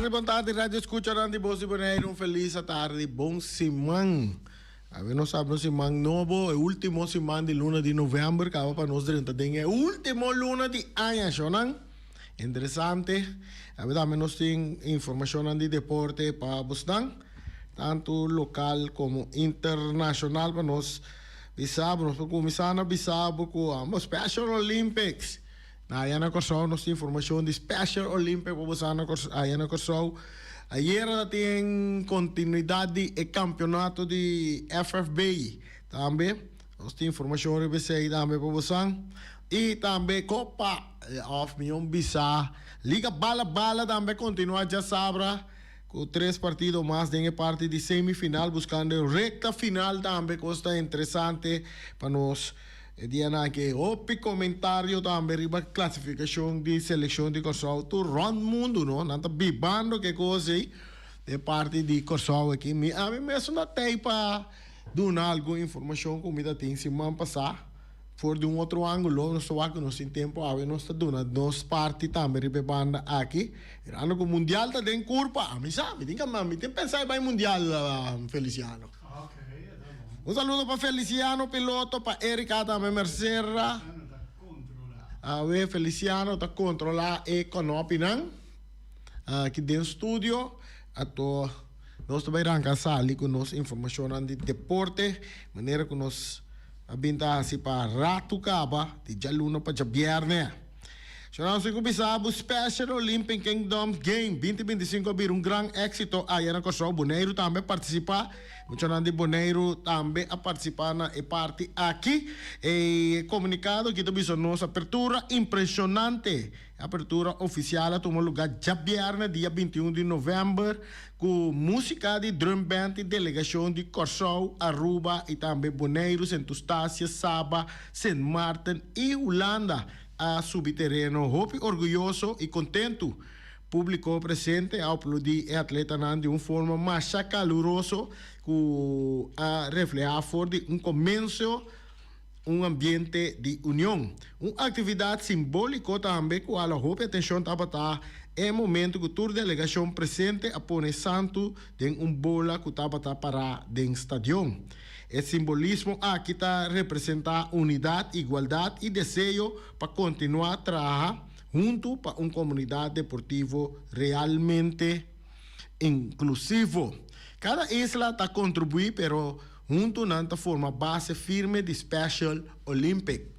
tardi, bon tardi Radio Escuchanan di Bos di Boneiru, un felis atardi, bon siman. Awe nos abri un siman nobo, e ultimo siman di luna di november, kaba pa nos drenta den e ultimo luna di aña, shonan. Interesante. Awe tambe nos tin informashonnan di deporte pa bosnan, tantu lokal komo internashonal pa nos bisa bo. Nos por kuminsá na bisa bo ku ambos Special Olympics. Na aya na Kòrsou nos tin informashon di Special Olympic pa bosa na Kòrsou aya na Kòrsou. Ayera ta tin kontinuidat di e kampeonato di FFB tambe. Nos tin informashon riba esei tambe pa bosan. I tambe Kopa òf mihó bisa Liga Bala Bala tambe kontinuá djasabra ku tres partido mas den e parti di semifinal buskando e rekta final tambe kos ta interesante pa nos. E dianan aki hopi komentario tambe riba klasifikashon di selekshon di Kòrsou tur rònt mundu no. Nan ta bibando ke kos ei den parti di Kòrsou aki. Mi ami mesun ta tei pa duna algun informashon ku mi ta tin siman pasá for di un otro ángulo. Nos ta wak ku nos tin tempu awe nos ta duna nos parti tambe riba e banda aki. Mirando ku mundial ta den kurpa, ami sa mi tin mi tin pensa e bai mundial Feliciano. Un saludo pa Feliciano Piloto, pa Erika tambe Mercera. Awe Feliciano ta controla e konopinan aki den studio. Ato nos ta bai ranka sali ku nos informashonnan di deporte, manera ku nos a bin ta hasi pa ratu kaba di djaluna pa djabièrnè. Shona nos tin ku bisa bo Special Olympic Kingdom Game binti binti sinku a bira un gran éksito aya na Kòrsou. Boneiru tambe a partisipá. Muchanan di Boneiru tambe a partisipá na e parti aki. E komunikado aki ta bisa nos apertura impreshonante. E apertura ofisial a tuma lugá djabièrnè dia 21 di novèmber ku músika di drumband i delegashon di Kòrsou, Aruba i tambe Boneiru, Sint Eustatius, Saba, Sint Maarten i Hulanda. A subi tereno hopi orguyoso i kontentu. Públiko presente a aplaudí e atletanan di un forma masha kaluroso ku a reflehá for di un komenso un ambiente di union. Un aktividat simbóliko tambe ku hala hopi atenshon tabata e momento ku tur delegashon presente a pone santu den un bola ku tabata pará den stadion. E simbolismo aki ta representá unidat, igualdat i deseo pa kontinuá traha huntu pa un komunidat deportivo realmente inklusivo. Kada isla ta kontribuí, pero huntu nan ta forma base firme di Special Olympic.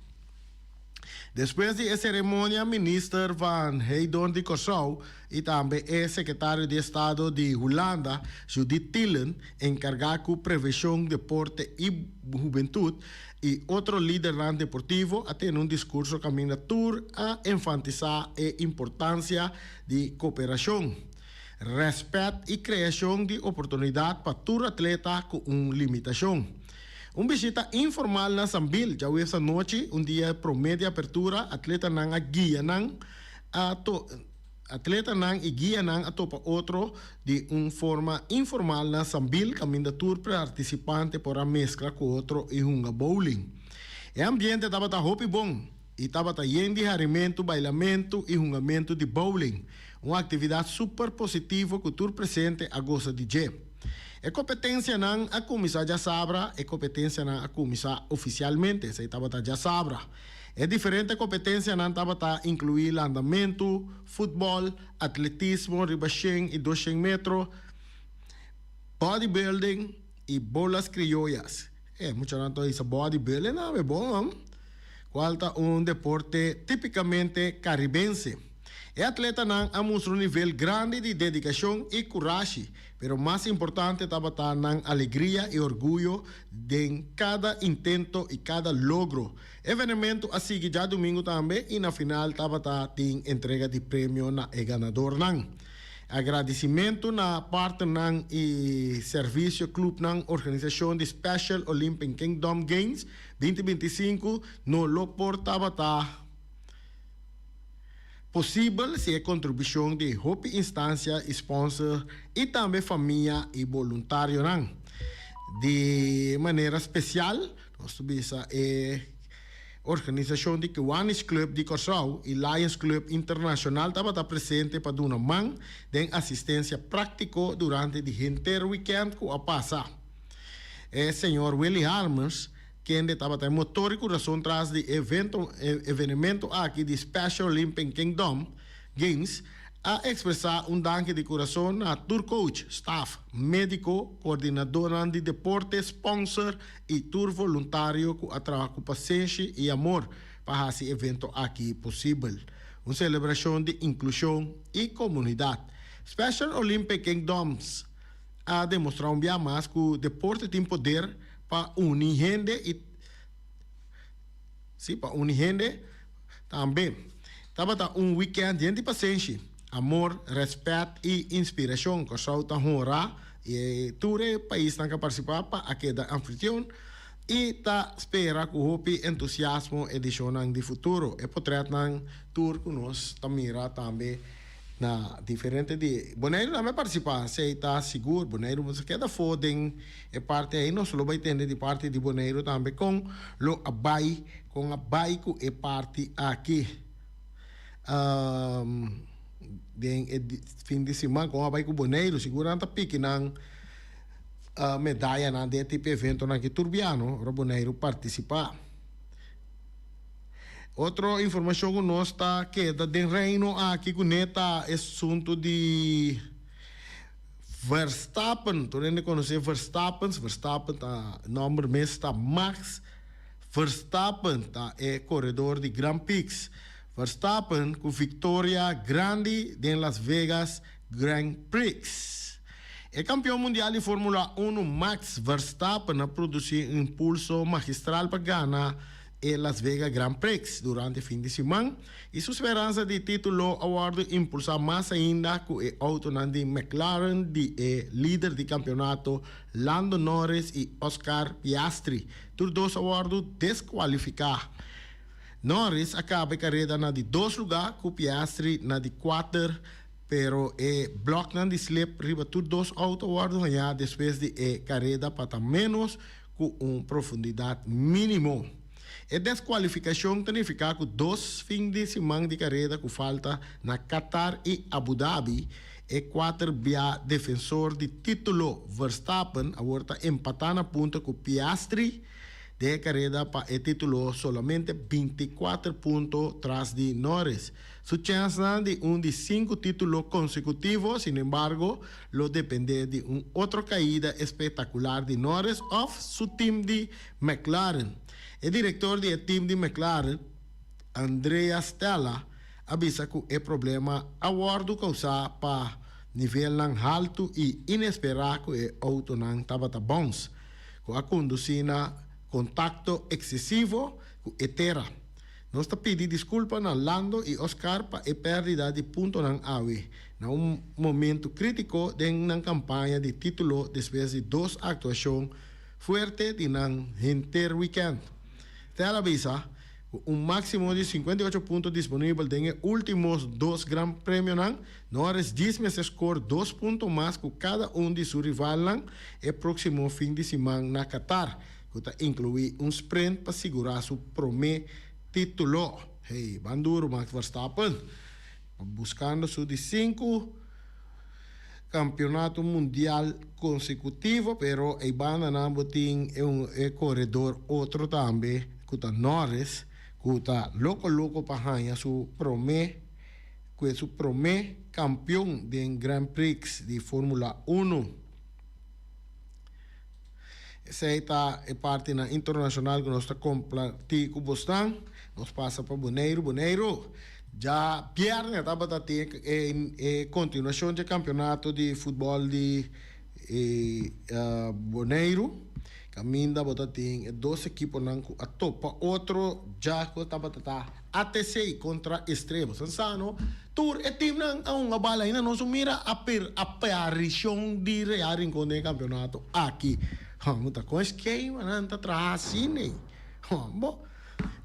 Despues di e seremonia Minister van Heydoorn di Kòrsou i tambe e Sekretario di Estado di Hulanda, Judith Tielen, enkargá ku prevenshon, deporte i hubentut, i otro lidernan deportivo a tene un diskurso kaminda tur a enfantisá e importansia di koperashon, rèspèt i kreashon di oportunidat pa tur atleta ku un limitashon. Un bishita informal na Sambil djaweps anochi, un dia promé di apertura, atletanan a guianan a to atletanan i guianan a topa otro di un forma informal na Sambil kaminda tur partisipante por a meskla ku otro i hunga bowling. E ambiente tabata hopi bon i tabata yen di harimentu, bailamentu i hungamentu di bowling, un aktividat super positivo ku tur presente a gosa di dje. E kompetensianan a kuminsá djasabra E kompetensianan a kuminsá ofisialmente, esei tabata djasabra. E diferente kompetensianan tabata inkluí landamentu, futbòl, atletismo riba shen i doshen metro, bodybuilding i bolas krioyas. E muchanan ta bisa bodybuilding nan be bon hom, kual ta un deporte típikamente karibense. E atletanan a mustra un nivel grandi di dedikashon i kurashi, pero mas importante tabata nan alegria i orguyo den kada intento i kada logro. E venementu a sigui djadumingu tambe i na final tabata tin entrega di premio na e ganadornan. Agradisimentu na partnernan i servisio klupnan organisashon di Special Olympic Kingdom Games 2025 no lo por tabata Posibel si e kontribushon di hopi instansia i sponsor i tambe famia i boluntarionan. Di manera spesial nos ta bisa e Organisashon di Kiwanis Club di Kòrsou i Lions Club Internashonal tabata presente pa duna man den asistensia práktiko durante di henter wikènt ku a pasa. E señor Willy Harmers, kende tabata e motor i kurason tras di e evenemento aki di Special Olympic Kingdom Games, a ekspresá un danki di kurason na tur coach, staf, médiko, koordinadónan di deporte, sponsor i tur voluntario ku a traha ku pasenshi i amor pa hasi evento aki posibel. Un selebrashon di inklushon i komunidat. Special Olympic Kingdoms a demostrá un bia mas ku deporte tin poder pa uni hende i sí pa uni hende tambe. Tabata un wikènt yen di pasenshi, amor, rèspèt i inspirashon. Kòrsou ta honrá i tur e paisnan ku a partisipá pa a keda anfitrion i ta spera ku hopi entusiasmo edishonnan di futuro. E potrètnan tur ku nos ta mira tambe na diferente di Boneiru tambe a partisipá, esei ta sigur. Boneiru bo ta keda afó den e parti ei. Nos lo bai tende di parti di Boneiru tambe kon lo a bai, kon a bai ku e parti aki. Den e fin di siman kon a bai ku Boneiru sigur nan ta piki nan medayanan den e tipo eventonan ki tur biano ora Boneiru partisipá. Otro informashon ku nos ta keda den Reino aki kuné ta e asuntu di Verstappen. Tur hende konosé Verstappen, Verstappen ta nòmber mes ta Max Verstappen ta e koredor di Grand Prix. Verstappen ku viktoria grandi den Las Vegas Grand Prix. E kampion mundial di Formula Uno Max Verstappen a produsí un impulso magistral pa gana e Las Vegas Grand Prix durante fin di siman i su speransa di título a wòrdu impulsá mas ainda ku e outonan di McLaren di e lider di kampionato Lando Norris i Oscar Piastri tur dos a wòrdu deskualifiká. Norris a kaba e kareda na di dos lugá ku Piastri na di kuater, pero e blòknan di slip riba tur dos outo a wòrdu hañá despues di e kareda pa ta ménos ku un profundidat mínimo. E deskualifikashon ta nifiká ku dos fin di siman di kareda ku falta na Qatar i Abu Dhabi, e kuater bia defensor di título Verstappen awor ta empatá na punto ku Piastri, Den e kareda pa e titulo solamente 24 punto tras di Norris. Su chènsnan di un di sinku titulo konsekutivo, sinembargo, lo dependé di un otro kaida espectacular di Norris òf su tim di McLaren. E direktor di e tim di McLaren, Andrea Stella, a bisa ku e problema a wòrdu kousá pa nivelnan haltu i inesperá ku e outonan tabata bounce. ku a kondusí na kontakto eksesivo ku e tera. Nos ta pidi diskulpa na Lando i Oscar pa e pèrdida di puntonan awe, na un momentu krítiko den nan kampaña di título despues di dos aktuashon fuerte di nan henter wikènt. Tel a bisa. Ku un máksimo di 58 punto disponibel den e último dos Gran Premionan, Norris djis mester skor dos punto mas ku kada un di su rivalnan e próksimo fin di siman na Qatar, ku ta inkluí un sprint pa sigurá su promé título. Hey, ban duru Max Verstappen, buskando su di sinku kampeonato mundial konsekutivo, pero ei bandanan bo tin e koredor otro tambe ku ta Norris, ku ta loko loko pa haña su promé ku e su promé kampeon den Grand Prix di Formula Uno. Esei ta e partinan internashonal ku nos ta kompartí ku bosnan. Nos pasa pa Boneiru. Boneiru dja bièrnè tabata tin e kontinuashon dje kampionato di futbòl di Boneiru. Kaminda bo ta tin e dos ekiponan ku a topa otro dja ku tabata ta ATC kontra Estrella. Bo sa no? Tur e timnan a hunga bal ainda nos un mira aparishon di Real Rincon den e kampionato aki. Bo ta kon skema nan ta traha asina ei. Bo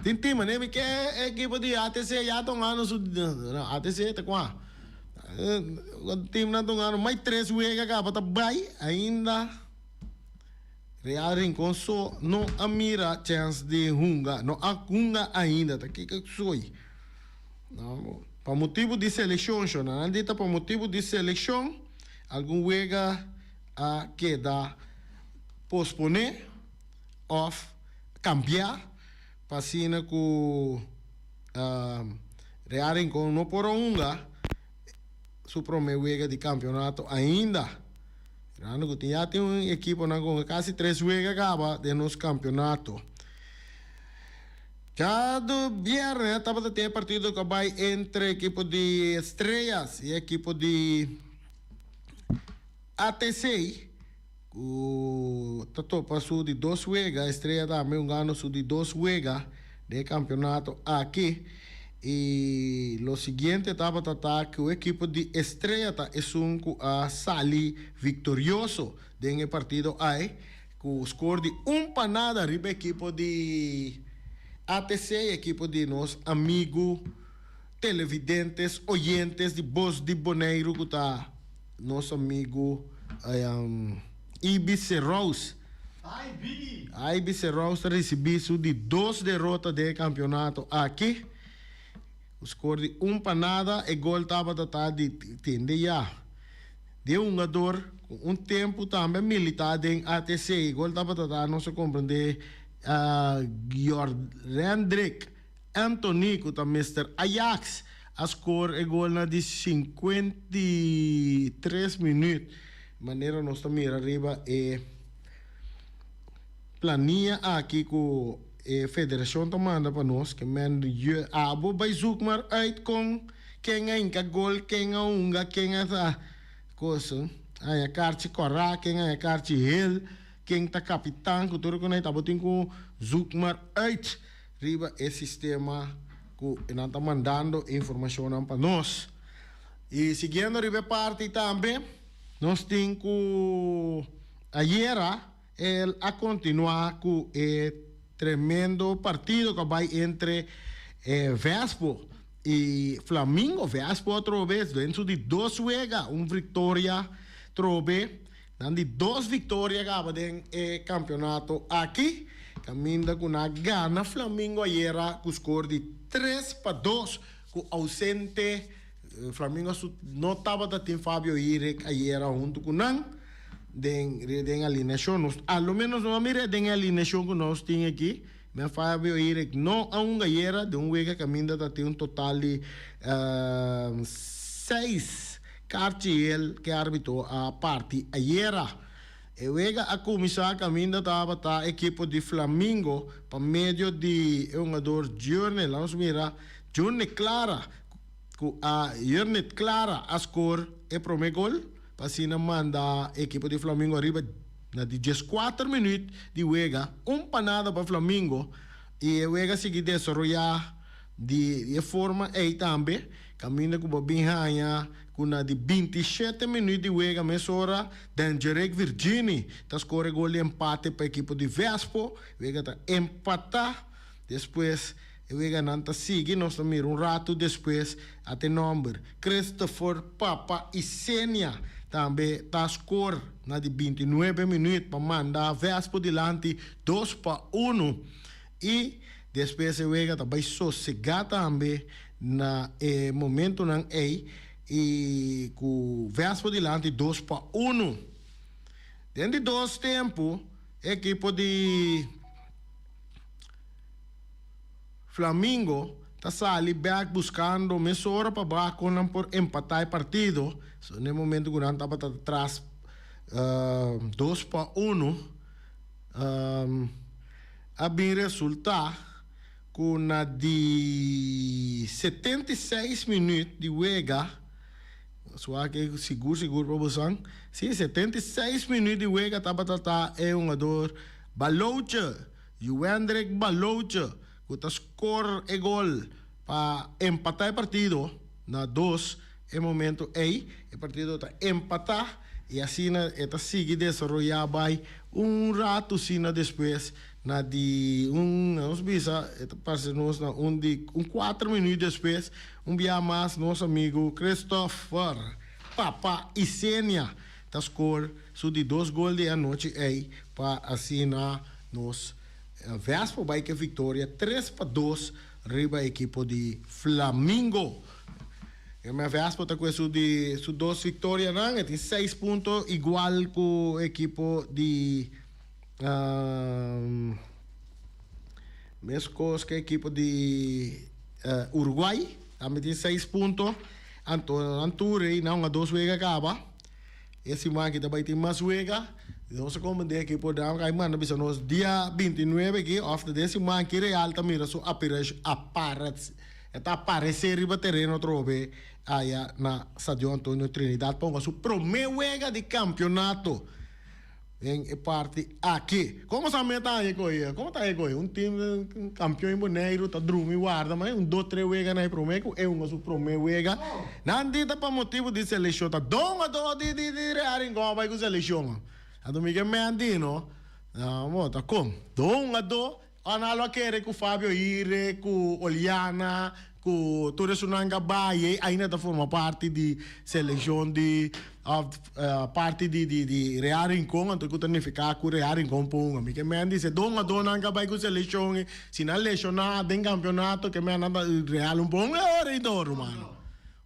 tin tim manera mi ke ekipo di ATC ya ta hungando su ATC ta kua timnan ta hungando mai tres wega kaba ta bai ainda. Real Rincon so no a mira chèns di hunga, no a hunga ainda, ta kiko soy. No, pa motibu di selekshon sho, nan a di ta pa motibu di selekshon algun wega a keda posponé òf kambiá pa asina ku Real Rincon no por a hunga su promé wega di kampionato ainda. Mirando ku tin ya tin un ekiponan ku hunga kasi tres wega kaba den nos kampionato. Djado bièrnè tabata tin e partido ku a bai entre ekipo di Estrellas i ekipo di ATC ku ta topa su di dos wega. Estrella tambe hungando su di dos wega den e kampionato aki. I lo siguiente tabata ta ku ekipo di Estrella ta esun ku a sali viktorioso den e partido ai ku skor di un pa nada riba ekipo di ATC, ekipo di nos amigu televidentes, oyentes di Bos di Boneiru ku ta nos amigu Ibi Serous. Ibi Serous ta risibí su di dos derota den e kampionato aki. Ku skor di un pa nada, e gol tabata ta di tende ya di e hungador ku un tempu tambe a militá den ATC. E gol tabata ta, nos a komprendé, Jorrendrick Anthony ku ta Mister Ajax a skor e gol na di 53 minüt. Manera nos ta mira riba e plania aki ku e federashon ta manda pa nos, ke men je abo bai zoek maar uit kon ken a hinka gol, ken a hunga, ken a sa kos, haña karchi kòrá, ken haña karchi hel, ken ta kapitan, ku tur e konai ta bo tin ku zoek maar uit riba e sistema ku nan ta mandando e informashonnan pa nos. I siguiendo riba e parti tambe, nos tin ku ayera el a kontinuá ku e tremendo partido ku a bai entre Vespo i Flamingo. Vespo atrobe den su di dos wega un viktoria trobe. Nan di dos viktoria kaba den e kampionato aki, kaminda ku nan a gana Flamingo ayera ku skor di 3-2 ku ausente. Flamingo su no tabata tin Fabio Hirek ayera huntu ku nan den den alineashon. Nos a lo menos no a mira den e alineashon ku nos tin aki. Men Fabio Hirek no a hunga ayera den un wega kaminda ta tin un total di seis karchi el ke arbitro a parti ayera. E wega a kuminsá kaminda tabata ekipo di Flamingo pa medio di e hungador Journey. Laat nos mira Journey Clara ku a Jurnet Clara a skor e promé gol pa asina manda ekipo di Flamingo ariba na di 14 minüt di wega, un pa nada pa Flamingo i e wega sigui desaroyá di e forma ei tambe kaminda ku bo bin haña ku na di 27 minüt di wega mesora Dangerek Virgini ta skor e gol di empate pa ekipo di Vespo, wega ta empatá despues. E weganan ta sigui, nos ta mira un ratu despues a te nomber Christopher Papa Isenia tambe ta skor na di 29 minuut pa manda Vespo dilanti 2-1 y despues e wega ta bay sosega tambe na e momentonan ey y cu Vespo dilanti 2-1. Den di dos tempo e ekipo di. Flamingo ta sali bek buskando mesora pa ba kon nan por empatá e partido. So na e momento ku nan tabata tras 2-1 a bin resultá ku na di 76 minüt di wega, Suak e sigur sigur pa bosan, si 76 minüt di wega tabata ta e hungador Baloche. Juendrick Baloche ku ta skor e gol pa empatá e partido na dos e momento ei. E partido ta empatá i asina e ta sigui desaroyá bai un ratu asina despues na di un nos bisa e ta parse nos na un di un kuater minuut despues un bia mas nos amigu Christopher Papa Isenia. ta score su di dos gol di e anochi ei pa asina nos Vespo bai ku e viktoria 3-2 riba ekipo di Flamingo. E Vespo ta ku su di su dos viktorianan, e tin seis punto igual ku ekipo di meskos ku ekipo di Uruguay, tambe tin seis punto. Anto nan tur ei nan hunga dos wega kaba. E siman aki ta bai tin mas wega. Nos a komprendé aki por dam kai manda bisa nos dia 29 aki òf ta den siman aki Real ta mira su apares e ta aparesé riba tereno atrobe aya na Stadion Antonio Trinidad pa hunga su promé wega di kampionato. Den e parti aki. Como sa meta aña cu oye? Como ta aña cu oye? Un team campeon in Boneiru ta drumi warda ma un dos tres wega na e prome cu e hunga su prome wega. Nan di ta pa motibo di seleccion ta don a do di di di Real Rincon a bay cu seleccion. Anto mi ke men di no. Bo ta con. Don a do. Ana lo a kere ku Fabio Ire, ku Oliana, ku tur esunnan ku a bai ei ainda ta forma parti di selekshon di òf parti di di di Real Rincon, anto ku ta nifiká ku Real Rincon por hunga. Mi ke men di si e dos hungadónan ku a bai ku selekshon ei, si nan leshoná den kampeonato ke men nan ta Real un por hunga e ora ei dor, rumano.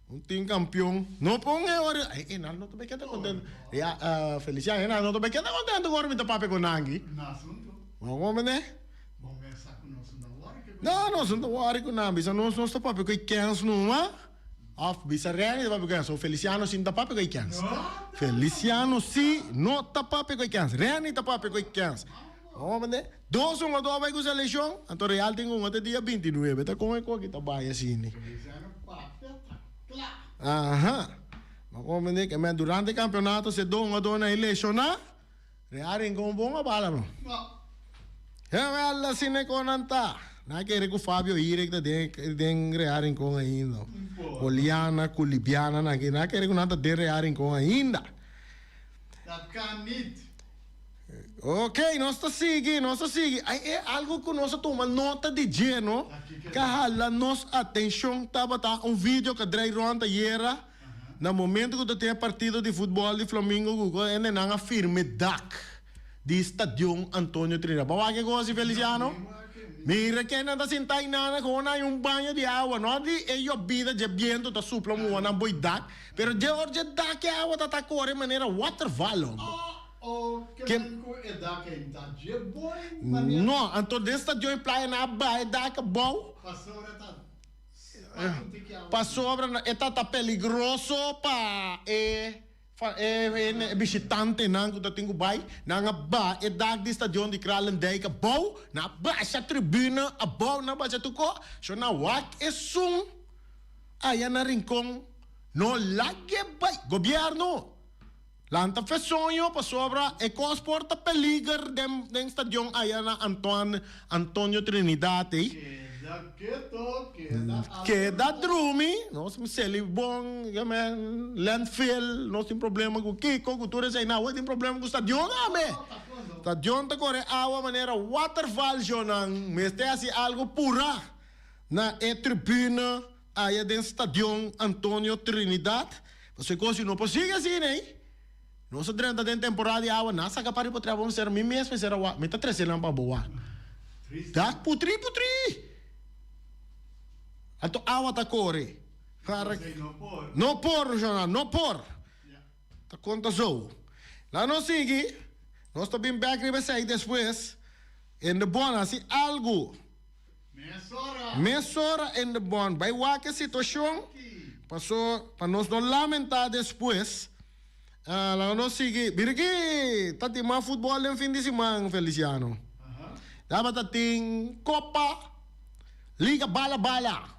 Un tin kampeon no por hunga e ora ei. Ei nan no ta bai keda kontento. Ya, Feliciano, ei nan no ta bai keda kontento ku ora mi ta papia ku nan aki. Bo mende? No, nos no ta wòri ku nan. Bisa nos nos ta papia ku e kens numa. Òf bisa Renny ta papia ku e kens. So Feliciano si no ta papia ku e kens. Feliciano si no ta papia ku e kens. Renny ta papia ku e kens. Bo mende? Dos hungadó a bai ku selekshon, anto Real tin ku hunga te dia 29. Ta kon e koki ta bai asina? Aha. Bo mende? Ke men durante kampeonato si e dos hungadónan ei leshoná. Real Rincon bon a bala no. Jawel asina e konan ta. Nan a kere ku Fabio Irek ta den den Real Rincon ainda. Poliana ku Libiana nan nan a kere ku nan ta den Real Rincon ainda. Dat kan niet. Ok, nos ta sigui, nos ta sigui. Ai e algo ku nos a tuma nota di dje no, ka hala nos atenshon tabata un video ku a drei rònt ayera. Na momento cu ta tin e partido di futbol di Flamingo cu cu hende nan a firme dak di stadion Antonio Trinidad. Bo a wak e cosa Feliciano? Mira ken nan ta sinta y nan a gewoon hay un baño di awa. No di e yobida dje biento ta supla muha nan boy dak, pero dje or dje dak e awa ta ta core manera waterval hombre. No, anto den stadion e playa nan a baha e dak abou. Pasobra e ta ta peligroso pa e e bishitantenan ku ta tin ku bai. Nan a baha e dak di stadion di Kralendijk abou, nan a basha tribune abou, nan a basha tur ko. So nan wak esun aya na Rincon no lag'e bai. Gobièrnu, lanta fe soño pasobra e kos por ta peliger den den stadion aya na Antoine Antonio Trinidad ei. Keda keto, keda alerta. Keda drumi, nos tin seli bon, ya men, landfill, nos tin problema ku kiko, ku tur esei, nan awe tin problema ku stadion tambe. Stadion ta kore awa manera waterval shownan, mester hasi algo pura na e tribune Aya den Stadion Antonio Trinidad. Pasobra e kos no por sigui asina ei. Nos a drenta den temporada di awa, nan a saka pari por traba un sera, mi mes mester a wak, mi ta trese nan pa bo wak. Dak putri putri! Anto awa ta kore. No por, Jonah, no por! Ta konta zo. Laga nos sigui, nos ta bin bek riba esei despues. In de bon, hasi algu. Mesora in de bon bai wak e situacion paso pa nos no lamenta despues. Laga nos sigui. Bira aki ta tin mas futbol den fin di siman Feliciano. Tabata tin Copa Liga Bala Bala.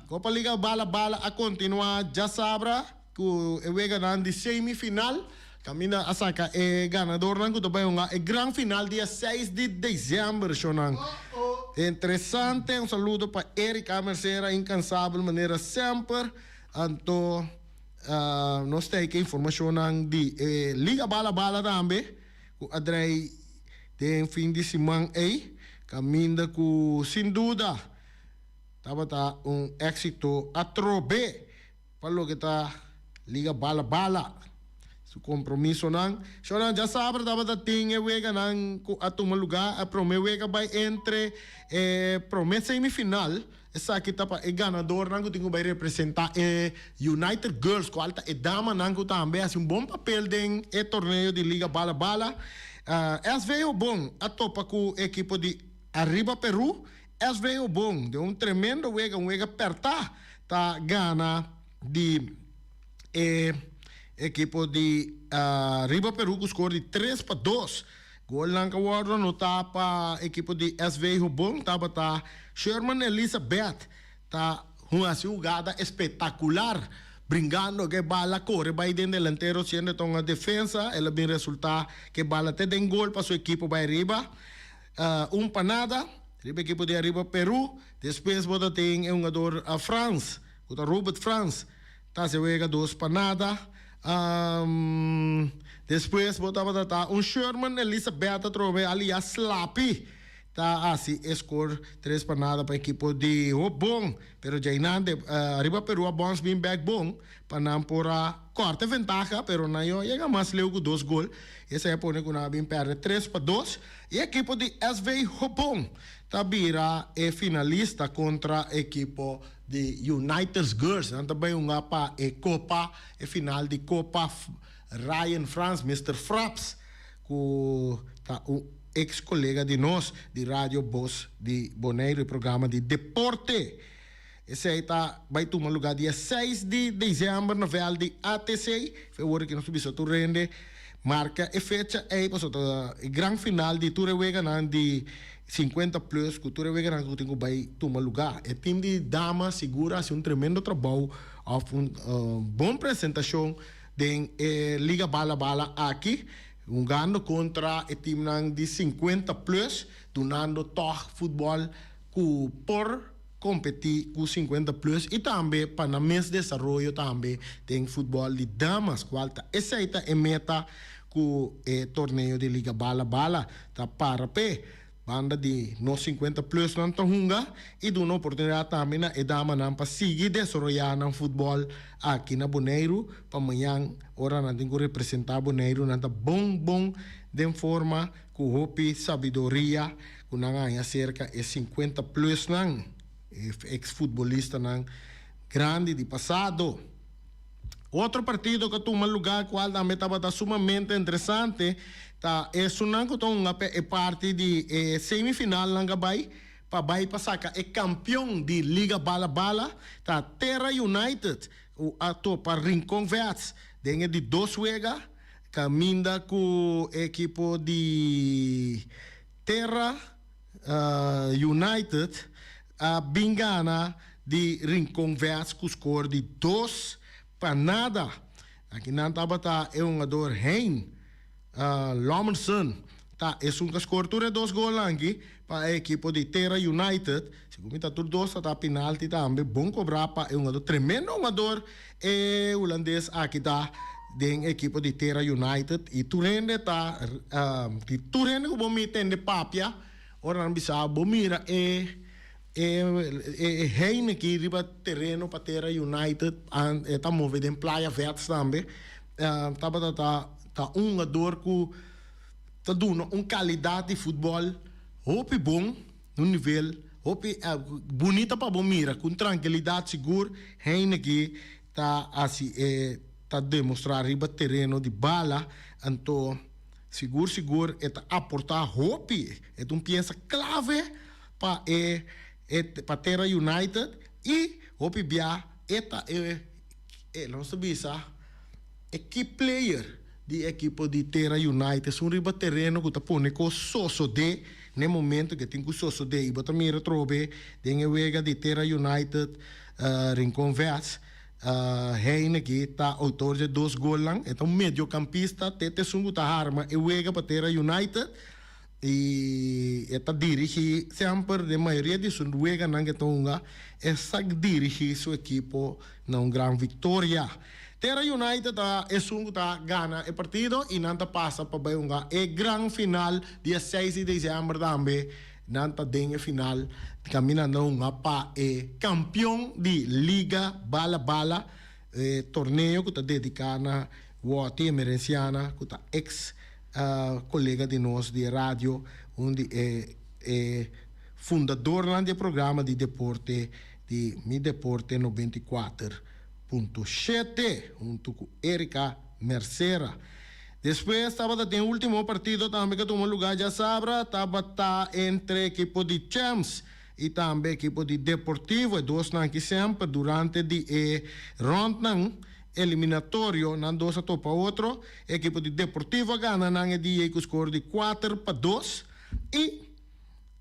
Copa Liga Bala Bala a continua djasabra cu e weganan di semifinal. Caminda a saca e ganadornan cu ta bay hunga e gran final dia 6 di december, shonan. Interesante, un saludo pa Erika Mercera, incansabel manera semper. Anto nos ta heke informacionnan di e Liga Bala Bala tambe cu a draai den fin di siman ey. Caminda cu sin duda tabata un exito atrobe. Pa loke ta Liga Bala Bala. Su kompromisonan. Shornan djasabra tabata tin e weganan ku a tuma lugá. E promé wega bai entre e promé semifinal. Esaki ta pa e ganadornan ku tin ku bai representá e United Girls, kual ta e damanan ku tambe hasi un bon papel den e torneo di Liga Bala Bala. SV Hobon a topa ku e ekipo di Arriba Peru. SV Hobon den un tremendo wega, un wega pèrtá, ta gana di e ekipo di Riba Peru ku skor di 3-2. Golnan ku a wòrdu anotá pa ekipo di SV Hobon tabata Sherman Elizabeth ta hasi hugada espetakular bringando ku e bala kore bai den delantero siendo ta un defensa el a bin resultá ku e bala te den gol pa su ekipo bai riba 1-0 riba ekipo di Ariba Peru. Despues bo ta tin e hungador Frans ku ta Robert Frans ta hasi wega 2-0. Despues bo tabata ta un Sherman Elizabeth atrobe alias Slapi ta hasi e score 3-0 pa ekipo di Hobon. Pero djainan de Ariba Peru a bons bin bek bon pa nan por a korta e ventaha pero nan yo a yega mas leu ku dos gol. Esei a pone ku nan a bin perde 3-2 y ekipo di SV Hobon ta bira e finalista kontra ekipo di Uniters Girls. Nan ta bai hunga pa e kopa, e final di kopa Ryan Frans, Mister Fraps, ku ta un ex kolega di nos di Radio Bos di Boneiru, e programa di deporte. Esei ta bai tuma lugá dia 6 di desèmber na vèlt di ATC. Fe wòrdu ku nos ta bisa tur hende marka e fecha ei pasobra ta e gran final di tur e weganan di 50 plus ku tur e weganan ku tin ku bai tuma lugá. E tim di dama sigur a hasi un tremendo trabou òf un bon presentashon den e Liga Bala Bala aki, hungando kontra e timnan di 50 plus, dunando tòg futbòl ku por kompetí ku 50 plus i tambe pa nan mes desaroyo tambe den futbòl di damas, kual ta esei ta e meta ku e torneo di Liga Bala Bala ta para p'e. Banda di nos 50 plus nan ta hunga i duna oportunidat tambe na e damanan pa sigui desaroyá nan futbòl aki na Boneiru pa mañan ora nan tin ku representá Boneiru nan ta bon bon den forma ku hopi sabidoria ku nan a haña serka e 50 plus nan, e eks futbolistanan grandi di pasado. Otro partido ku a tuma lugá kual tambe tabata sumamente interesante ta esunnan ku ta hunga pa e parti di e semifinalnan ku a bai pa bai pa saka e kampion di Liga Bala Bala ta Terra United ku a topa Rincon Vets den e di dos wega kaminda ku e ekipo di Terra United a bin gana di Rincon Vets ku skor di 2-0. Aki nan tabata e hungador Hein Lommersen ta esun ku a skor tur e dos golnan aki pa e ekipo di Terra United. Segun mi ta tur dos ta ta penalti tambe. Bon kobrá pa e hungador. Tremendo hungador e hulandes aki ta den ekipo di Terra United. I tur hende ta di tur hende ku bo mi tende papia ora nan bisa bo mira e e Hein aki riba tereno pa Terra United e ta move den Playa Vets tambe tabata ta ta un hungador ku ta duna un kalidat di futbòl hopi bon na un nivel hopi bunita pa bo mira ku un trankilidat sigur Hein aki ta hasi e ta demostrá riba tereno di bala anto sigur sigur e ta aportá hopi e ta un piesa klave pa e pa Terra United y hopi bia e ta e e nos ta bisa e key player di ekipo di Terra United. Esun riba tereno ku ta pone kos sosode na e momento ku e tin ku sosode y bo ta mira atrobe den e wega di Terra United Rincon Vets Hein aki ta outor dje dos golnan. E ta un mediocampista te ta esun ku ta harma e wega pa Terra United. I e ta dirigí semper den mayoria di su weganan ku e ta hunga, e sa dirigí su ekipo na un gran viktoria. Terra United ta esun ku ta gana e partido i nan ta pasa pa bai hunga e gran final dia 6 di desèmber tambe. Nan ta den e final kaminda nan ta hunga pa e kampion di Liga Bala Bala, e torneo ku ta dediká na. Wòti Emerenciana ku ta eks kolega di nos di e radio, un di e e fundadornan di e programa di deporte di Mi Deporte 94.7 huntu ku Erika Mercera. Despues tabata tin ultimo partido tambe ku a tuma lugá djasabra, tabata entre ekipo di Champs i tambe ekipo di Deportivo. E dosnan aki semper durante di e ròntnan eliminatorio nan dos a topa otro. E ekipo di Deportivo a gana nan e dia ei ku skor di 4-2 i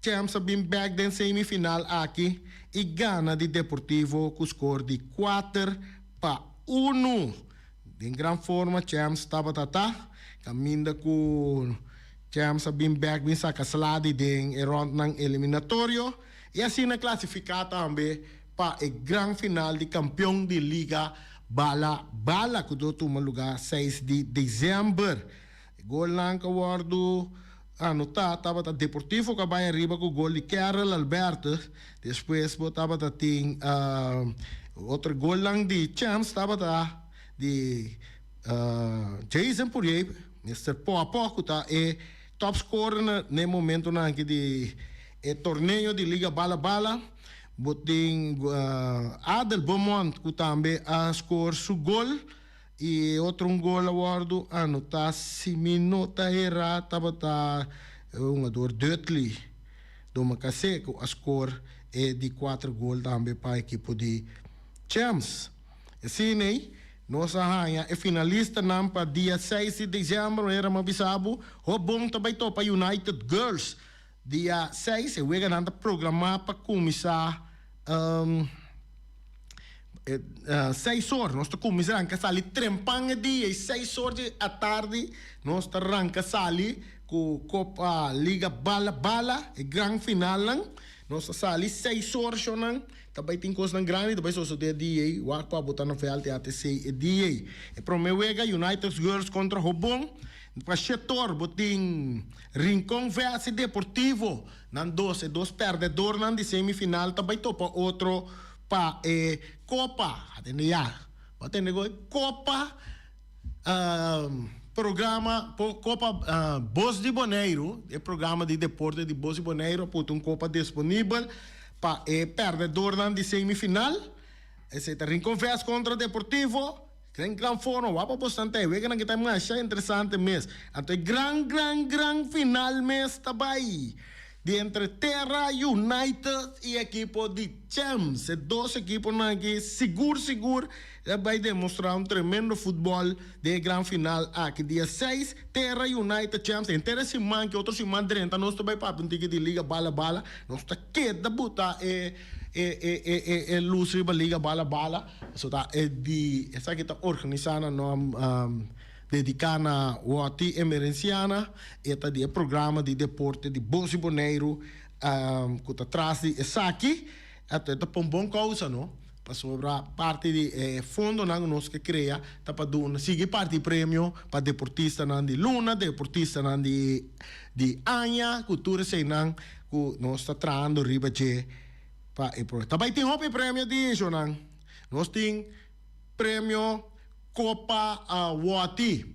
Champs a bin bèk den semifinal aki i gana di Deportivo ku skor di 4-1. Den gran forma Champs tabata ta, kaminda ku Champs a bin bèk bin saka sla di den e ròntnan eliminatorio i asina klasifiká tambe pa e gran final di kampion di Liga Bala Bala ku lo tuma lugá 6 di desèmber. E golnan ku a wòrdu anotá tabata Deportivo ku a bai ariba ku gol di Kerel Albertus, despues bo tabata tin otro golnan di Champs tabata di Jason Pourier, Mister Poapo ku ta e top scorer na e momentonan aki di e torneo di Liga Bala Bala. Bo tin Adel Beaumont ku tambe a score su gol i e otro un gol a wòrdu anotá si mi no ta herá tabata e hungador Dudley Domacassé ku a score e di kuater gol tambe pa ekipo di Champs. Asina ei nos a haña e finalistanan pa dia 6 di desèmber manera mi a bisa bo Hobon ta bai topa United Girls. Dia 6 e weganan ta programá pa kuminsá 6 or. Nos ta kuminsá ranka sali trempan e dia i 6 or di atardi nos ta ranka sali ku Kopa Liga Bala Bala, e gran finalnan. Nos ta sali 6 or shownan. Ta bai tin kosnan grandi ta bai sosodé e dia ei. Wak ku a bota na vèlt e ATC e dia ei. E promé wega United Girls kontra Hobon. Pa shetor bo tin Rincon vs Deportivo. Nan dos, e dos pèrdèdornan di semifinal ta bai topa otro pa e kopa. Atende ya. Bo a tende ku e kopa programa kopa Bos di Boneiru, e programa di deporte di Bos di Boneiru a puta un kopa disponibel pa e pèrdèdornan di semifinal. Esei ta Rincon vs kontra Deportivo. Den gran forma, wak pa bosnan ta e weganan ki ta masha interesante mes. Anto e gran gran gran final mes ta bai di entre Terra United y ekipo di Champs. E dos ekiponan aki sigur sigur ta bai demostra un tremendo futbol den e gran final aki. Dia 6 Terra United Champs. Henter e siman ki otro siman drenta nos ta bai papia un tiki di Liga Bala Bala. Nos ta keda buta e e e e e lus riba Liga Bala Bala. Eso ta e di esaki ta organisá na nom dediká na Wòti Emerenciana. E ta di e programa di deporte di Bosi Boneiru ku ta tras di esaki. E ta pa un bon kousa no, pasobra parti di e fondonan ku nos ke krea ta pa duna sigui parti premio pa deportistanan di luna, deportistanan di di aña ku tur eseinan ku nos ta trahando riba dje. Pa e pro. Ta bai tin hopi premio di eshonan. Nos tin premio Copa Woti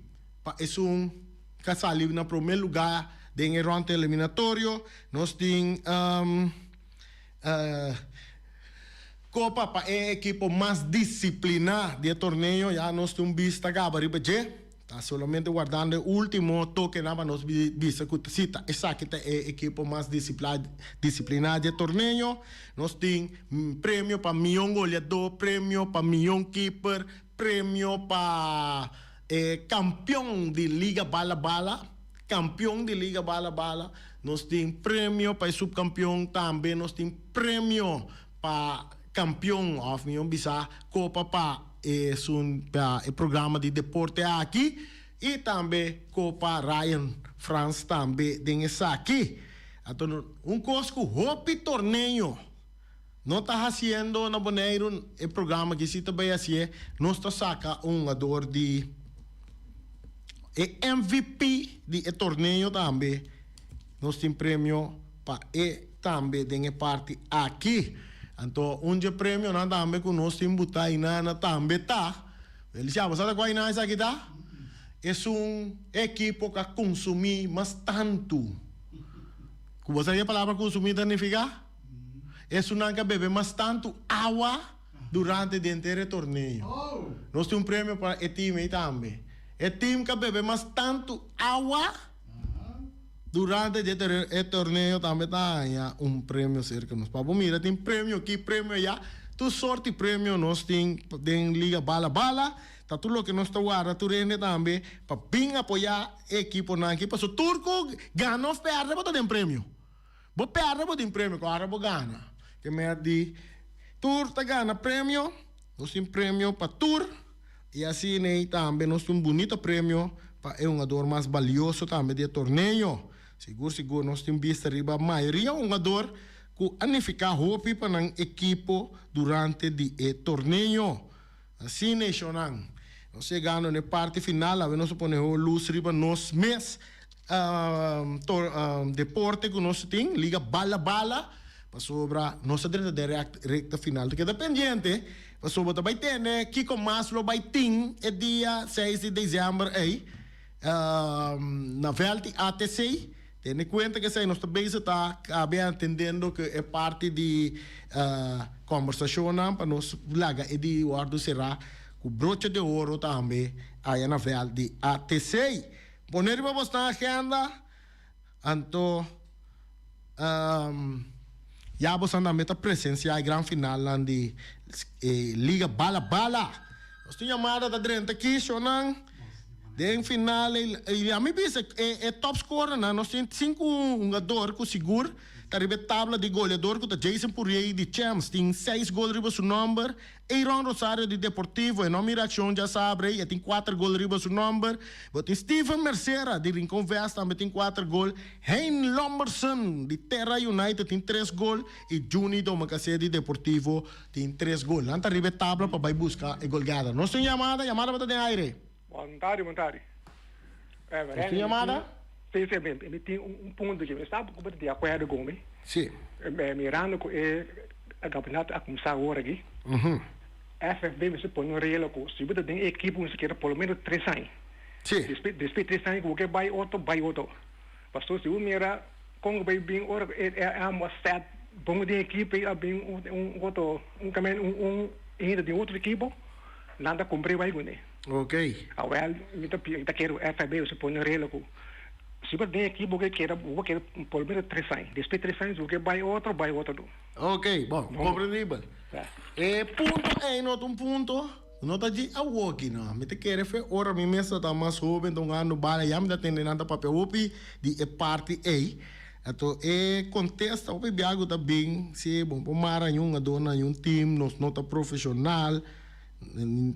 pa esun ka sali na prome luga den e rond eliminatorio. Nos tin Copa pa e ekipo mas disiplina di e torneo. Ya nos tin un bista gaba riba dje. Ta solamente wardando e ultimo tokenan pa nos bisa ku si ta esaki ta e ekipo mas disipliná di e torneo. Nos tin premio pa mion goleadó, premio pa mion kiper, premio pa e kampion di Liga Bala Bala, kampion di Liga Bala Bala. Nos tin premio pa e supkampion tambe, nos tin premio pa kampion òf mion bisa kopa pa. Esun pa e programa di deporte aki y tambe Copa Ryan Frans tambe den esaki. Anto un cos cu hopi torneo no ta haciendo na Boneiru e programa aki si ta bay hacié, nos ta saca un hungador di e MVP di e torneo tambe nos tin premio pa e tambe den e parti aki. Anto un dje premionan tambe ku nos tin butá inana tambe ta, Felicia, bo sa ta kua inana esaki ta? Esun ekipo ku a konsumí mas tantu. Ku bo sa ke palabra konsumí ta nifiká? Esunnan ku a bebe mas tantu awa durante di henter e torneo. Nos tin un premio pa e tim ei tambe. E tim ku a bebe mas tantu awa durante di e torneo tambe ta haña un premio serka nos. Pa bo mira tin premio aki, premio aya. Tur sorti premio nos tin den Liga Bala Bala. Ta tur loke nos ta warda tur hende tambe pa bin apoyá e ekiponan aki pasobra tur ku gana òf pèrdè bo ta den premio. Bo pèrdè bo tin premio ku ora bo gana. Ke mèt di tur ta gana premio, nos tin premio pa tur i asina ei tambe nos tin un bunito premio pa e hungador mas balioso tambe di e torneo. Sigur sigur nos tin bista riba mayoria hungador ku a nifiká hopi pa nan ekipo durante di e torneo. Asina e shonnan. Nos yegando na e parti final, awe nos a pone ho lus riba nos mes deporte ku nos tin, Liga Bala Bala, pasobra nos a drenta den rekta final. Ta keda pendiente, pasobra ta bai tene kiko mas lo bai tin e dia seis di desèmber ei na vèlt di ATC. Tene kuenta ku esei nos ta bezig ta kabe atendendo ku e parti di kòmbersashonnan pa nos laga e di wòrdu será ku broche de oro tambe aya na vèlt di ATC. Pone riba bosnan agenda, anto ya bosan tambe ta presensiá e gran finalnan di e Liga Bala Bala. Nos tin yamada ta drenta aki, shownan. Den final ei ami bisa e top scorernan nos tin sinku hungador ku sigur ta riba e tabla di goleador ku ta Jason Pourier di Champs tin seis gol riba su nomber, Aaron Rosario di Deportivo e no mira akshon djasabra ei e tin kuater gol riba su nomber, bo tin Steven Mercera di Rincon Vest tambe tin kuater gol, Hein Lomberson di Terra United tin tres gol i Juni Domacassé di Deportivo tin tres gol. Nan ta riba e tabla pa bai buska e golgada. Nos tin yamada, yamada bo ta den aire. Bon tardi, bon tardi. Nos tin yamada? Si, si, mi tin un punto aki. Mi sa ku bo ta di akuerdo ku mi. Si. Mirando ku e kampeonato a kuminsá awor aki, FFB mester pone un regla ku si bo ta den e ekipo mester keda por lo menos tres aña. Si. Despues di tres aña ku bo ke bai otro, bai otro. Pasobra si bo mira kon ku bai bin ora ku e amo a sèt bon den ekipo i a bin un otro un kamen un hende den otro ekipo, nan ta kumpr'é bai kuné. Ok. Awel, mi ta mi ta kere ku FIB mester pone un regla ku si bo ta den ekipo bo ke keda bo keda por lo menos tres aña. Despues tres aña si bo ke bai otro, bai otro. Ok, bon, komprendibel. E punto ei no ta un punto, no ta dje awoki no. Mi ta kere fe ora mi mes ta mas hoben ta hungando bala ya mi ta tende nan ta papia hopi di e parti ei. Anto e kontesta hopi bia ku ta bin si bo por mara ñun hungador na ñun team, nos no ta profeshonal.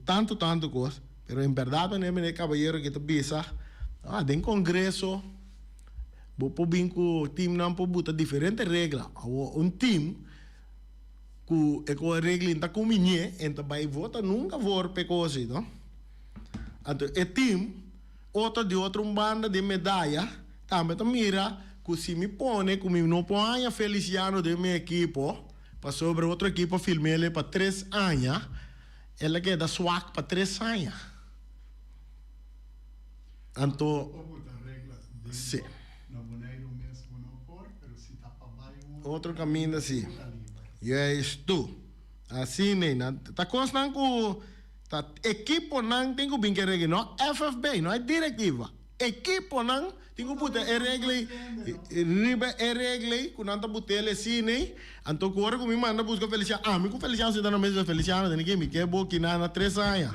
Tanto tanto cos, pero en berdad manera mene caballero aki ta bisa, ah den congreso bo por bin cu teamnan por buta diferente regla, awor un team cu e cu e regla ta cuminie en ta bay vota nunca voor p'e cos ey no, anto e team otro di otro un banda den medaya tambe ta mira cu si mi pone cu mi no por haña Feliciano den mi ekipo. Pasobra otro ekipo a film'el pa tres aña, el a keda swak pa tres aña. Anto, si. Otro kaminda si. Juistu. Asina ei nan. Ta kosnan ku ta ekiponan tin ku bin ke regla, no FFB, no e direktiva. Ekiponan tin ku buta e regla ei riba e regla ei ku nan ta buta el asina ei. Anto ku ora ku mi manda buska Feliciano, ami ku Feliciano sinta na mesa, Feliciano tene ke mi ke bo kina na tres aña.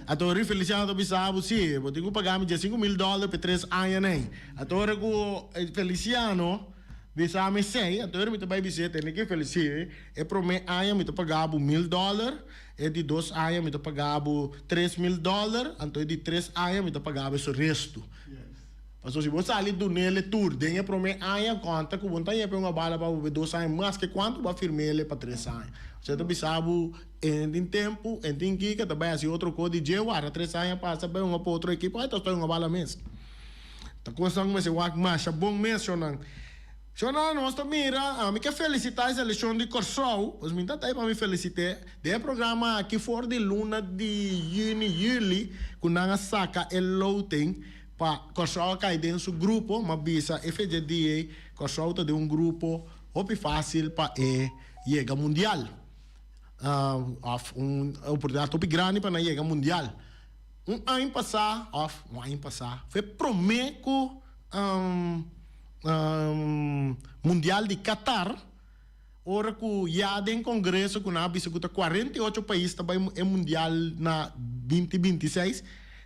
Anto ora Feliciano ta bisa bo, si, bo tin ku paga mi 15,000 dòler pa e tres añanan ei. Anto ora ku Feliciano bisa mi esei, anto ora mi ta bai bis'é, tene ke Felici, e promé aña mi ta paga bo mil dòler. E di dos aña mi ta paga bo 3000 dòler, anto e di tres aña mi ta paga bo esun restu. Pasobra si bo sali dun'el tur den e promé aña, konta ku bo no ta ña p'e un abala pa bo p'e dos aña, maske kuantu bo a firm'el pa tres aña. Osea ta bisa bo en tin tempu, en tin kiko, ta bai hasi otro kos di dje, warda tres aña pasa bai hunga pa otro ekipo, ai ta stoi hunga bala mes. Ta kosnan ku mester wak masha bon mes, shonnan. Shona, nos ta mira, ami ke felisitá e selekshon di Kòrsou, pues mi ta ta ei pa mi felisit'é den e programa aki for di luna di yüni, yüli ku nan a saka e loting pa Kòrsou a kai den su grupo, m'a bisa e fecha di ei Kòrsou ta den un grupo hopi fásil pa e yega mundial, òf un oportunidat hopi grandi pa nan yega mundial. Un aña pasá òf un aña pasá fue promé ku. Mundial di Qatar, ora ku ya den kongreso ku nan a bisa ku ta 48 pais ta bai e mundial na 2026,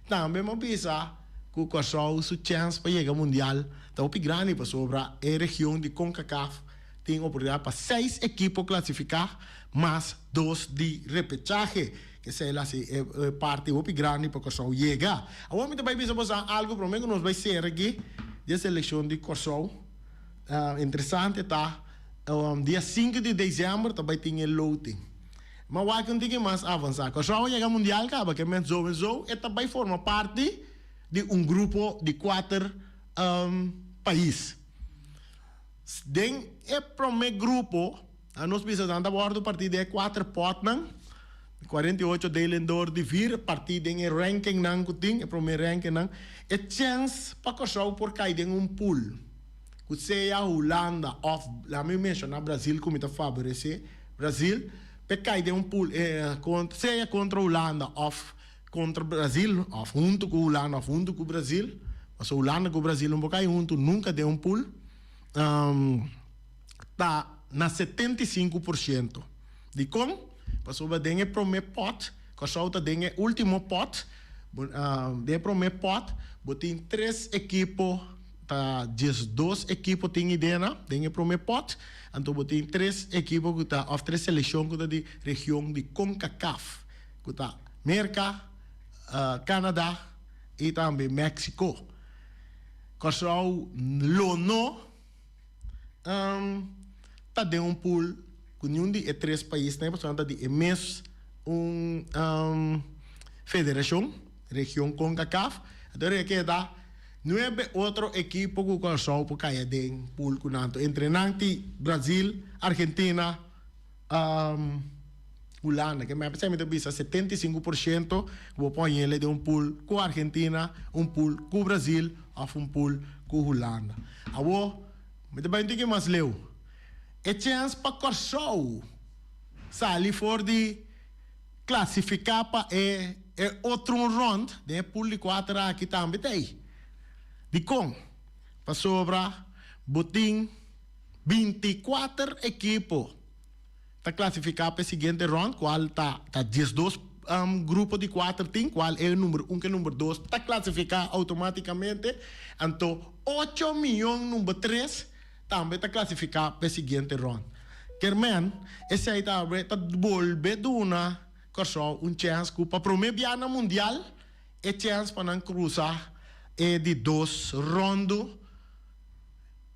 tambe mi a bisa ku Kòrsou su chèns pa yega mundial ta hopi grandi pasobra e region di Concacaf tin oportunidat pa seis ekipo klasifiká mas dos di repechahe. Esei la si e parti hopi grandi pa Kòrsou yega. Awor mi ta bai bisa boso algu promé ku nos bai sera aki di e selekshon di Kòrsou. Interesante ta dia sinku di desèmber ta bai tin e loting. Ma wak un tiki mas avansá. Kòrsou a yega mundial kaba ke men zowenzo e ta bai forma parti di un grupo di kuater pais. Den e promé grupo. A nos bisa nan ta wordo partí den e kuater potnan, 48 delen door di vier, partí den e rankingnan ku tin, e promé rankingnan. E chèns pa Kòrsou por kai den un pool ku sea Hulanda òf, laga mi menshoná Brazil ku mi ta faboresé Brazil, p'e kai den un pool sea kontra Hulanda òf kontra Brazil òf huntu ku Hulanda òf huntu ku Brazil, pasobra Hulanda ku Brazil no por kai huntu nunka den un pool. Ta na 75%. Dikon? Pasobra den e promé pòt, Kòrsou ta den e último pòt, den e promé pòt bo tin tres ekipo, ta 12 ekipo tin idea den e promé pòt, anto bo tin tres ekipo ku ta òf tres selekshon ku ta di region di Concacaf, ku ta Merka, Canada i tambe Mexico. Kòrsou lo no. ta den un pool ku niun di e tres paisnan ei pasobra nan ta di e mes un federashon, region Concacaf. Anto e keda nuebe otro ekipo ku Kòrsou por kai aden pool ku nan. Anto entre nan tin Brazil, Argentina, Hulanda. Ke mi a pensa mi ta bisa 75% ku bo por hañ'el den un pool ku Argentina, un pool ku Brazil òf un pool ku Hulanda. Awor, mi ta bai un tiki mas leu. E chèns pa Kòrsou sali for di klasifiká pa e e otro un rònt den e pool di kuater aki tambe ta ei. Dikon? Pasobra bo tin 24 ekipo ta klasifiká pa e siguiente rònt, kual ta ta 12 grupo di kuater tin, kual e number un ku e number dos ta klasifiká outomátikamente. Anto ocho mion number tres tambe ta klasifiká pa e siguiente rònt. Kermen, esei ta ta bolbe duna Kòrsou un chèns ku pa promé bia na mundial e chèns pa nan krusa e di dos ròndu.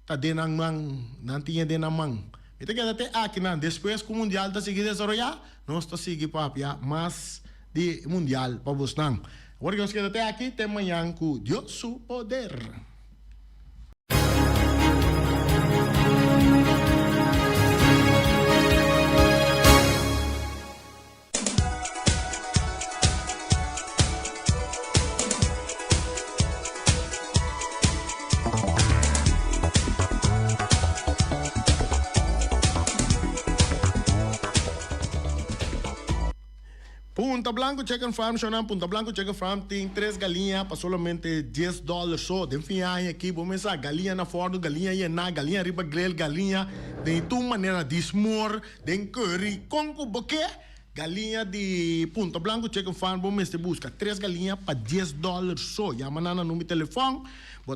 Ta den nan man, nan tin e den nan man. Mi ta keda te akinan, despues ku mundial ta sigui desaroyá, nos ta sigui papia mas di mundial pa bosnan. Awor ku nos keda te aki, te mañan ku Dios su poder. Punta Blanco Chicken Farm shownan Punta Blanco Chicken Farm tin tres galiña pa solamente dies dollar so. Den fin aña aki bo mesa galiña na forno, galiña yená, galiña riba grill, galiña den tur manera di smoor. Den curry con cu bo ke galiña di Punta Blanco Chicken Farm bo mester busca tres galiña pa dies dollar so. Yama nan na number telefon bo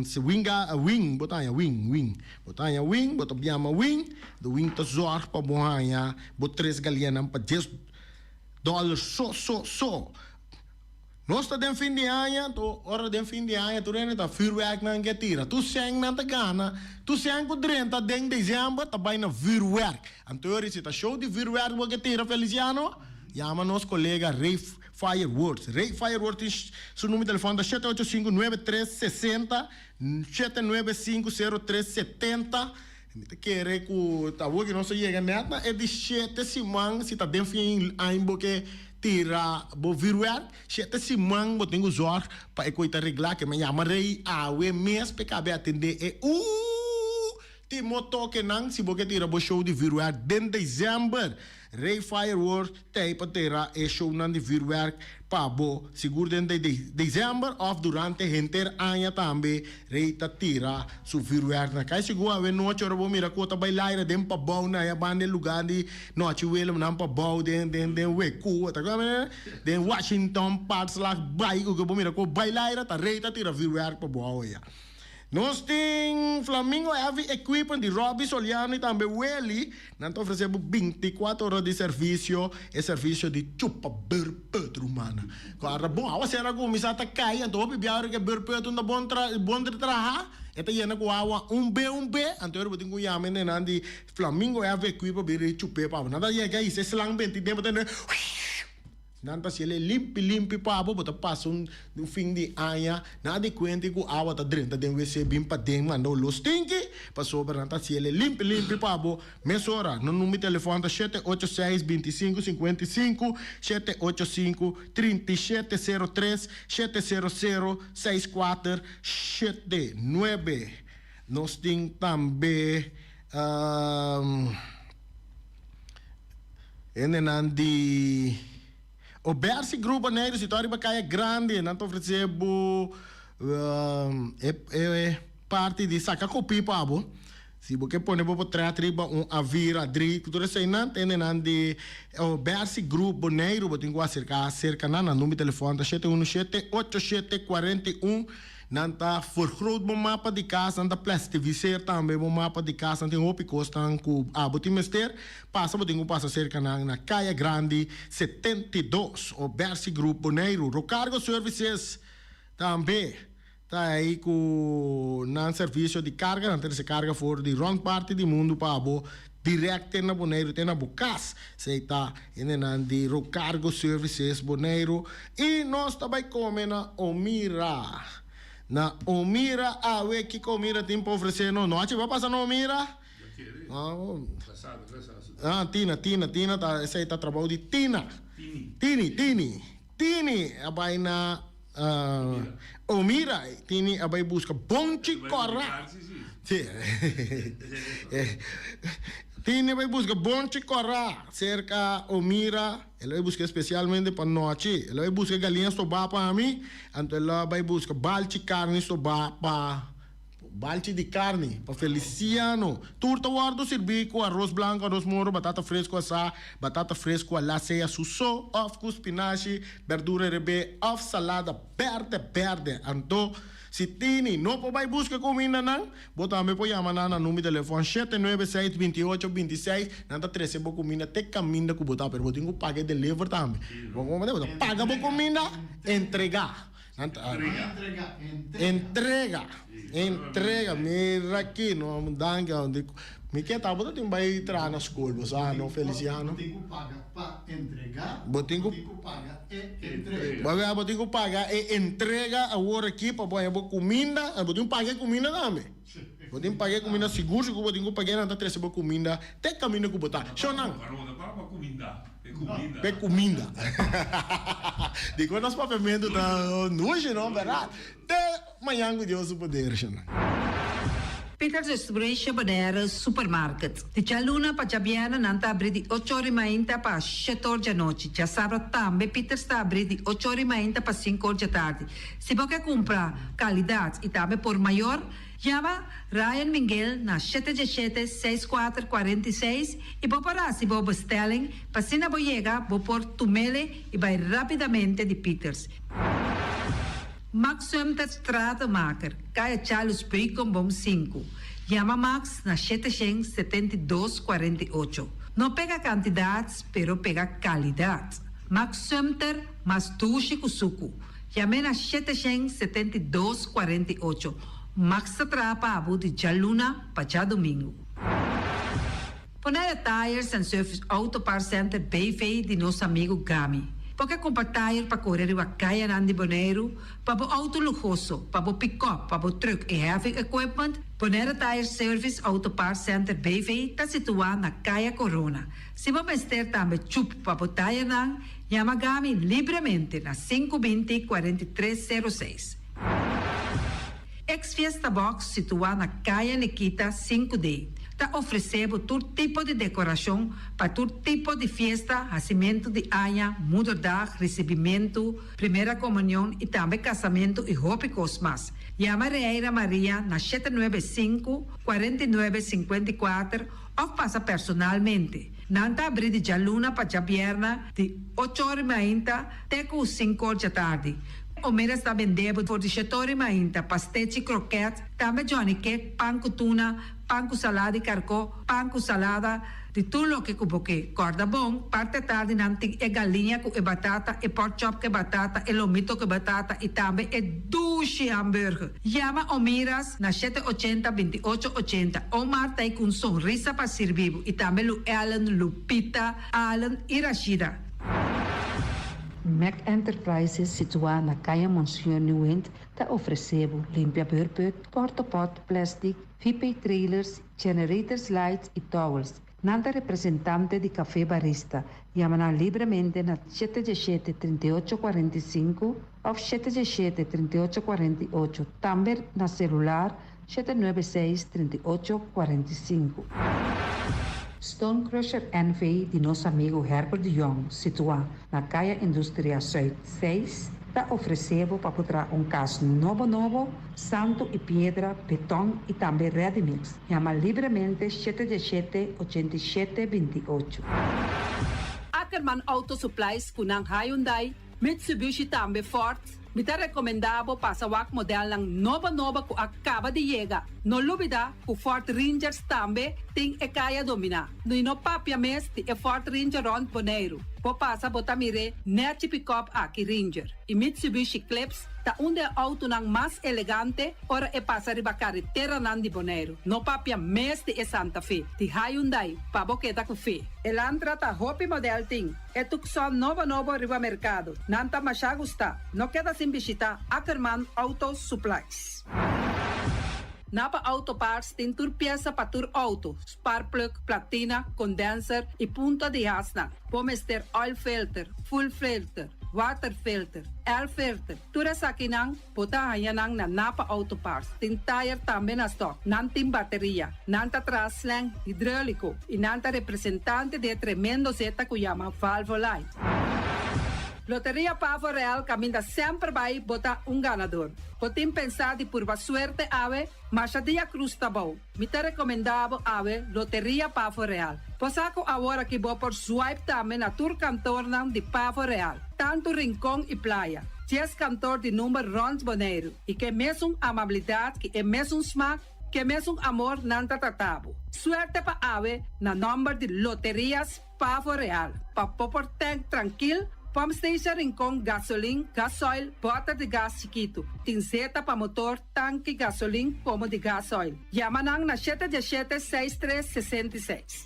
si wing wing bo ta haña wing wing bo ta haña wing bo ta yama wing de wing ta zorg pa bo haña bo tres galiñanan pa dies dollar so so so. Nos ta den fin di aña, anto ora den fin di aña tur hende ta vuurwerknan ke tira. Tur sènnan ta gana. Tur sèn ku drenta den desèmber ta bai na vuurwerk. Anto yori si ta show di vuurwerk bo ke tira Feliciano, yama nos kolega Ray. Fireworks. Rey Fireworks tin su numero di telefòn ta shete ocho sinku nuebe tres sesenta, shete nuebe sinku sero tres setenta. Mi ta kere ku ta awor ku nos a yega nèt na e di shete siman, si ta den fin aña bo ke tira bo vuurwerk, shete siman bo tin ku zòrg pa e koi ta reglá. Ke mi a yama Rey awe mes pa e kabe atendé e último tokenan si bo ke tira bo show di vuurwerk den desèmber. Rey Fireworks ta ei pa tera e shownan di vuurwerk pa bo, sigur den de december of durante henter aña tambe Rey ta tira su vuurwerk na kai. Sigur awe nochi ora bo mira ku ta bai laira den pabou na e banda e lugar di nochi Willem nan pabou den den den Weku ta den Washington Parkslag bai ku bo mira ku bai laira ta Rey ta tira vuurwerk pa bo awe ya. Nos tin Flamingo Heavy Equipment di Robby Soliano y tambe Willy. Nan ta ofrece bo binticuatro ora di servicio, e servicio di chupa beurput rumannan. Cu ora bon awacero a cuminsa ta cay, anto hopi bia ora cu e beurput no ta bon tra bon di traha, e ta yena cu awa un be un be, anto ora bo tin cu yama e nenan di Flamingo Heavy Equipment bira chupe pa bo. Nan ta yega hisa e slang benti den bo ta Nan ta hasiel e limpi limpi pa bo, bo ta pasa un fin di aña na di kuenta ku awa ta drenta den wc bin paden manda oló stinki, pasobra nan ta hasiel e limpi limpi pa bo mesora. Nan number di telefòn ta shete ocho seis, binti sinku, sinkuenta i sinku, shete ocho sinku, trinta i shete, sero tres, shete sero sero, seis kuater, shete nuebe. Nos tin tambe. Hendenan di Obersi Group Boneiru situá riba Kaya Grandi. Nan ta ofresé bo e parti di saka kopí pa bo. Si bo ke pone bo potrèt riba un A4, A3, ku tur eseinan, ta hendenan di Obersi Group Boneiru bo tin ku aserká serka nan. Nan number di telefòn ta shete unu shete, ocho shete, kuarenta i un. Nan ta vergroot bo mapa di kas, nan ta plastifiseer tambe bo mapa di kas, nan tin hopi kosnan ku abo tin mester pasa, bo tin ku pasa serka nan na Kaya Grandi 72 o Bercy Group Boneiru. Rocargo Services tambe ta ei ku nan servisio di karga, nan ta rese karga for di rònt parti di mundu pa abo dirèkt te na Boneiru, te na bo kas. Esei ta hendenan di Rocargo Services Boneiru. I nos ta bai kome na Omira. Na Omira awe kiko Omira tin pa ofresé nos? No hachi bo a pasa na Omira? Ah, Tina, Tina, Tina ta esei ta trabou di Tina. Tini, Tini, Tini a bai na Omira. Tini a bai buska bonchi kòrá. Sí. Tini a bai buska bonchi kòrá serka Omira. El a bai buska espesialmente pa nochi. El a bai buska galiña stobá pa mi, anto el a bai buska balchi karni stobá pa balchi di karni pa Feliciano. Tur ta wòrdu sirbí ku aros blanku, aros moro, batata fresku asá, batata fresku alá sea su so òf ku spinashi, bèrdura rebé òf salada bèrdè bèrdè. Anto si tini no por bai buska kumindanan, Bo tambe por yama nan na number di telefòn shete nuebe seis binti ocho binti seis, nan ta trese bo kuminda te kaminda ku bo ta, pero bo tin ku paga e deliver tambe. Bo komprende? Bo ta paga bo kuminda, entregá. Nan ta entrega, entrega. Mira aki no, danki. Mi ke ta bo ta tin bai traha na skol, bo sa no, Feliciano? Bo tin ku paga pa entregá, bo tin ku paga e entrega. Bo wea bo tin ku paga e entrega awor aki pa bo haña bo kuminda, bo tin ku paga e kuminda tambe. Bo tin paga e kuminda sigur sigur bo tin ku pag'e, nan ta trese bo kuminda te kaminda ku bo ta. Shownan. Pa e kuminda. Dikon nos papiamentu ta nushi no, bèrdat? Te mañan ku Dios su poder, shownan. Peter Restaurantje Bonaire Supermarket. Di djaluna pa djabièrnè nan ta abrí di ocho or i mainta pa shete or djanochi. Djasabra tambe Peters ta abrí di ocho or i mainta pa sinku or djatardi. Si bo ke kumpra kalidat i tambe por mayor, yama Ryan Minguel na shete djeshete, seis kuater, kuarenta i seis i bo por hasi bo bestelling pa asina bo yega bo por tumele i bai rapidamente di Peters. Max Sumter Stratenmaker, Kaya Charles Beukenboom sinku. Yama Max na shete shen setenta i dos kuarenta i ocho. No pega kantidat, pero pega kalidat. Max Sumter mas dushi ku suku. Yam'é na shete shen setenta i dos kuarenta i ocho. Max ta traha pa bo di djaluna pa djadumingu. Bonaire Tires and Service Auto Parts Center BV di nos amigu Gami. Bo ke kumpra tayer pa kore riba kayanan di Boneiru, pa bo outo luhoso, pa bo pikòp, pa bo trùk i heavy equipment? Bonaire Tire Service Auto Parts Center BV ta situá na Kaya Corona. Si bo mester tambe chup pa bo tayernan, yama Gami libremente na 520 43 06. Ex Fiesta Box situá na Kaya Nikita 5D ta ofresé bo tur tipo di dekorashon pa tur tipo di fiesta, hasimentu di aña, moederdag, risibimentu, primera komunion i tambe kasamentu i hopi kos mas. Yama Reira Maria na 795 49 54 òf pasa personalmente. Nan ta abrí di djaluna pa djabièrnè di ocho or i mainta te ku sinku or djatardi. Omeras ta bende bo for di shete or i mainta pastechi, kroket, tambe johnny cake, pan ku tuna, pan ku salada di karkó, pan ku salada, di tur loke ku bo ke. Kòrda bon, parti atardi nan tin e galiña ku e batata, e pork chop ku e batata, e lomito ku e batata i tambe e dushi hamburger. Yama Omiras na shete ochenta, 28 ochenta. Omar ta ei ku un sonrisa pa sirbi bo i tambe Lu Ellen, Lupita, Allen i Rashida. Mac Enterprises situá na Kaya Monseñor Nieuwind ta ofresé bo limpia beurput, portopot, plastic, VP trailers, generators lights i towels. Nan ta representante di Café Barista. Yama nan libremente na 717 38 45 òf 717 38 48. Tambe na selular 796 38 45. Stone Crusher NV di nos amigu Herbert de Jong, situá na Kaya Industria Zuid 6, ta ofresé bo pa traha un kas nobo nobo, santu i piedra, beton i tambe ready mix. Yama libremente 717 87 28. Ackerman Auto Supplies ku nan Hyundai, Mitsubishi tambe Ford. Mi ta rekomendá bo pasa wak modelnan nobo nobo ku a kaba di yega. No lubidá ku Ford Rangers tambe tin e kaya dominá. No no papia mes di e Ford Ranger rònt Boneiru. Bo pasa bo ta mira nèchi pick-up aki Ranger. I Mitsubishi Eclipse ta un di e outonan mas elegante ora e pasa riba kareteranan di Boneiru. No papia mes di e Santa Fe. Di Hyundai, pa bo keda ku fe. Elantra ta hopi model tin. E Tucson nobo nobo riba merkado. Nan ta masha gusta. No keda sin bishitá Ackerman Auto Supplies. Napa Auto Parts tin tur piesa pa tur outo, spark plug, platina, condenser i punta di hasnan. Bo mester oil filter, fuel filter, water filter, air filter. Tur esakinan, bo ta haña nan na Napa Auto Parts. Tin tire tambe na stock. Nan tin bateria. Nan ta traha slang hidráuliko. I nan ta representante di e tremendo zeta ku yama Valvoline. Loteria Pavo Real kaminda semper bai bo ta un ganadó. Bo tin pensá di purba suerte awe, masha dia krus ta bou. Mi ta rekomendá bo awe Loteria Pavo Real. Bo sa ku awor aki bo por swipe tambe na tur kantornan di Pavo Real, tantu Rincon i Playa. 10 kantor di number rònt Boneiru i ku e mesun amabilidat, ku e mesun smak, ku e mesun amor nan ta trata bo. Suerte pa awe na nòmber di Loterias Pavo Real. Pa bo por tank trankil, pump station Rincon, gasolin, gasoil, bòter di gas chikitu. Tin zeta pa motor, tanki, gasolin, komo di gasoil. Yama nan na 717 6366.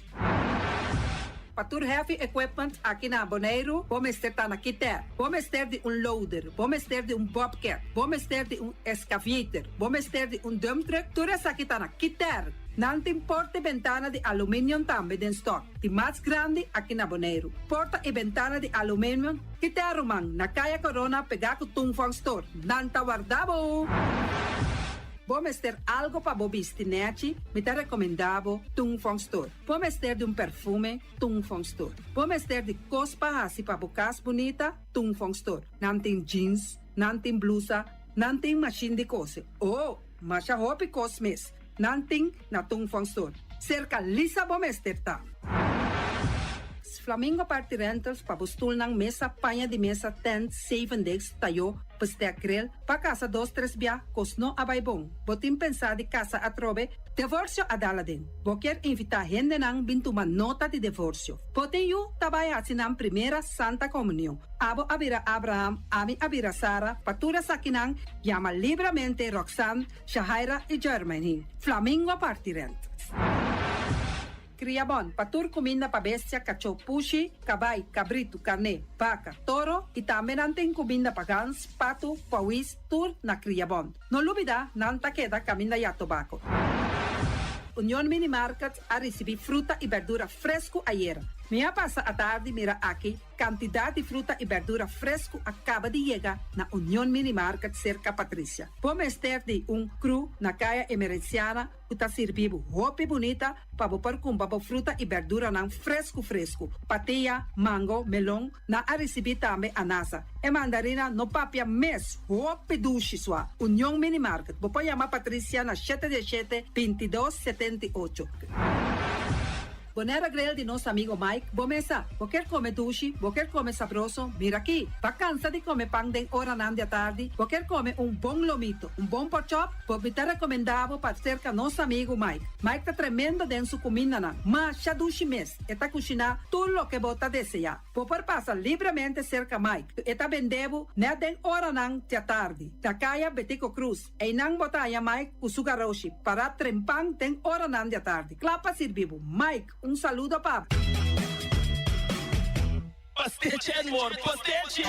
Pa tur heavy equipment aki na Boneiru, bo mester ta na Kiter. Bo mester di un loader, bo mester di un bobcat, bo mester di un excavator, bo mester di un dump truck, tur esaki ta na Kiter. Nan tin porta i bentana di aluminium tambe den stock. Di mas grandi aki na Boneiru. Porta i bentana di aluminium, Kiter ruman, na Kaya Corona pegá ku Tung Fong Store. Nan ta warda bo! Bo mester algu pa bo bisti nèchi, mi ta rekomendá bo Tung Fong Store. Bo mester di un perfume, Tung Fong Store. Bo mester di kos pa hasi pa bo kas bunita, Tung Fong Store. Nan tin jeans, nan tin blusa, nan tin machine di kose. Oh, masha hopi kos mes. Nan tin na Tung Fong Store. Serka Lisa bo mester ta. Flamingo Party Rentals pa bo stulnan mesa, paña di mesa, tent, seven days, tayó, bestek grill, pa kasa dos tres bia, kos no a bai bon. Bo tin pensá di kasa atrobe, divorsio a dal aden. Bo kier invitá hendenan bin tuma nota di divorsio. Bo tin yu ta bai hasi nan primera Santa Komunion. Abo a bira Abraham, ami a bira Sara, pa tur esakinan yama libremente Roxanne, Shahaira i Jermaine. Flamingo Party Rentals. Kriabon, pa tur kuminda pa bestia, kachó, pushi, kabai, kabritu, karné, baka, toro i tambe nan tin kuminda pa gans, patu, pawis, tur na Kriabon. No lubidá, nan ta keda kaminda ya tobako. Union Mini Market a risibí fruta i bèrdura fresku ayera. Mi a pasa atardi mira aki Kantidat di fruta i bèrdura fresku a kaba di yega na Union Mini Market serka Patricia. Bo mester di un kru na Kaya Emerenciana ku ta sirbi bo hopi bunita pa bo por kumpra bo fruta i bèrduranan fresku fresku. Patia, mango, melon, nan a risibí tambe anasa. E mandarina no papia mes, hopi dushi sua. Union Mini Market, bo por yama Patricia na shete diesshete, bintidos, 78. Bonera Grill di nos amigo Mike, bo mesa. Bo kier come dushi, bo kier come sabroso, mira aki. Ba cansa di come pan den oranan di atardi, bo kier come un bon lomito, un bon porkchop, bo mi ta recomenda bo pa cerca nos amigo Mike. Mike ta tremendo den su cumindanan, masha dushi mes, e ta cushina tur loke bo ta desea. Bo por pasa libremente cerca Mike, e ta bende bo net den oranan di atardi, na caya Betico Croes. Einan bo ta haña Mike ku su garoshi pará trempan den oranan di atardi, kla pa sirbi bo. Mike, un saludo pa bo. Pastechi and more pastechi!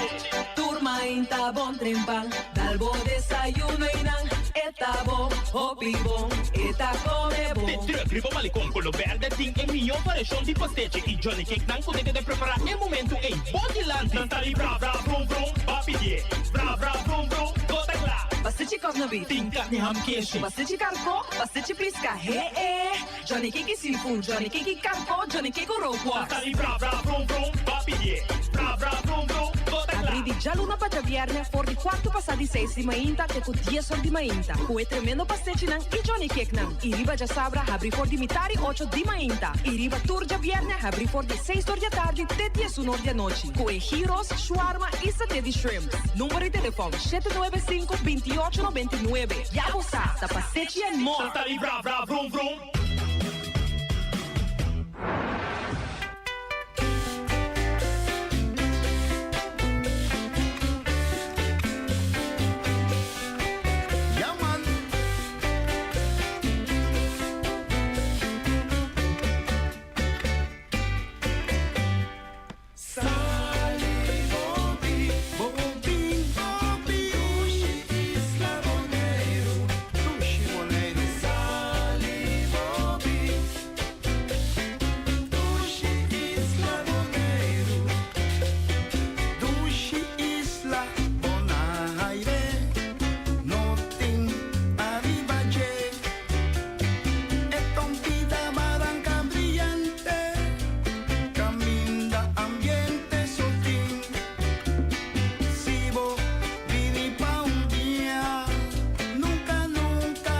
Tur mainta bon trempan, dal bo desayuno einan, e ta bon, hopi bon, e ta come bon. De truck riba Malecon Colo Berde tin e mihó variashon di pastechi y Johnny Cake nan ku ta keda prepará e momentu ei bo dilanti. Nan ta di bra bra brum brum, ba pidié bra bra brum brum, bo ta kla. Pastechi kòkna beef. Tin karni ham keshi. Pastechi karkó, pastechi piska, he e. Johnny Cake i seafood, Johnny Cake i karkó, Johnny Cake ku rookworst. Nan ta di bra bra brum brum, ba pidié bra bra brum brum, bo ta kla. Abrí di djaluna pa djabièrnè for di kuartu pasá di seis di mainta te ku dies or di mainta ku e tremendo pastechinan i Johnny Cakenan. I riba djasabra habrí for di mitari ocho di mainta i riba tur djabièrnè habrí for di seis or di atardi te diesun or di anochi ku e gyros, shawarma i saté di shrimps. Number di telefòn, 795 28 99. Ya bo sa, ta Pastechi and More! Nan ta di bra bra vrum vrum. Ja man. Sali Bobi, Bobi, Bobi, Dushi Isla Boneiru, Dushi Boneiru. Sali Bobi, Dushi Isla Boneiru, Dushi Isla Bonaire, no tin ariba dje. E tompida baranka briyante. Caminda ambiente so tin. Si bo bini pa un dia, nunca nunca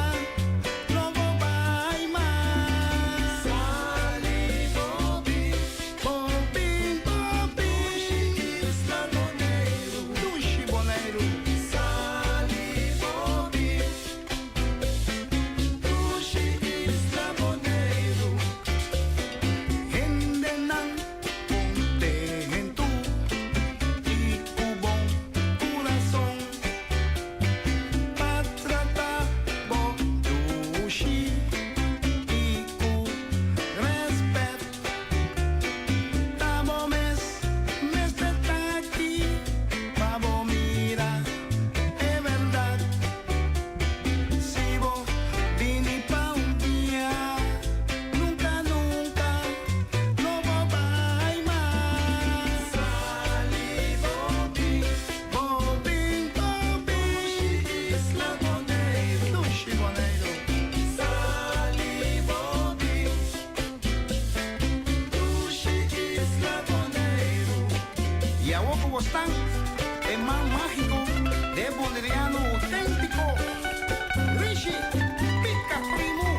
no bo bai mas. Sali bo bin, bo bin, bo bin. Dushi isla Boneiru, dushi Boneiru. Sali bo bin, dushi isla Boneiru. Hendenan kontentu i ku bon kurason pa trata bo dushi i ku rèspèt. Ta bo mes mester ta aki pa bo mira e bèrdat. Si bo bini pa un dia, nunca nunca no bo bai mas. Sali bo bin, bo bin, bo bin. Dushi isla Boneiru, dushi Boneiru. Sali bo bin, dushi isla Boneiru. Y awor cu bo stan e man magico de e Boneriano autentico, Rishi Pica Primu!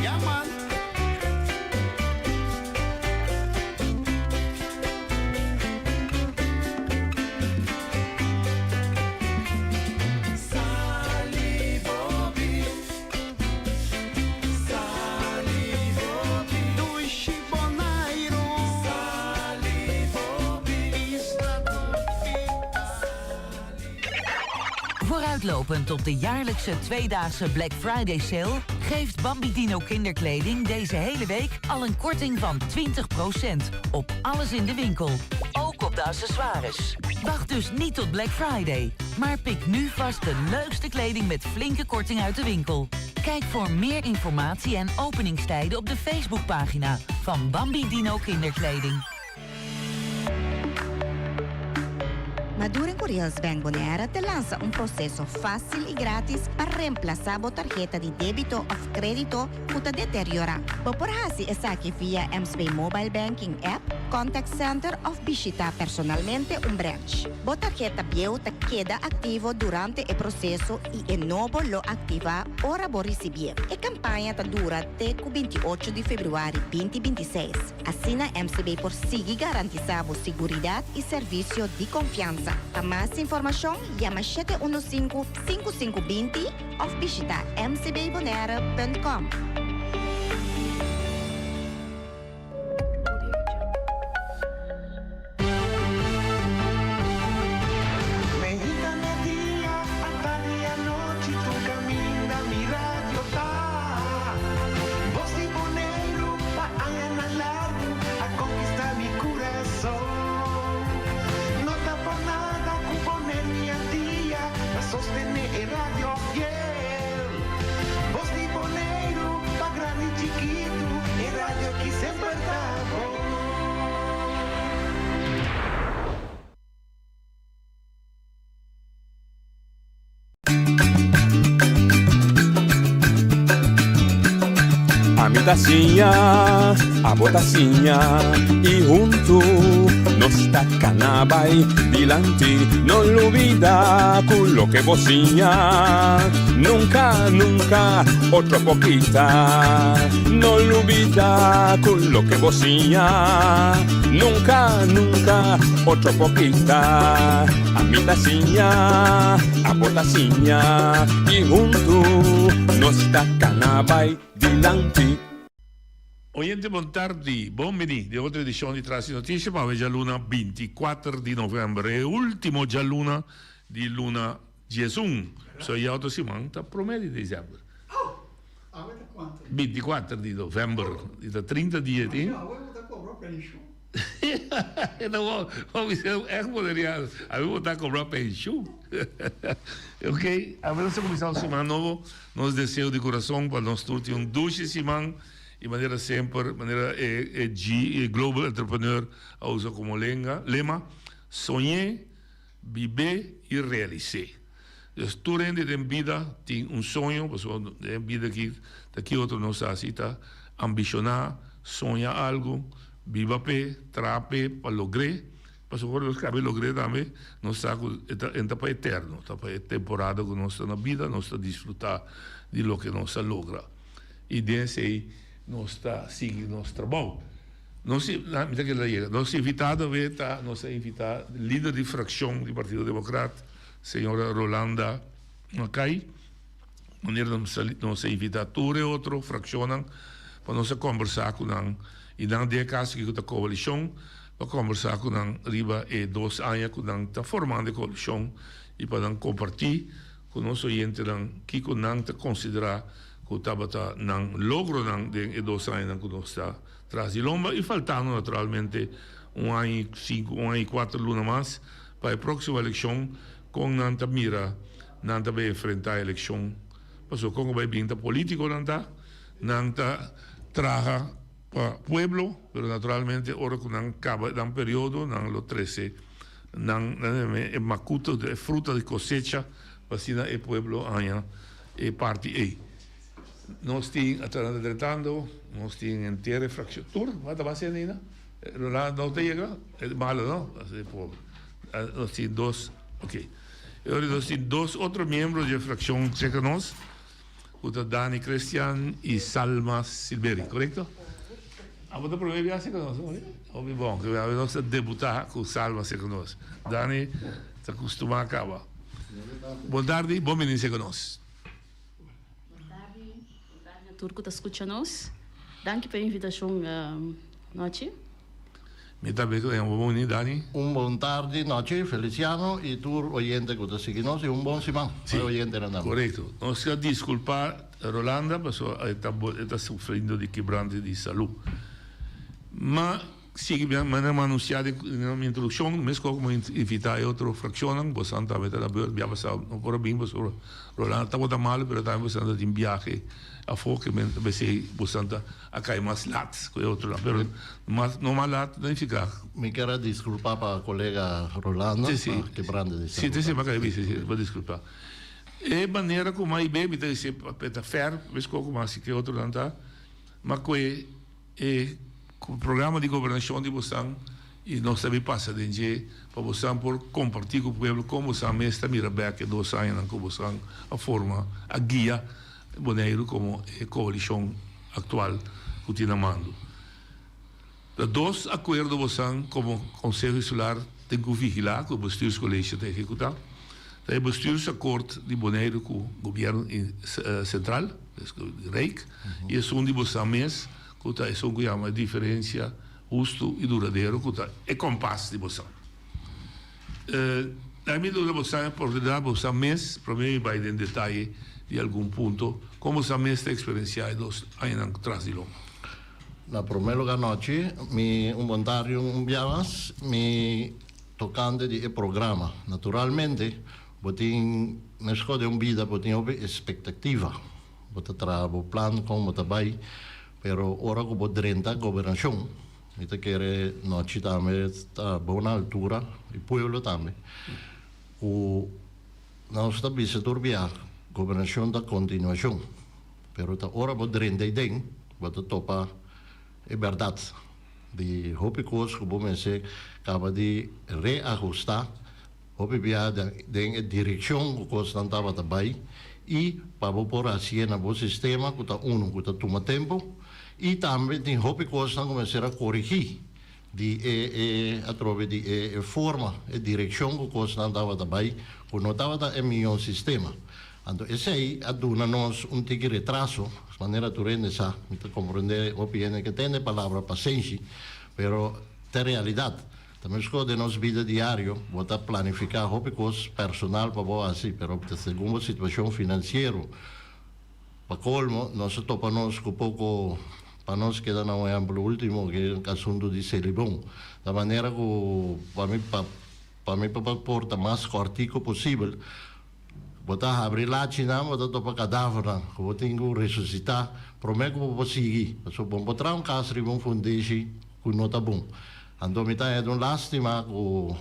Ya man! Sali bo bin. Vooruitlopend op de jaarlijkse tweedaagse Black Friday sale geeft Bambi Dino kinderkleding deze hele week al een korting van 20% op alles in de winkel. Ook op de accessoires. Wacht dus niet tot Black Friday, maar pik nu vast de leukste kleding met flinke korting uit de winkel. Kijk voor meer informatie en openingstijden op de Facebookpagina van Bambi Dino Kinderkleding. Maduro Curiels Bank Bonaire te lansa un proseso fásil i grátis pa remplasá bo tarheta di débito òf krédito ku ta deteriorá. Bo por hasi esaki via MSB Mobile Banking app, contact center òf bishitá personalmente un branch. Bo tarheta bieu ta keda aktivo durante e proseso i e nobo lo aktivá ora bo risibié. E kampaña ta dura te ku 28 di febrüari 2026. Asina MCB por sigui garantisá bo siguridat i servisio di konfiansa. Pa mas informashon yama 715 5520 òf bishitá mcbbonaire.com. Meinta media, atardi anochi tur caminda mi radio ta. Bos di Boneiru pa añanan largu a conquista mi curason. No ta por nada cu Boneiru y Antia ta sostene e radio fiel. Bos di Boneiru pa grandi y chikitu e radio ki semper ta bon. Ami ta siña, abo ta siña y huntu nos ta cana bay dilanti. No lubida cu loke bo siña nunca, nunca otro por kita. No lubida cu loke bo siña nunca, nunca otro por kita. Ami ta siña, abo ta siña y huntu nos ta cana bay dilanti. Oyente bon tardi, bon bini den otro edicion di Tras di Noticia pa awe djaluna 24 di november, e ultimo djaluna di luna 11, so ya otro siman ta prome di december. 24 di november, y ta 30 dia tin. No, bo bisa echt boneriano. Ami bo ta cobra pensioen. Ok, awe nos ta cuminsa un siman nobo. Nos deseo di curason pa nos tur tin un dushi siman y manera semper, manera e e G, e Global Entrepreneur a usa como lenga, lema, Soñé, bibé y realisé. Dus tur hende den bida tin un soño, pasobra den bida aki ta ki otro nos hasi ta ambishoná, soña algu, biba p'e, traha p'e pa logr'é, pasobra ora nos kaba e logr'é tambe nos sa ku e ta e ta pa eterno, ta pa e temporada ku nos ta na bida nos ta disfrutá di loke nos a logra i den esei nos ta sigui nos trabou. Nos mi ta kere yega, nos invitado awe ta nos a invitá lider di frakshon di Partido Demokrat, Señora Rolanda Mackay, manera nos a invita tur e otro fraccionnan pa nos a combersa cu nan y nan den e caso aki cu ta coalicion pa combersa cu nan riba e dos aña cu nan ta formando e coalicion y pa nan comparti cu nos oyentenan kico nan ta considera cu tabata nan logronan den e dos añanan cu nos ta tras di lomba y faltando naturalmente un aña y cinco un aña y cuatro luna mas Pa e próksimo elekshon kon nan ta mira nan ta bay enfrentá elekshon? Pasobra kon ku bay bin ta polítikonan ta, nan ta traha pa pueblo, pero naturalmente ora ku nan kaba nan periodo nan lo trese nan e makuto, e fruta di kosecha pa asina e pueblo haña e parti ei. Nos tin, ata nan ta drentando, nos tin henter e frakshon, tur, wak ta base ainda? Rolando no ta yega? E malo no? Así pobre. Nos tin dos, ok. E ora nos tin dos otro miembro di e fraccion cerca nos, cu ta Dani Christian y Salma Silberi, correcto? Abo ta prome biaha cerca nos, no? Hopi bon, cu awe nos ta debuta cu Salma cerca nos. Dani ta custuma caba. Bon tardi, bon bini cerca nos. Bon tardi, bon tardi na tur ku ta skucha nos. Danki pa e invitashon Nochi. Mi ta bek un bon bini Dani. Un bon tardi, nochi, Feliciano y tur oyente cu ta sigui nos y un bon siman pa e oyentenan tambe. Corecto. Nos ta disculpa Rolanda pasobra e ta e ta sufriendo di quebrante di salud. Ma sigui mi manera mi a anuncia den mi introduccion mescos cu mi a invita e otro fraccionnan bosan tambe ta na beurt bia pasa no por a bin pasobra Rolanda tabata malo pero tambe bosan ta tin biahe afo ke men ta besey bosan ta A kai mas lat ku e otronan, pero mas no mas lat no nifiká. Mi kier a diskulpá pa kolega Rolando pa kebrante di salud. Si, si, mi a kai bisa, si, bo diskulpá. E manera ku mai be mi ta disi e ta fèr meskos ku mas ke otronan ta, ma ku e e programa di gobernashon di bosan i nos ta bin pasa den dje pa bosan por kompartí ku pueblo kon bosan mes ta mira bèk e dos añanan ku bosan a forma, a guia Boneiru komo e koalishon aktual ku tin na mando. Ta dos akuerdo bosan komo Konseho Insular tin ku vigilá ku e Bestuurscollege ta ehekutá. Ta e Bestuursakkoord di Boneiru ku Gobièrnu Sentral, Rijk, i esun di bosan mes ku ta esun ku yama e Diferensia Hustu i Duradero ku ta e kompas di bosan. Laga mi duna boso e oportunidad boso mes prome mi bay den detaye di algun punto con boso mes ta experiencia e dos añanan tras di lomba. Na prome lugar nochi mi un bon tardi un bia mas mi tocante di e programa. Naturalmente bo tin mesco den un bida bo tin hopi expectativa bo ta traha bo plan con bo ta bay pero ora cu bo drenta gobernacion Mi ta kere nochi tambe ta bon na altura y pueblo tambe cu nos ta bisa tur bia gobernacion ta continuacion pero ta ora bo drenta eyden bo ta topa e berdad di hopi cos cu bo mester caba di reahusta hopi bia den e direccion cu cosnan tabata bay y pa bo por haci'e na bo sistema cu ta uno cu ta tuma tempo y tambe tin hopi cosnan cu mester a corigi di e e atrobe di e e forma e direccion cu cosnan tabata bay cu no tabata e miyon sistema. Anto esey a duna nos un tiki retraso, manera tur hende sa, mi ta comprende hopi hende ke tende e palabra pasenshi, pero ta e realidad. Ta meskos den nos bida diario, bo ta planifiká hopi kos personal pa bo hasi, pero ta segun bo situashon finansiero. Pa kolmo, nos a topa nos ku poko, pa nos keda na un ehèmpel último, ku e asuntu di Selibon. Ta manera ku pa mi pa pa mi pa por ta mas kòrtiku posibel, bo ta habri lachinan, bo ta topa kadavernan ku bo tin ku resusitá promé ku bo por sigui. Pasobra bo por traha un kas riba un fundeshi ku no ta bon. Anto mi ta haña un lástima ku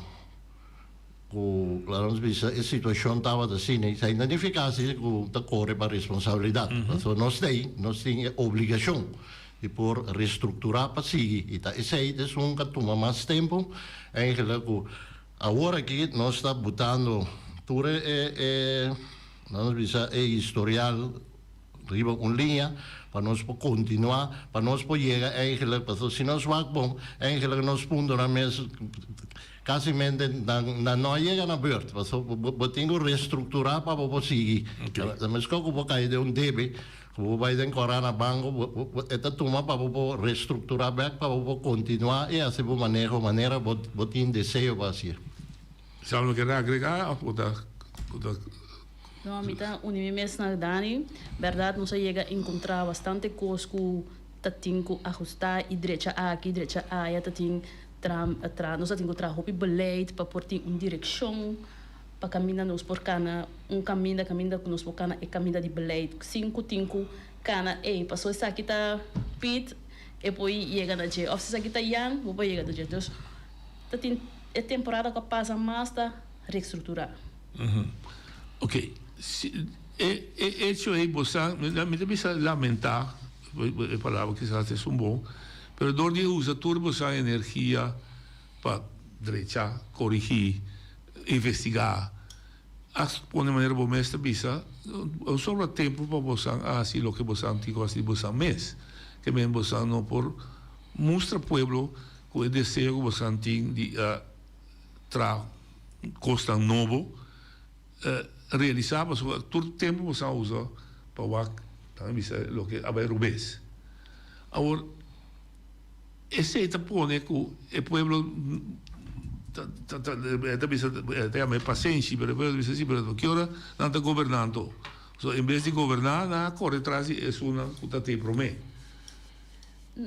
ku laga nos bisa e situashon tabata asina i esei no nifiká si ku ta kore pa responsabilidat. Pasobra nos ta ei, nos tin e obligashon di por restrukturá pa sigui i ta esei ta esun ku a tuma mas tempu eigenlik ku awor aki nos ta butando tur e e laga nos bisa e historial riba un liña pa nos por continua, pa nos por yega eigenlijk, pasobra si nos wak bon, eigenlijk nos puntonan mes casimente nan nan no a yega na beurt, pasobra bo bo tin cu restructura pa bo por sigui. Ta mescos cu bo cay den un debe, cu bo bay den cora na banco, bo bo e ta tuma pa bo por restructura bek pa bo por continua y haci bo maneho manera bo bo tin deseo pa hacié. Sa bo kere agrega of bo ta bo ta. No, mi ta uni mi mes na Dani. Bèrdat nos a yega enkontrá bastante kos ku ta tin ku ahustá i drecha aki, drecha aya, ta tin tra tra nos ta tin ku traha hopi beleid pa por tin un direkshon pa kaminda nos por kana un kaminda kaminda ku nos por kana e kaminda di beleid sin ku tin ku kana ey pasobra esaki ta Piet e por yega na dje òf si esaki ta Jan bo por yega na dje dus ta tin e temporada ku a pasa mas ta restrukturá. Ok, si e e hecho ei bo sa, mi ta bisa lamentá, e palabra kisas es un bon, pero dor di usa tur bo sa energia pa drecha, korigí, investigá, a pone manera bo mes ta bisa, no sobra tempu pa bosan a hasi loke bosan tin ku hasi di bosan mes. Ke men bosan no por mustra pueblo ku e deseo ku bosan tin di a traha kosnan nobo realisá pasobra tur tempu bo sa usa pa wak ta bisa loke a bai rubes. Awor. Esei ta pone ku e pueblo ta ta ta e ta bisa e ta yama e pasenshi pero e pueblo ta bisa si pero ki ora nan ta goberná anto? So en bes di goberná nan a kore tras di esunnan ku ta tin promé.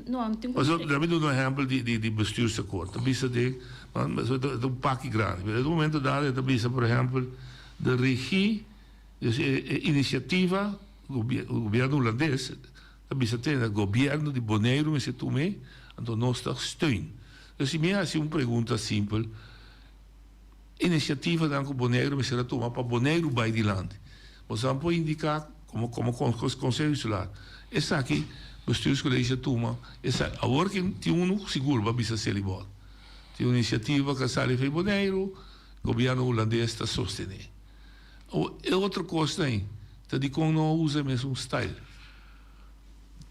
No, mi tin ku. Pasobra laat mi duna un ehèmpel di di di bestuursakkoord. Ta bisa den pasobra e ta un paki grandi pero den un momento dado e ta bisa por ehèmpel de regie dus e e inisiativa gobièrnu hulandes Ta bisa te na gobierno di Boneiru mester tum'é, anto nos ta steun. Entonces si mi hasi un pregunta simpel, inisiativanan ku Boneiru mester a tuma pa Boneiru bai dilanti, boso por indiká komo komo Konseho Insular esaki Bestuurscollege a tuma esaki? Awor ke tin unu sigur bo a bisa Selibon tin un inisiativa ku a sali for di Boneiru, gobierno Hulandes ta sostené. Awor e otro kosnan ei ta dikon no a usa e mesun style?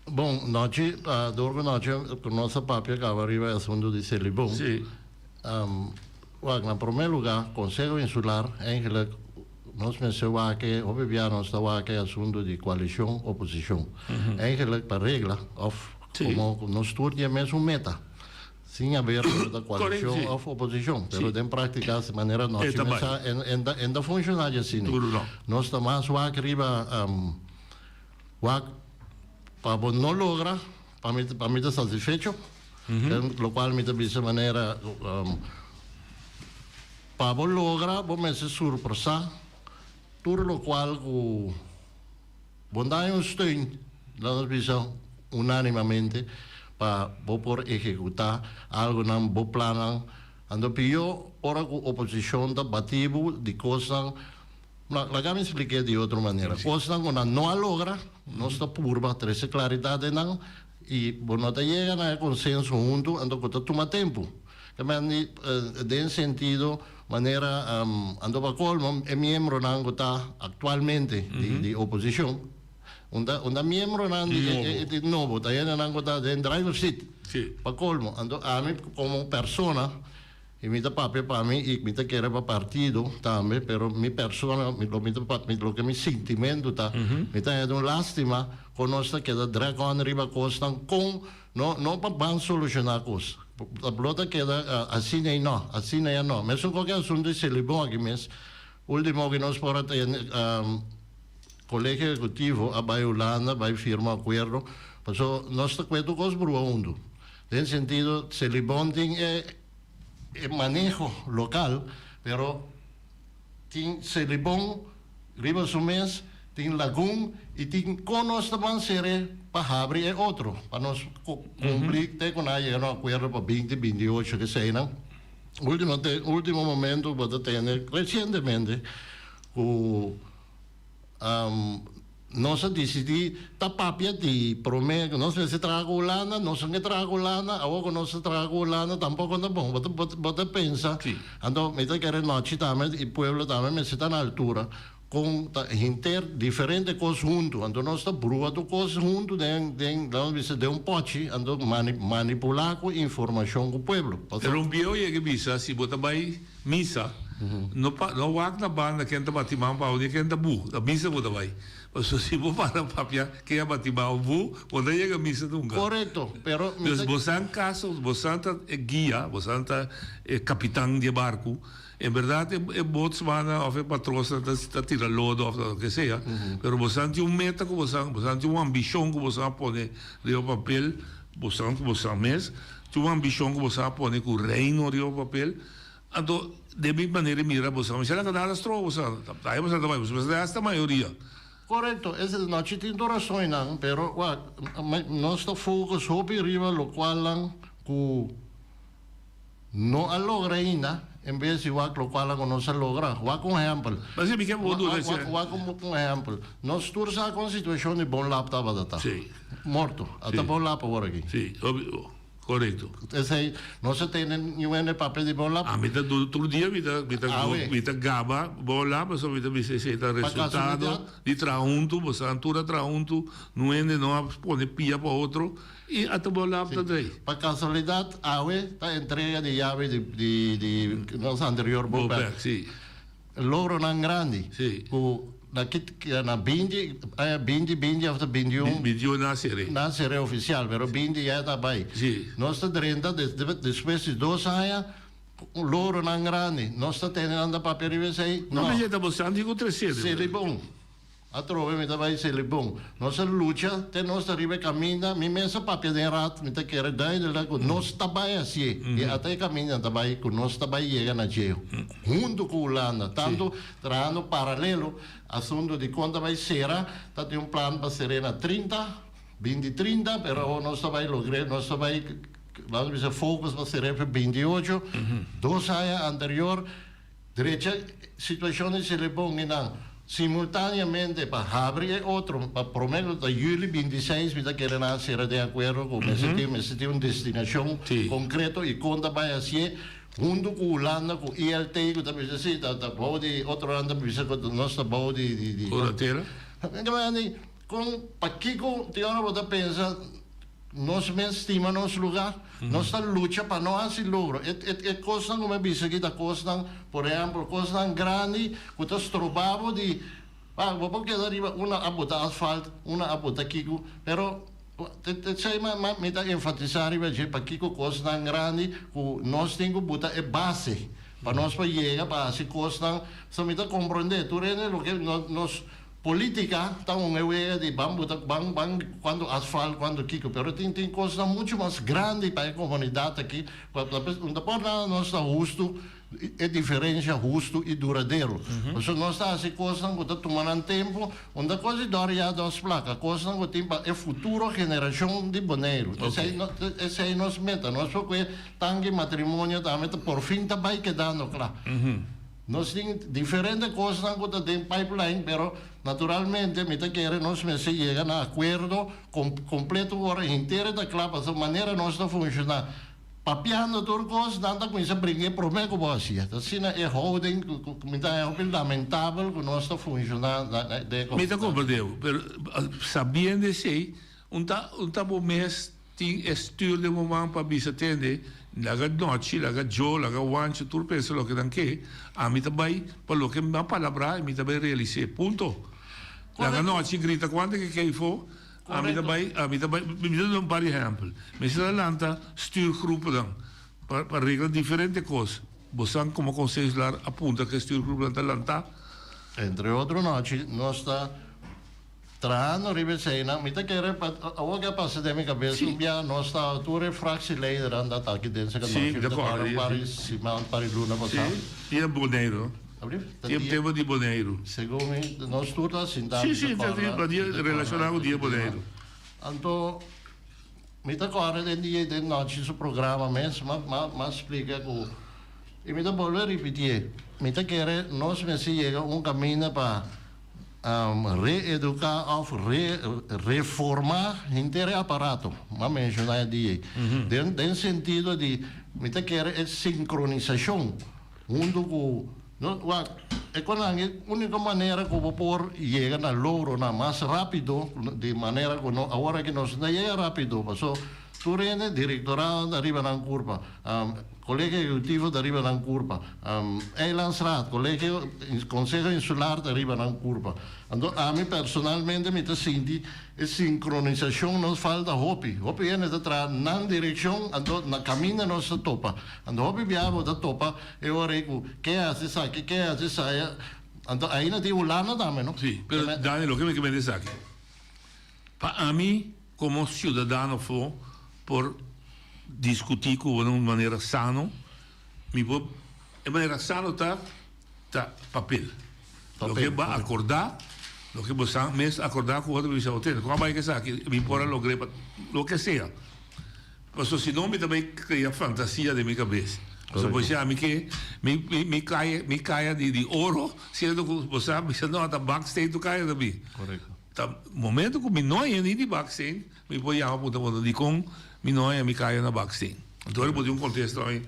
Bon, nochi, dor ku nochi ku nos a papia kaba riba e asuntu di Selibon. Sí. Wak, na promé lugá, Konseho Insular, eigenlijk nos mester wak e, hopi bia nos ta wak e asuntu di koalishon, oposishon. Eigenlijk pa regla òf komo nos tur tin e mesun meta. Sin haber ku ta koalishon òf oposishon, pero den práktika si manera nos E ta bai. mesa en ta en ta funshoná dje asina. Duru no. Nos ta mas wak riba wak pa bo no logra pa mi pa mi ta satisfecho, den lokual mi ta bisa manera pa bo logra bo mester surpasá tur lokual ku Bo da un steun, laat nos bisa unanimamente, pa bo por ehecuta algonan, bo plannan. Anto piyo ora cu oposicion ta bati bo di cosnan, laga mi spliké di otro manera, cosnan cu nan no a logra, nos ta purba trece claridad den nan y bo no ta yega na e consenso hunto, anto cu ta tuma tempo. Ta men di den sentido manera anto pa colmo e miembronan cu ta actualmente di oposicion un ta un ta miembronan di di nobo ta hendenan cu ta den driver seat pa colmo anto ami como persona y mi ta papia pa mi y mi ta kere pa partido tambe pero mi persona mi lo mi ta loke mi sintimento ta mi ta haya un lastima con nos ta keda drag on riba cosnan con No, no pa ban soluciona cos. Lo ta keda asina y no, asina ya no. Mesun cu ke asunto di Selibon aki mes, ultimo cu nos por a tene, Colegio Ejecutivo a bay Hulanda bay firma acuerdo, paso nos ta cue tur cos brua hunto. Den sentido, Selibon tin e e maneho local, pero tin Selibon riba su mes, tin Lagun y tin con nos ta ban cere pa habri e otro, pa nos cumpli te cu nan a yega na un acuerdo pa binti, binti y ocho keseynan. Ultimo te ultimo momento bo ta tene recientemente cu Nos a disidí ta papia di promé ku nos mester traha ku Hulanda, nos no ke traha ku Hulanda, awor ku nos ta traha ku Hulanda tampoko no ta bon. Bo ta bo ta pensa, anto mi ta kere nochi tambe i pueblo tambe mester ta na altura kon ta henter diferente kos huntu, anto nos ta brua tur kos huntu den den laga nos bisa den un pòchi, anto mani manipulá ku informashon ku pueblo. Pero un bieu yega bisa si bo ta bai Misa, no pa no wak na banda ken ta bati man pa bo ni ken ta bu, ta misa bo ta bai. Pasobra si bo para papia ken a bati man of bu, bo no ta yega misa nunka. Korekto, pero mi Dus ta. bosan kaso, bosan ta e guia, bosan ta e kapitan di e barku. En bèrdat e e bootsmannan òf e patrosnan ta ta tira lodo òf loke sea, pero bosan tin un meta ku bosan, bosan tin un ambishon ku bosan a pone riba papel, bosan ku bosan mes tin un ambishon ku bosan a pone ku Reino riba papel. Anto, den mi manera di mira, boso a mester laga nada stroba boso. Ahí boso ta bai, boso mester hasta mayoria. Korekto, es nochi tin tur rason einan, pero wak, nos ta focus hopi riba lokualnan ku no a logra ainda, en bes di wak lokualnan ku nos a logra. Wak un ehèmpel. Mas mi ke bo duna ese. Wak un ehèmpel. Nos tur sa kon situashon di Bon Lap tabata ta. Sí. Morto. Ata Bon Lap awor aki. Sí, obvio. Korekto. Esei no se tene niun hende papia di bon lap. Ami ta duna tur dia mi ta mi ta mi ta gaba bon lap pasobra mi ta bisa esei ta resultado di traha huntu boso tur a traha huntu niun hende no a pone pia pa otro i ata bon lap ta drei. Pa kasualidat awe ta entrega di yabi di di di nos anterior Bopec. Si. Logronan grandi ku. Na ki na binti aña binti binti of ta bintiun. Bintiun nan a sere. Nan a sere ofisial pero binti ya ta bai. Si. Nos ta drenta despues di dos aña loronan grandi nos ta tene nan ta papia riba esei no. No mester ta bo santi ku tresé. Selibon. Atrobe mi ta bai Selibon. Nos a lucha te nos ta riba e kaminda. Mi mes a papia den rat, mi ta kere duidelijk ku nos ta bai hasié. I ata e kaminda ta bai ku nos ta bai yega na dje huntu ku Hulanda. Tantu trahando paralelo, asuntu di kon ta bai sera, ta tin un plan pa ser'é na trinta, binti trinta, pero awor nos ta bai logr'é, nos ta bai, laat nos bisa focus pa ser'é pa binti ocho. Dos aña anterior. Drecha situacion di Selibon y nan simultaneamente pa habri e otro pa prome lo ta juli 26 mi ta kere nan a cera den acuerdo cu mester tin mester tin un destinacion concreto y con ta bay hacié hunto cu Hulanda cu ILT cu ta bisa si ta ta bou di otronan ta bisa cu nos ta bou di di di Curatela. Con pakico tin ora bo ta pensa Nos mes stima nos lugá. Nos ta lucha pa no hasi logro. E e e kosnan ku mi a bisa aki ta kosnan, por ehèmpel, kosnan grandi ku ta stroba bo di, ah, bo por keda riba una a bota asfalt, una a bota kiko, pero te te esei mi mi mi ta enfatisá riba dje pakiko kosnan grandi ku nos tin ku buta e base pa nos por yega pa hasi kosnan. So mi ta komprondé tur hende loke nos. Politica ta un e wega di ban buta ban ban cuando asfalt cuando kico pero tin tin cosnan mucho mas grandi pa e comunidad aki pa ta un ta por nada nos ta husto e diferencia husto y duradero pasobra nos ta haci cosnan cu ta tuma nan tempo un ta cos di dor ya dos placa cosnan cu tin pa e futuro generacion di Boneiru esey no esey nos meta nos por cu e tanki matrimonio tambe ta por fin ta bay kedando cla. Nos tin diferente kosnan ku ta den pipeline, pero naturalmente mi ta kere nos mester yega na akuerdo kompleto ora henter e ta kla pasobra manera nos ta funshoná papiando tur kos nan ta kuminsá bringa e promé ku bo hasié. Ta asina e houding ku mi ta haña hopi lamentabel ku nos ta funshoná den e Mi ta komprendé bo, pero sabiendo esei un ta un ta bo mes Tin e stuur den bo man pa bisa tende, laga Nochi, laga Joe, laga Wancho tur pensa loke nan ke, ami ta bai pa loke mi a palabrá i mi ta bai realis'é. Punto. Laga Nochi grita kuantu ke ke afó, ami ta bai, ami ta bai, mi ta duna un par di ehèmpel. Mester a lanta stuurgroepennan pa pa regla diferente kos. Bosan komo Konseho Insular a puntra ke stuurgroepnan ta lantá? Entre otro Nochi nos ta. Trahando riba eseinan, mi ta kere pa awor ke a pasa den mi kabes un bia nos ta tur e fractieleidernan ta aki den seka nochi, mi ta kòrda un par di siman, un par di luna pasá. Si, i e Boneiru. Tin tema di Boneiru. Segun mi, nos tur ta sinta mi ta kòrda. Si, si, relashoná ku dia Boneiru. Anto, mi ta kòrda den dia den nochi su programa mes, m'a splika ku, i mi ta bolbe ripitié, mi ta kere nos mester yega un kaminda pa. Reeduká òf reformá henter e aparato, m'a menshoná e dia ei, den den sentido di mi ta kere e sinkronisashon huntu ku no wak e konan e úniko manera ku bo por yega na logronan mas rápido di manera ku no awor aki nos no ta yega rápido paso tur hende direktorado ta riba nan kurpa. Kolegio Ehekutivo ta riba nan kurpa. Eilandsraad, Kolegio, Konseho Insular ta riba nan kurpa. Anto ami personalmente mi ta sinti e sinkronisashon nos falta hopi. Hopi hende ta traha nan direkshon, anto na kaminda nos ta topa. Anto hopi biaha bo ta topa e ora ei ku ke hasi esaki, ke hasi esaya. Anto aina tin Hulanda tambe no. Si, pero Daniel loke mi ke mende esaki. Pa ami komo siudadano afó por diskutí ku bo na un manera sano, mi por, e manera sano ta, ta papel. Loke bo a akordá, loke bo sa mes akordá ku otro, mi bisa, Otene, kon a bai ku esaki? Mi por a logr'é pa loke sea. Pasobra si no mi ta bai krea fantasia den mi kabes. Pasobra bo siña mi ke mi mi kaya mi kaya di di oro, siendo ku bo sa mi sa no ta baksteen tur kaya ta bin. Ta momento ku mi no haña ni di baksteen, Mi por yama puntra bo dikon mi no haña mi kaya na baksteen. Anto ora bo tin un kontesta mi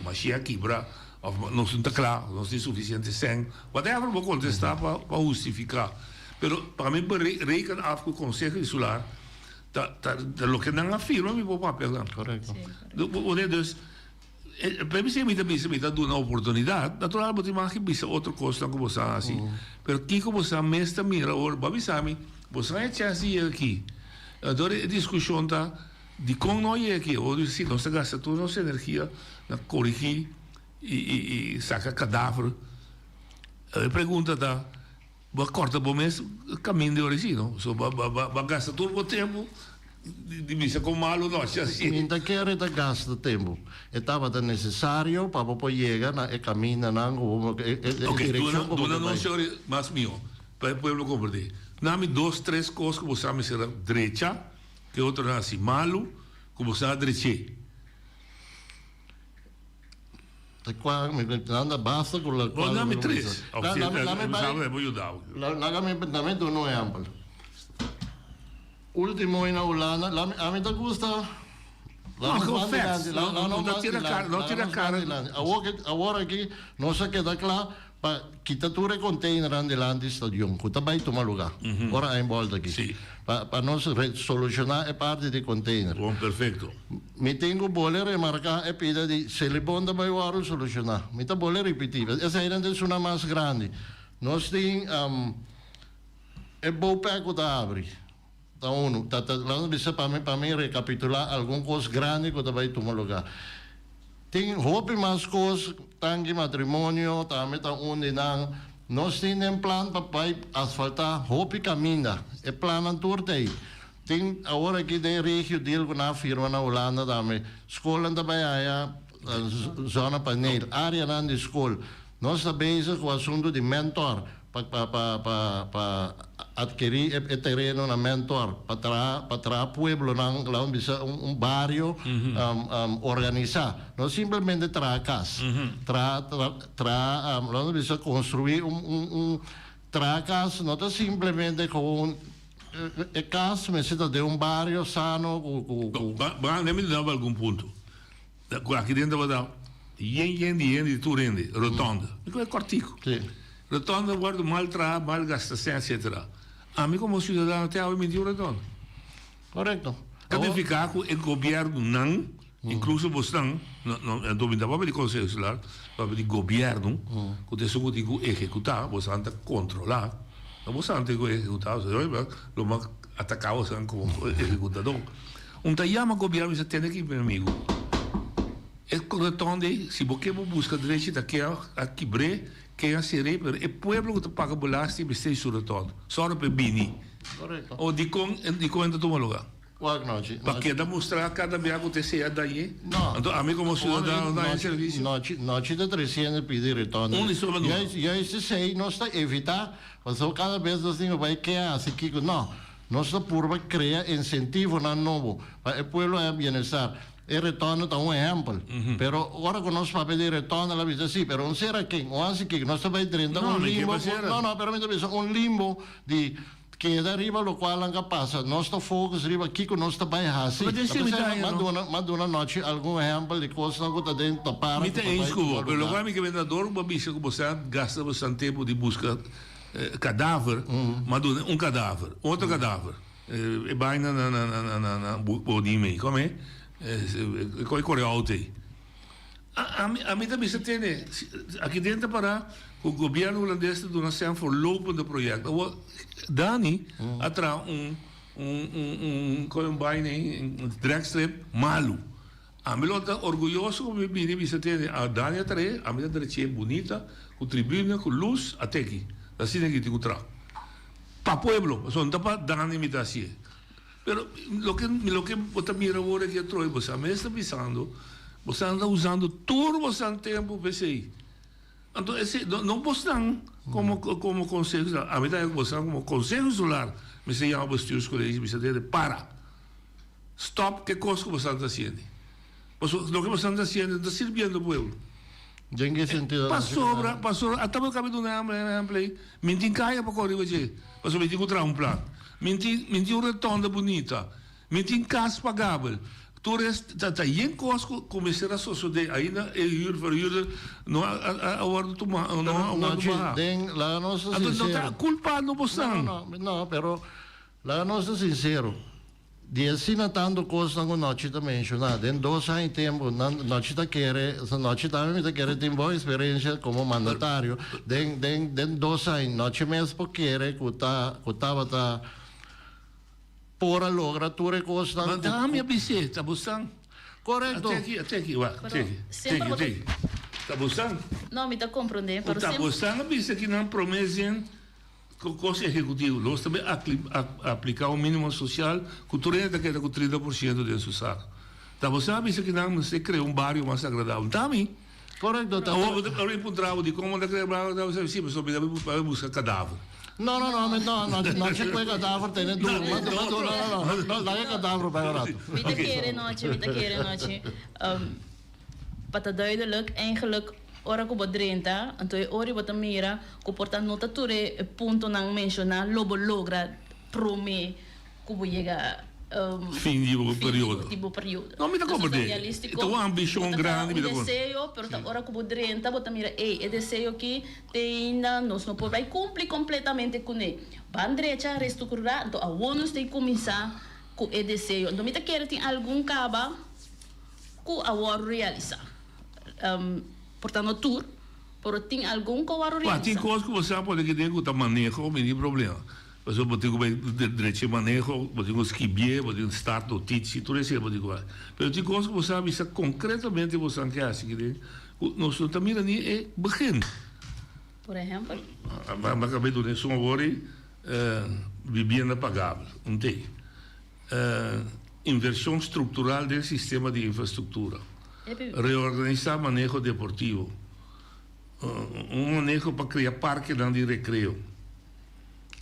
mashia a kibra òf nos no ta kla, nos tin sufisiente sèn, whatever bo kontesta pa pa hustifiká. Pero pa mi por reken af ku Konseho Insular ta ta loke nan a firma mi por papia nan. Korekto. Dus. P'esei mi ta bisa mi ta duna oportunidat. Natural bo tin mag bisa otro kosnan ku bo sa hasi. Pero kiko bo sa mes ta mira ora bo a bisa mi bo sa e chèns di yega aki. Anto e diskushon ta dikon no a yega aki. Bo bisa si nos ta gasta tur nos energia na korigí i saka kadaver. E pregunta ta. Bo a corta bo mes caminda e ora si, no? So bo a gasta tur bo tempo di bisa con malo nochi asi. Mi ta kere ta gasta tempo. E tabata necesario pa bo por yega na e camindanan cu bo e direccion cu bo ke bai. Duna nos ori mas miho pa e pueblo comprende. Nami dos tres cos cu bo sa mester a drecha, ke otronan a hasi malo cu bo sa a dreche. Ta kua mi nan ta basta ku la Bo dami tres. Of si mi sabi bo yuda bo. Laga mi dami duna un ehempel. Ultimo na Hulanda ami ta gusta No con facts. No ta tira cara no tira cara. Awor aki nos a keda kla pa kita tur e containernan dilanti stadion ku ta bai tuma luga ora a enbolta aki pa nos soluciona e parti di container. Bon perfecto. Mi tin ku bole remarka e pida di Selibon ta bai wòrdu solushoná. Mi ta bole ripití, eseinan ta esuna mas grandi. Nos tin e bouwpek ku ta habri, ta unu. Ta ta laat nos bisa pa mi pa mi rekapitulá algun kos grandi ku ta bai tuma lugá. Tin hopi mas kos, tanki matrimonio tambe ta un di nan. Nos tin den plan pa bai asfaltá hopi kaminda. E plannan tur ta ei. Tin awor aki den regio deal ku nan a firma na Hulanda tambe. Skolnan ta bai haya zona paneel, areanan di skol. Nos ta bezig ku asuntu di mentor pa pa pa pa pa adkerí e e tereno na mentor pa traha pa traha pueblonan laat mi bisa un un bario organisá. No simplemente traha kas, traha traha laat mi bisa konstruí un un un traha kas no ta simplemente gewoon E kas mester ta den un bario sano ku ku ku. Ba mi duna bo algun punto. Ku aki den tabata yen yen di hende di tur hende, rotonda. Mi ku e kòrtiku. Rotonda wòrdu mal traha, mal gasta sèn etsetera. Ami komo siudadano te awe mi tin un rotonda. Korekto. Ta nifiká ku e gobièrnunan, inkluso bosnan, no mi ta papia di Konseho Insular, papia di gobièrnu, ku ta esun ku tin ku ehekutá, bosan ta kontrolá, no bosan tin ku ehekutá, lo mas ataká bosan komo ehekutadó. Un ta yama gobièrnu bisa tende aki mi amigu, e rotonda ei si bo ke bo buska drechi ta ke a kibr'é, ke a ser'é, pero e pueblo ku ta paga belasting mester su rotonda, sòru pa e bini. O dikon dikon e ta tuma lugá? Wak nochi. Pa keda mustra kada bia ku te sea dañ'é? No. Anto ami komo siudadano ta haña servisio? Nochi nochi ta tresiendo pidi retorno. Un di soba numa. Juist juist esei nos ta evitá pasobra kada bes nos tin ku bai ke hasi kiko. No. Nos ta purba krea insentivonan nobo pa e pueblo haña bienestar. E retorno ta un ehèmpel. Pero ora ku nos papia di retorno el a bisa si, pero un sera ken, un hasi kiko. Nos ta bai drenta No, un mi ke limbo. pa sera. No, no, pero mi ta bisa un limbo di keda riba lokual nan ka pasa. Nos ta focus riba kiko nos ta bai hasi. Pero den Ta si mi ta p'esei haña, m'a no? duna, m'a duna nochi algun ehèmpel di kosnan ku ta den ta para Mi ku ta ta bai eens ku tuma bo, pero lugá. lokual mi ke benta dor ku bo a bisa ku bo sa gasta bo san tempu di buska kadaver, m'a duna un kadaver, otro kadaver. E baina na na na na na Bodime, come? E koi kore auto ei. Ami ami ta bisa tene, aki den ta para ku gobierno hulandes ta duna sèn voorlopende project. Awor Dani a traha un un un un koi un baina ei, un dragstrip malu. Ami lo ta orguyoso ku mi bini bisa tene a Dani a trahe, ami ta drech'é bunita ku tribuna ku lus a teki. Asina ki tin ku traha. Pa pueblo, pasobra no ta pa Dani mi ta hasié. Pero loke loke bo ta mira awor aki atrobe, bo sa mes ta bisando, bo sa ta usando tur bosan tempu pa esei. Anto esei no no bosnan komo komo konseho insular, ami ta haña ku bosnan komo konseho insular mester yama bestuurscollege bisa dede para, stop ke kos ku bosan ta hasiendo. Pasobra loke bosan ta hasiendo no ta sirbiendo pueblo. Den ke sentido? Pasobra, pasobra, ata bo kabe duna un ehempel ei, mi tin kaya pa kore riba dje, pasobra mi tin ku traha un plan. Mi tin, mi tin un rotonda bunita, mi tin kas pagabel. Tur es ta ta yen kos ku ku mester a sosodé, ainda e huur verhuurder no a a a wòrdu tuma, no a wòrdu Nochi, baha. den, laga nos ta Anto no sinsero. ta kulpa no bosan. No, no, no, pero laga nos ta sinsero. Di asina tantu kosnan ku Nochi ta menshoná den dos aña i tempu, nan Nochi ta kere, osea Nochi tambe mi ta kere tin bon eksperensia komo mandatario den den den dos aña. Nochi mes por kere ku ta ku tabata por a logra tur e kosnan ku. Ma mi a bis'é, ta bosan. Korekto. Ate aki, ate aki, wak, Pero ate aki, semper teki, bo ta. teki. Ta bosan. No, mi ta komprondé, Ku pero ta semper. bosan a bisa ki nan promé zin. Ku kos ehekutivo nos ta bin apliká un mínimo sosial ku tur hende ta keda ku 30% den su sak. Ta bo sa bisa ki nan mester krea un bario mas agradabel. Ta mi. Korekto, ta. Awor bo ta bin puntra bo dikon bo ta krea bario agradabel? Si, pasobra mi ta bin pa buska kadaver. No, no, no, mi no, no, no che kue kadaver tene duru. No, no, no, no, no, laga e kadaver bai un rato. Mi ta kere nochi, mi ta kere nochi. Pa ta duidelijk, eigenlijk ora ku bo drenta, anto e ora bo ta mira ku por ta no ta tur e puntonan menshoná lo bo logra promé ku bo yega Fin di bo periodo. di bo periodo. No, mi ta Dus nos ta komprendé. realístiko, Ta un ambishon bo ta grandi, mi ta un komprendé. deseo, pero ta ora ku bo drenta bo ta mira, ey, e deseo aki te ainda nos no por bai kumpli kompletamente kuné. Ban drecha, restrukturá, anto awor nos ta kuminsá ku e deseo. Anto mi ta kere tin algun kaba. Ku a wòrdu realisá. Por ta no tur, pero tin algun ku a wòrdu Wak, tin realisá. kos ku bo sa pone ki den ku ta maneho, mi tin problema. Pasobra bo tin ku bai drecha e maneho, bo tin ku skibié, bo tin ku start notitsia, tur esei bo tin ku hasi. Pero tin kos ku bo sa bisa konkretamente bo san ke hasi ki den ku nos no ta mira ni e begin. Por ehèmpel? Mi a kaba di duna esun awor ei, bibienda pagabel, un tei. Inversion structural den sistema di infrastructura. Reorganisa maneho deportivo. Un maneho pa crea parkenan di recreo.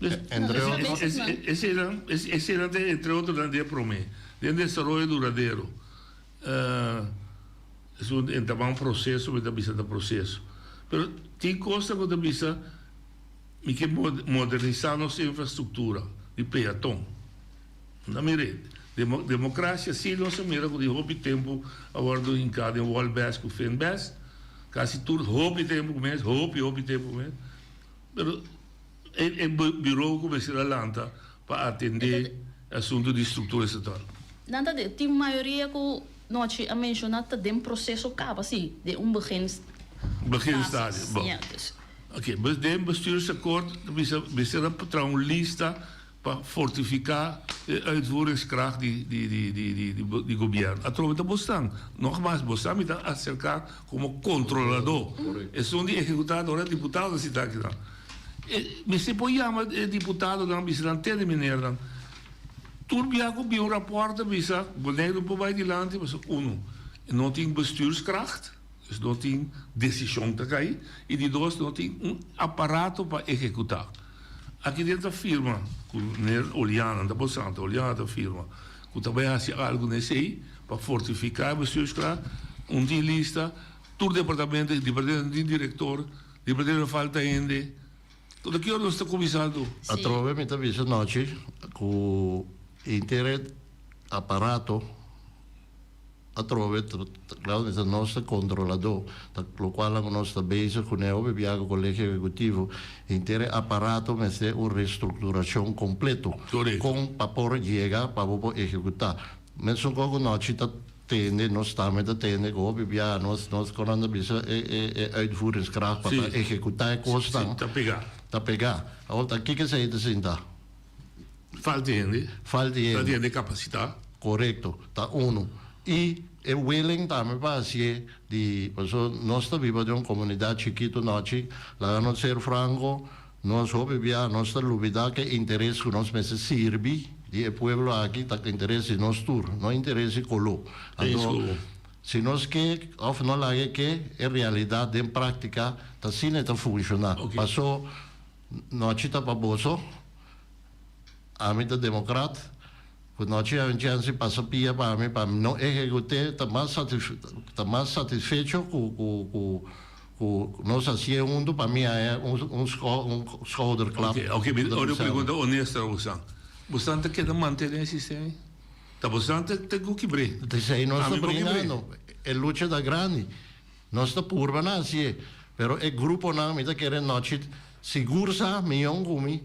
Entre otro. Eseinan ta entre otronan di e prome. Den desaroyo duradero. Esun ta un proceso, mi ta bisa ta proceso. Pero tin cosnan cu ta bisa. Mi ke modernisá nos infrastruktura di peaton. Na mir'é, demokrasia sí nos a mira ku di hopi tempu a wòrdu hinká den Wolbes ku Finbes, kasi tur hopi tempu mes, hopi hopi tempu mes, pero e biro ku mester a lanta pa atendé e asuntu di struktura estatal. Nan ta tin mayoria ku Nochi a menshoná ta den proseso kaba, sí, den un begin Beginstadio, bon. Ja, dus. Oké, bes den bestuursakkoord ta bisa mester a traha un lista pa fortifiká e uitvoeringskracht di di di di di di di gobièrnu. Atrobe ta bosnan. Nogmaals, bosnan mi ta aserká komo kontroladó. Esun di ehekutá ora diputado ta sintá akinan. E mester por yama e diputadonan bisa nan tende menernan. Tur bia ku bin un rapòrt ta bisa Boneiru por bai dilanti pasobra uno no tin bestuurskracht, dus no tin desishon ta kai, i di dos no tin un aparato pa ehekutá. Aki den ta firma ku meneer Oleana, no ta Bosanta, Oleana ta firma ku ta bai hasi algu na esei pa fortifiká e bestuurskracht, un tin lista, tur departamento, departamento no tin direktor, departamento falta hende. Tot aki ora nos ta kuminsá tu. Atrobe mi ta bisa nochi ku inter e aparato atrobe klaro mi ta nos ta kontroladó ta lokual ku nos ta bezig kuné hopi bia ku kolegio ehekutivo inter e aparato mester un restrukturashon kompleto kon pa por yega pa bo por ehekutá mesun kos ku nochi ta Tende, nos tambe ta tende ku hopi biaha nos nos kon nan ta bisa e e e uitvoeringskracht pa ta ehekutá e kosnan. Sí, ta pegá. Ta pegá. Awor ta kiko esei ta sinta? Falta hende. Falta hende. Falta hende kapasitá. Korekto. Ta unu. I e willing tambe pa hasié di pasobra nos ta biba den un komunidat chikitu nochi, laga nos ser franko, Nos hopi bia nos ta lubida ke interes ku nos mester sirbi di e pueblo aki ta interes di nos tur, no interes di koló. Anto si nos ke òf no laga ke, e realidat den práktika ta asina e ta funshoná. Paso nochi ta pa boso, ami ta demokrat, ku nochi a un chèns di pasa pia pa mi pa mi no ehekut'é ta mas ta mas satisfecho ku ku Ku nos hasié huntu pa mi haña un un schouderklap. Oke, oke, mi ora pregunta honesto na bosan. Bosan ta keda mantené e sistema ei? Ta bosan ta ta ku kibr'é? Esei nos ta bringando. E lucha ta grandi. Nos ta purba na hasié. Pero e gruponan mi ta kere nochi sigur sa miyon ku mi.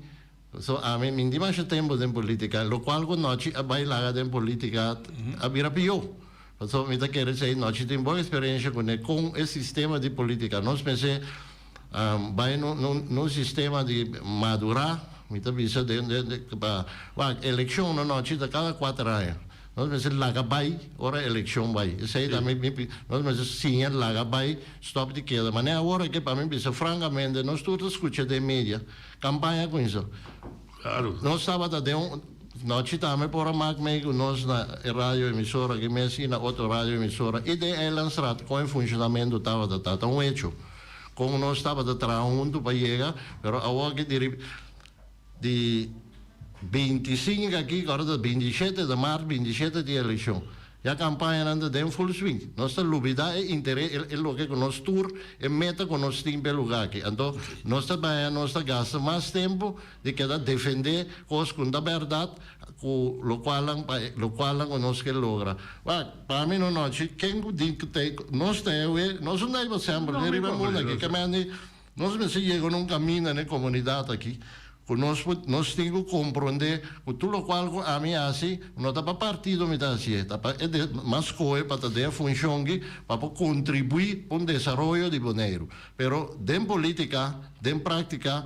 So ami mi tin masha tempu den politica, locual cu nochi a bay laga den politica a bira pio. Pasobra mi ta kere esey nochi tin bon experiencia cune con e sistema di politica. Nos mester bay nun sistema di madura, mi ta bisa den den pa wak eleccion no nochi ta cada cuater aña. Nos mester laga bay ora eleccion bay. Esey ta mi nos mester siña laga bay stop di keda. Manera awor aki pa mi bisa francamente nos tur ta scucha den media. Campaña a cuminsa. Claro. Nos tabata den un nochi tambe por a mak mee cu nos na e radio emisora aki mes y na otro radio emisora y den Eilandstraat con e funcionamento tabata ta. Ta un hecho con nos tabata traha hunto pa yega, pero awor aki di di 25 aki, ora ta 27 di maart, 27 di eleccion. Ya campañanan ta den full swing. Nos ta lubida e interes, e loke cu nos tur, e meta cu nos tin p'e lugar aki. Anto nos ta baña, nos ta gasta mas tempo di keda defende cos cu no ta berdad, cu locualnan pa locualnan cu nos ke logra. Wak, pa mi no nochi, ken cu di cu ta nos ta ewe, nos no ta semper ni riba e mundo aki. Ke mende Nos mester yega na un kaminda na e komunidat aki ku nos por nos tin ku komprondé ku tur lokual ku ami hasi no ta pa partido mi ta hasié, ta pa e mas skohe pa ta den e funshon aki pa por kontribuí pa un desaroyo di Boneiru. Pero den polítika, den práktika,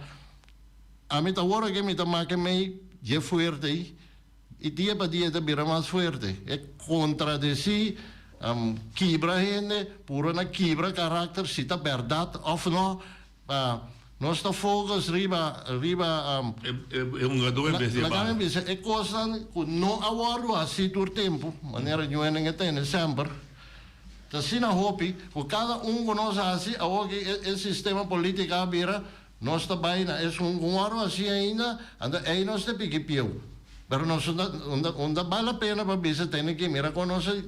ami ta wor aki mi ta make mei dje fuerte ei I dia pa dia e ta bira mas fuerte. E kontradesí, kibra hende, puro na kibra karakter, si ta bèrdat òf no. Pa nos ta focus riba, riba. E hungadó en bes di e bala. Laga mi bisa, e kosnan ku no a wòrdu hasí tur tempu, manera ñuenan e tene semper, ta asina hopi ku kada un ku nos hasi, awor ki e sistema polítiko a bira, Nos ta bai na esun un ora asi ainda, anto ei nos ta piki pieu. Pero nos no ta, no ta bal la pena pa bisa tene ki mira kon nos e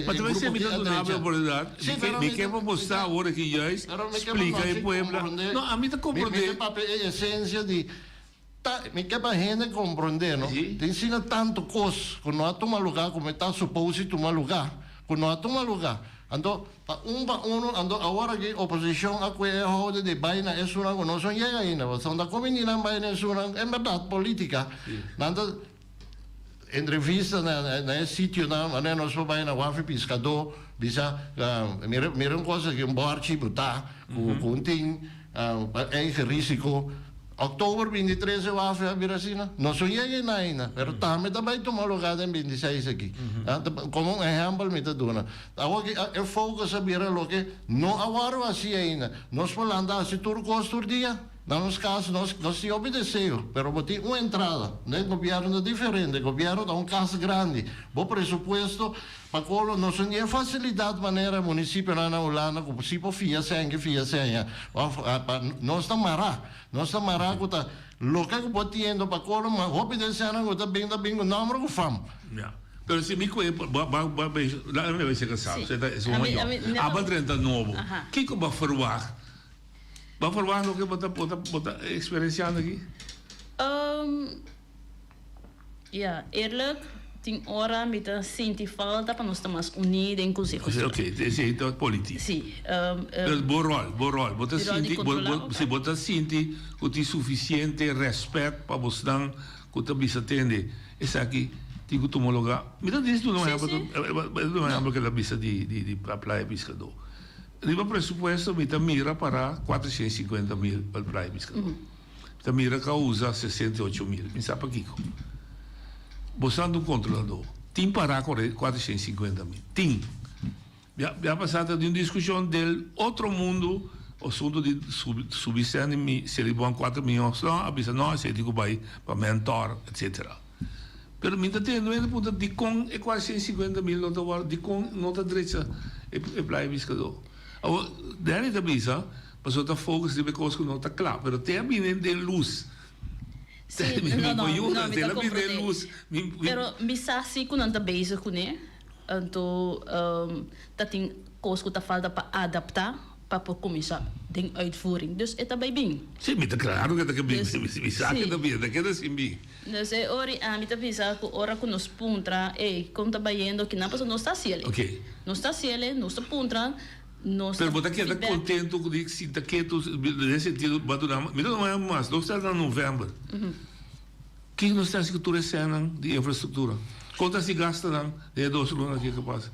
Ma ta grupo mester mi ki ta a duna drecha. bo oportunidad, Sí, mi ke, pero mi mi ke ta, pa mi bo ta, sa awor aki juist pero mi ke pa splika e nochi pueblo. komprondé, No, ami ta mi, mi komprondé. ta papia e esencia di ta, mi ke pa hende komprondé, no. Tin asina tantu kos ku no a tuma lugá ku mi ta supose tuma lugá, ku no a tuma lugá. Anto, pa un pa uno, anto awor aki oposicion a cue e houde di bay na esunnan cu no son yega ainda, pasobra ta comini nan bay na esunnan, en berdad politica, nan ta entrevista na na e sitionan, wanneer nos por bay na Wafi Piscador, bisa, mira mira un cosa aki, un borchi bota cu cu un tin pa eigen risico. Oktober 23 e wafel a bira asina. No so yega einan ainda, pero tambe ta bai tuma lugar den 26 aki. Como un ehempel mi ta duna. Awor ki e focus a bira loke no a wòrdu hasi ainda. Nos por lanta hasi tur kos tur dia. Na nos kas nos nos tin hopi deseo, pero bo tin un entrada. Den gobierno ta diferente. Gobierno ta un kas grandi. Bo presupuesto Pa kolo no son e facilidad manera municipionan na Hulanda cu si por fia sèn fia sèn of pa nos ta mará nos ta mará cu ta loke cu bo tiendo pa kolo ma hopi den sènnan cu ta bin ta bin cu nomber cu fam. Ya. Pero si mi cu e bo bo bo laga mi bay ser casado Sí. ta esun A mi mayor a mi ne aba drenta nobo Aha. kico bo a verwagt bo a verwagt loke bo ta bo ta bo ta experienciando aki? Um. Ja, eerlijk, tin ora mi ta sinti falta pa nos ta mas uní den Conseho Ok, Escolar. esei ta politiek. Sí. Pero bo rol, bo rol, bo ta Mi rol di sinti, bo, controla bo, otro. si bo ta sinti ku tin sufisiente rèspèt pa bosnan ku ta bisa tende esaki tin ku tuma lugá. Mi ta disi duna un Sí, ehèmpel, sí. duna un ehèmpel ku el a bisa di, di, di Playa Piskadó. Riba presupuesto mi ta mira para 450 mil pa Playa Piskadó. Ta mira ka usa 68 mil. Mi sa pakiko. Bo sa un kontroladó. Tin pará 450 mil. Tin. Ya, ya pasá ta di un diskushon del otro mundu, asuntu di subi sèn mi Selibon 4 mion. No, a bisa no, esei tin ku bai pa mentor, etc. Pero mi ta tende e punto dikon e 450 mil no ta wòrdu, dikon no ta drecha e, e Playa Piskadó. Awor, Danny ta bisa, pasobra ta focus riba e kos ku no ta kla, pero te a bini den lus. Sí, Mi no, no, por yuda, no, mi te ta a bini den komprondé. lus. Pero mi sa sí ku nan ta bezig kuné, anto ta tin kos ku ta falta pa adaptá pa por kuminsá den uitvoering. Dus e ta bai bin. Sí, mi ta klaro ku ta ke bin. Dus, Mi sa ku sí. ta bin, ta keda sin bin. Dus e ora ami ta bisa ku ora ku nos puntra, ey, kon ta bayendo kinan? Pasobra nos ta hasiel. Nos ta hasiel, nos ta puntra. Nos Pero bo ta keda feedback. contento cu di sinta ketu den sentido bo a duna mi ta duna mas nos ta na november kico nos ta haci cu tur e senan di infrastructura con ta haci gastanan den e dos luna aki cu pasa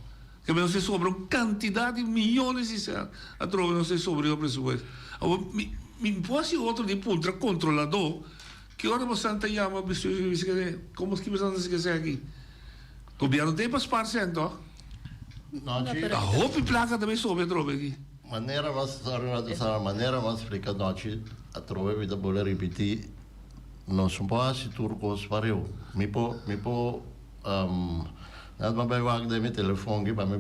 ke nos ta sobra un cantidad di miyones di sen atrobe nos ta sobra riba presupuesto awor mi mi por haci otro di puntra controlador ki ora bo san ta yama bestuur y bisa kende como ki bo san ta haci esaki gobierno tin pa spaar sen toch. Nochi. Ta hopi plaka ta bay sobe atrobe aki. Manera mas, sorry Ratu Sara, manera mas splika nochi atrobe mi ta bolbe ripiti, nos no por hasi tur kos pareu. Mi por, mi por, net mi a bay wak den mi telefon aki pa mi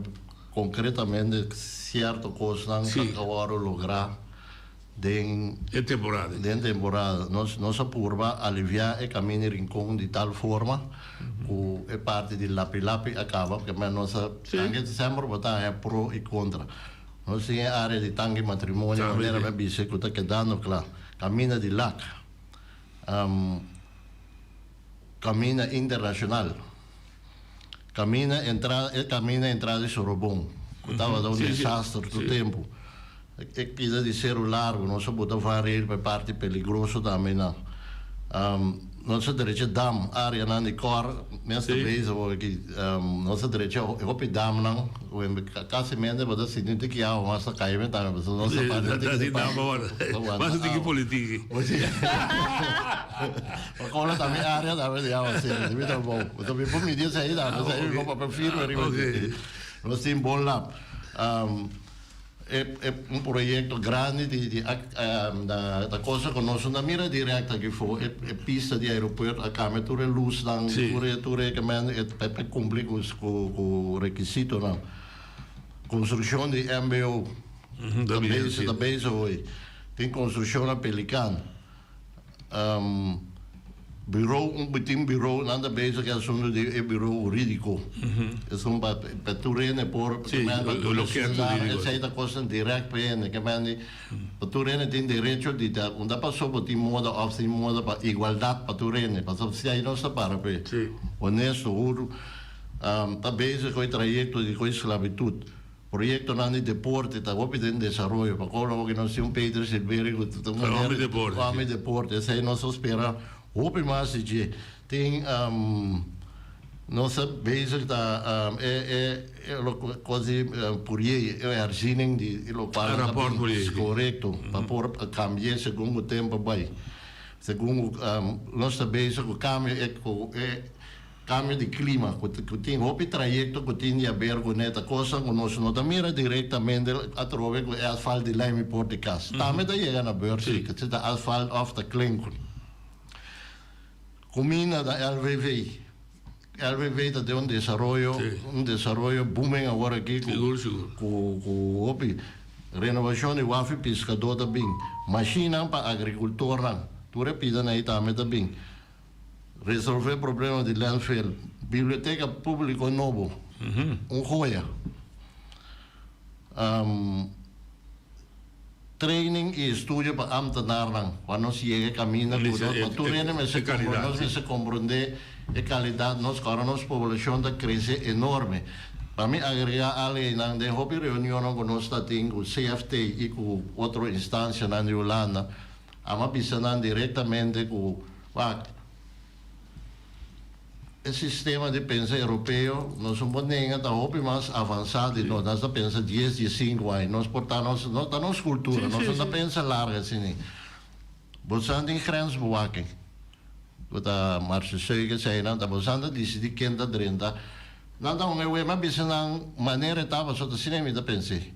konkretamente sierto kosnan ta wòrdu lográ. Den E temporada. Den temporada. Nos nos a purba aliviá e kaminda di Rincon di tal forma ku e parti di Lapi Lapi a kaba, porque men nos a tanke semper bo ta haña pro i kontra. Nos tin e área di Tanki Matrimonio manera mi a bisa ku ta kedando kla. Kaminda di Lak, kaminda internashonal, kaminda entrada e kaminda entrada di Sorobon ku tabata un desaster tur tempu. E pida di Seru Largu, nos a buta vanrail pa e parti peligroso tambe nan. Nos a drecha dam, areanan di kor, mes ta bezig awor aki. Nos a drecha hopi damnan, kasi mente bo ta sinti un tiki awa mas ta kai men tambe, pasobra nos a parti un tiki di dam awor. Mas un tiki politiki. Pa kola tambe area tambe di awa seri, di mi trabou. Bo ta por midi esei tambe, esei mi por papia firme riba dje. Nos tin bon lab. E un proyecto grandi di di ta cosa cu nos no ta mira direct aki for e pista di aeropuerto a cambia tur e luznan tur e tur e pa pa cumpli cu cu requisitonan. Construccion di mbo ta bezig ta bezig hoy. Tin construccion na Pelican. Bureau, un tin bureau, nan ta bezig ku e asuntu di e bureau hurídiko. Esun pa pa tur hende por, Sí, pa tur lo ke ciudadano, hurídiko. esei ta kosnan dirèkt pa hende. Ke men di, pa tur hende tin derecho di ta, unda pasó bo tin moda òf sin moda pa igualdat pa tur hende. Pasobra si ei nos ta para p'e. Honesto, huru, ta bezig ku e trayekto di ku e sklabitut. Proyectonan di deporte ta hopi den desaroyo. Pa kola hopi nos tin un Peter Silverio cu ta un Hombre deporte. Hombre deporte. Esey nos ta spera hopi mas di dje. Tin nos ta bezig ta e e e lo cos di Pourier, e herziening di locual E rapport Pourier, si. Correcto. Pa por cambie segun cu tempo bay. Segun cu nos ta bezig cu cambio e cu e. Cambio di clima, cu tin hopi trayecto cu tin di haber cu ne ta cosnan cu nos no ta mira directamente atrobe cu e asfalt di Lijmi Poort di cas. Tambe ta yega na beurt si, si ta asfalt of ta klinker. Cuminda ta LVV. LVV ta den un desaroyo, un desaroyo booming awor aki cu cu cu hopi renovacion di waf y piscador ta bin. Machinan pa agricultornan, tur e pidanan ayi tambe ta bin. Resolvé problema di landfill. Biblioteka públiko nobo, un joya. Training i estudio pa ámtenarnan, pa nos yega e kaminda ku nos, pa tur hende mester komprondé, nos mester komprondé e kalidat, nos kòrda nos poblashon ta krese enorme. Pa mi agregá algu einan, den hopi reunionnan ku nos ta tin ku CFT i ku otro instansianan di Hulanda, Amo a bisa nan directamente cu, wak, e sistema di pensa europeo nos un por nenga ta hopi mas avansa di nos. Nos ta pensa dies, diescinco aña. Nos por ta nos, no ta nos cultura, nos no ta pensa largo asina. Bosan tin grensbewaking, cu ta Marcheseu cu eseinan, ta bosan ta dicidi ken ta drenta. Nan ta un ewe, mi a bisa nan manera e ta, pasobra ta asina mi ta pens'e.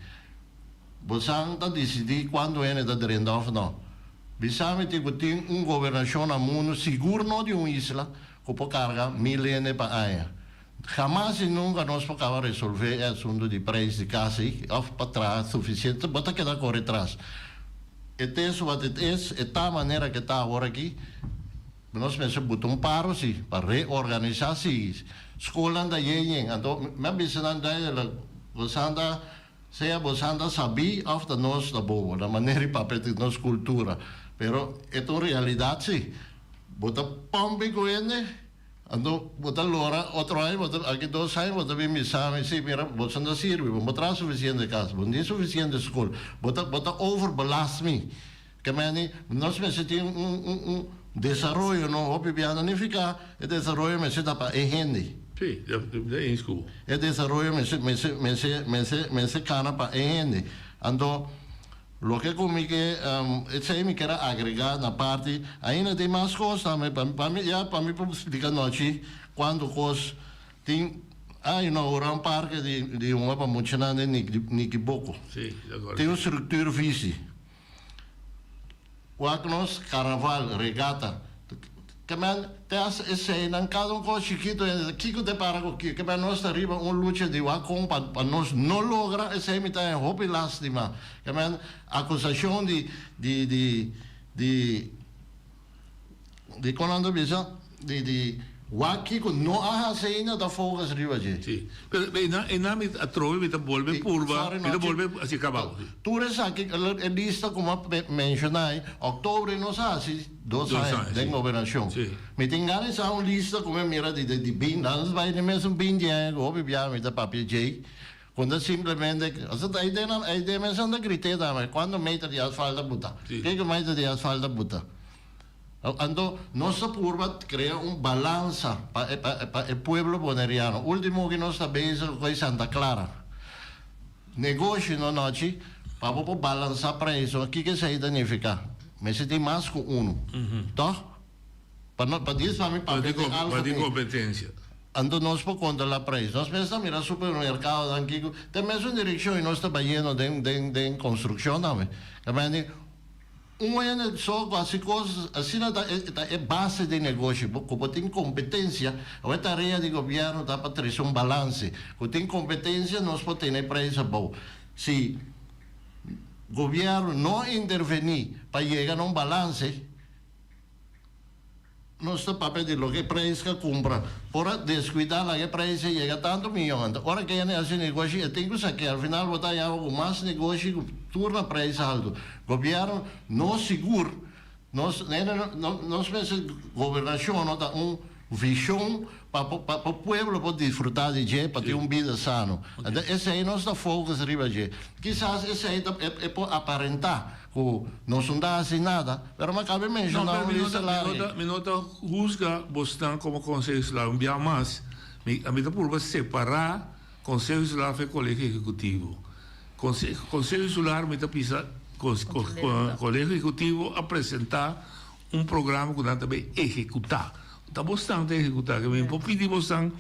Bosan ta disidí kuantu hende ta drenta òf nò. Bisa mi tin ku tin un gobernashon na mundu, sigur no di un isla, ku por karga mil hende pa aña. Hamas i nunka nos por kaba resolvé e asuntu di preis di kas ei òf pa traha sufisiente. Bo ta keda kore tras. It is what it is, e ta manera ke ta awor aki. Nos mester buta un paro si, pa reorganisá si. Skolnan ta yen yen. Anto mi a bisa nan duidelijk, bosan ta. Sea bosan ta sabí òf ta nos ta bobo, na manera di papia di nos kultura. Pero e ta un realidat sí. Bo ta pòmpi ku hende, Anto bo ta lora otro aña, bo ta aki dos aña bo ta bin bisa mi, si mira bo no ta sirbi, bo no traha sufisiente kas, bo no tin sufisiente skol, bo ta bo ta overbelast mi. Ke meni nos mester tin un un un desaroyo no hopi bia no nifiká e desaroyo mester ta pa e hende. Sí, mi ta eens ku bo. E desaroyo mester mester mester mester mester kana pa e hende. Anto loke ku mi ke esei mi kier a agregá na parti ainda tin mas kos tambe pa pa mi ya pa mi por splika nochi kuantu kos tin a inougurá un parke di di hunga pa muchanan den Nikiboko. Sí, di akuerdo. Tin un struktuur visi. Wak nos carnaval, regata. Ke men te haci eseinan cada un cos chikito hende ta kico te para cu kico. Ke men nos ta riba un lucha di wak con pa pa nos no logra esei mi ta haña hopi lastima. Ke men acusacion di di di di di kon nan ta bisa di di wak kiko no a hasi ainda ta focus riba dje. Sí, pero einan einan mi atrobe mi ta bolbe purba, Sorry mi ta no, bolbe hasi kabao. Sí. Tur esaki e lista ku mi a menshoná ei, òktober nos a hasi dos Dos aña aña, den sí. gobernashon. Sí. Mi tin gana di sa un lista ku mi a mira di di bin, nan bai den mesun binti aña ku hopi biaha mi ta papia djei, ku ta simplemente, osea ta ei den nan ei den mes nan ta grité tambe, kuantu meter di asfalt a buta, Sí. kiko meter di asfalt a buta. Anto nos ta purba krea un balansa pa e pa e pueblo boneriano. Ultimo ku nos ta bezig ku e Santa Clara. Negoshi no nochi pa bo por balansa prijs. Kiko esei ta nifiká? Mester tin mas ku unu, tòg? Pa no pa dies pa mi papia den Pa tin algemeen. kompetensia. Anto nos por kontrolá prijs. Nos mes ta mira supermerkadonan kiko den mesun direkshon i nos ta bayendo den den den konstrukshon tambe. Ta mende Un hende so ku hasi kos asina ta e ta e base di negoshi. Bo ku bo tin kompetensia, awor e tarea di gobièrnu ta pa trese un balanse. Ku tin kompetensia nos por tene e preis abou. Si gobièrnu no intervení pa yega na un balanse, Nos ta papia di loke e preis ka kumpra. Por a deskuidá laga e preis a yega tantu miyon. Anto ora ke hende hasi negoshi e tin ku sak'é. Al final bo ta haña ku mas negoshi ku tur na preis haltu. Gobièrnu no sigur nos nos mester gobernashon no ta un vishon pa pa pa pueblo por disfrutá di dje pa tin un bida sano. Anto esei nos ta focus riba dje. Kisas esei ta e por aparentá. Ku nos no ta hasi nada, pero mi a kabe No, menshoná pero un mi no lista ta, mi no largu. ta, mi no ta husga bosnan komo Konseho Insular. Un bia mas, mi, mi ta purba separá Konseho Insular for e Kolegio Ehekutivo. Konse, Konseho Insular mi ta bisa, kons, ko, ko, Kolegio Ehekutivo a presentá un programa ku nan ta bay ehekutá. Ta bosnan ta ehekutá, ke mi por pidi bosnan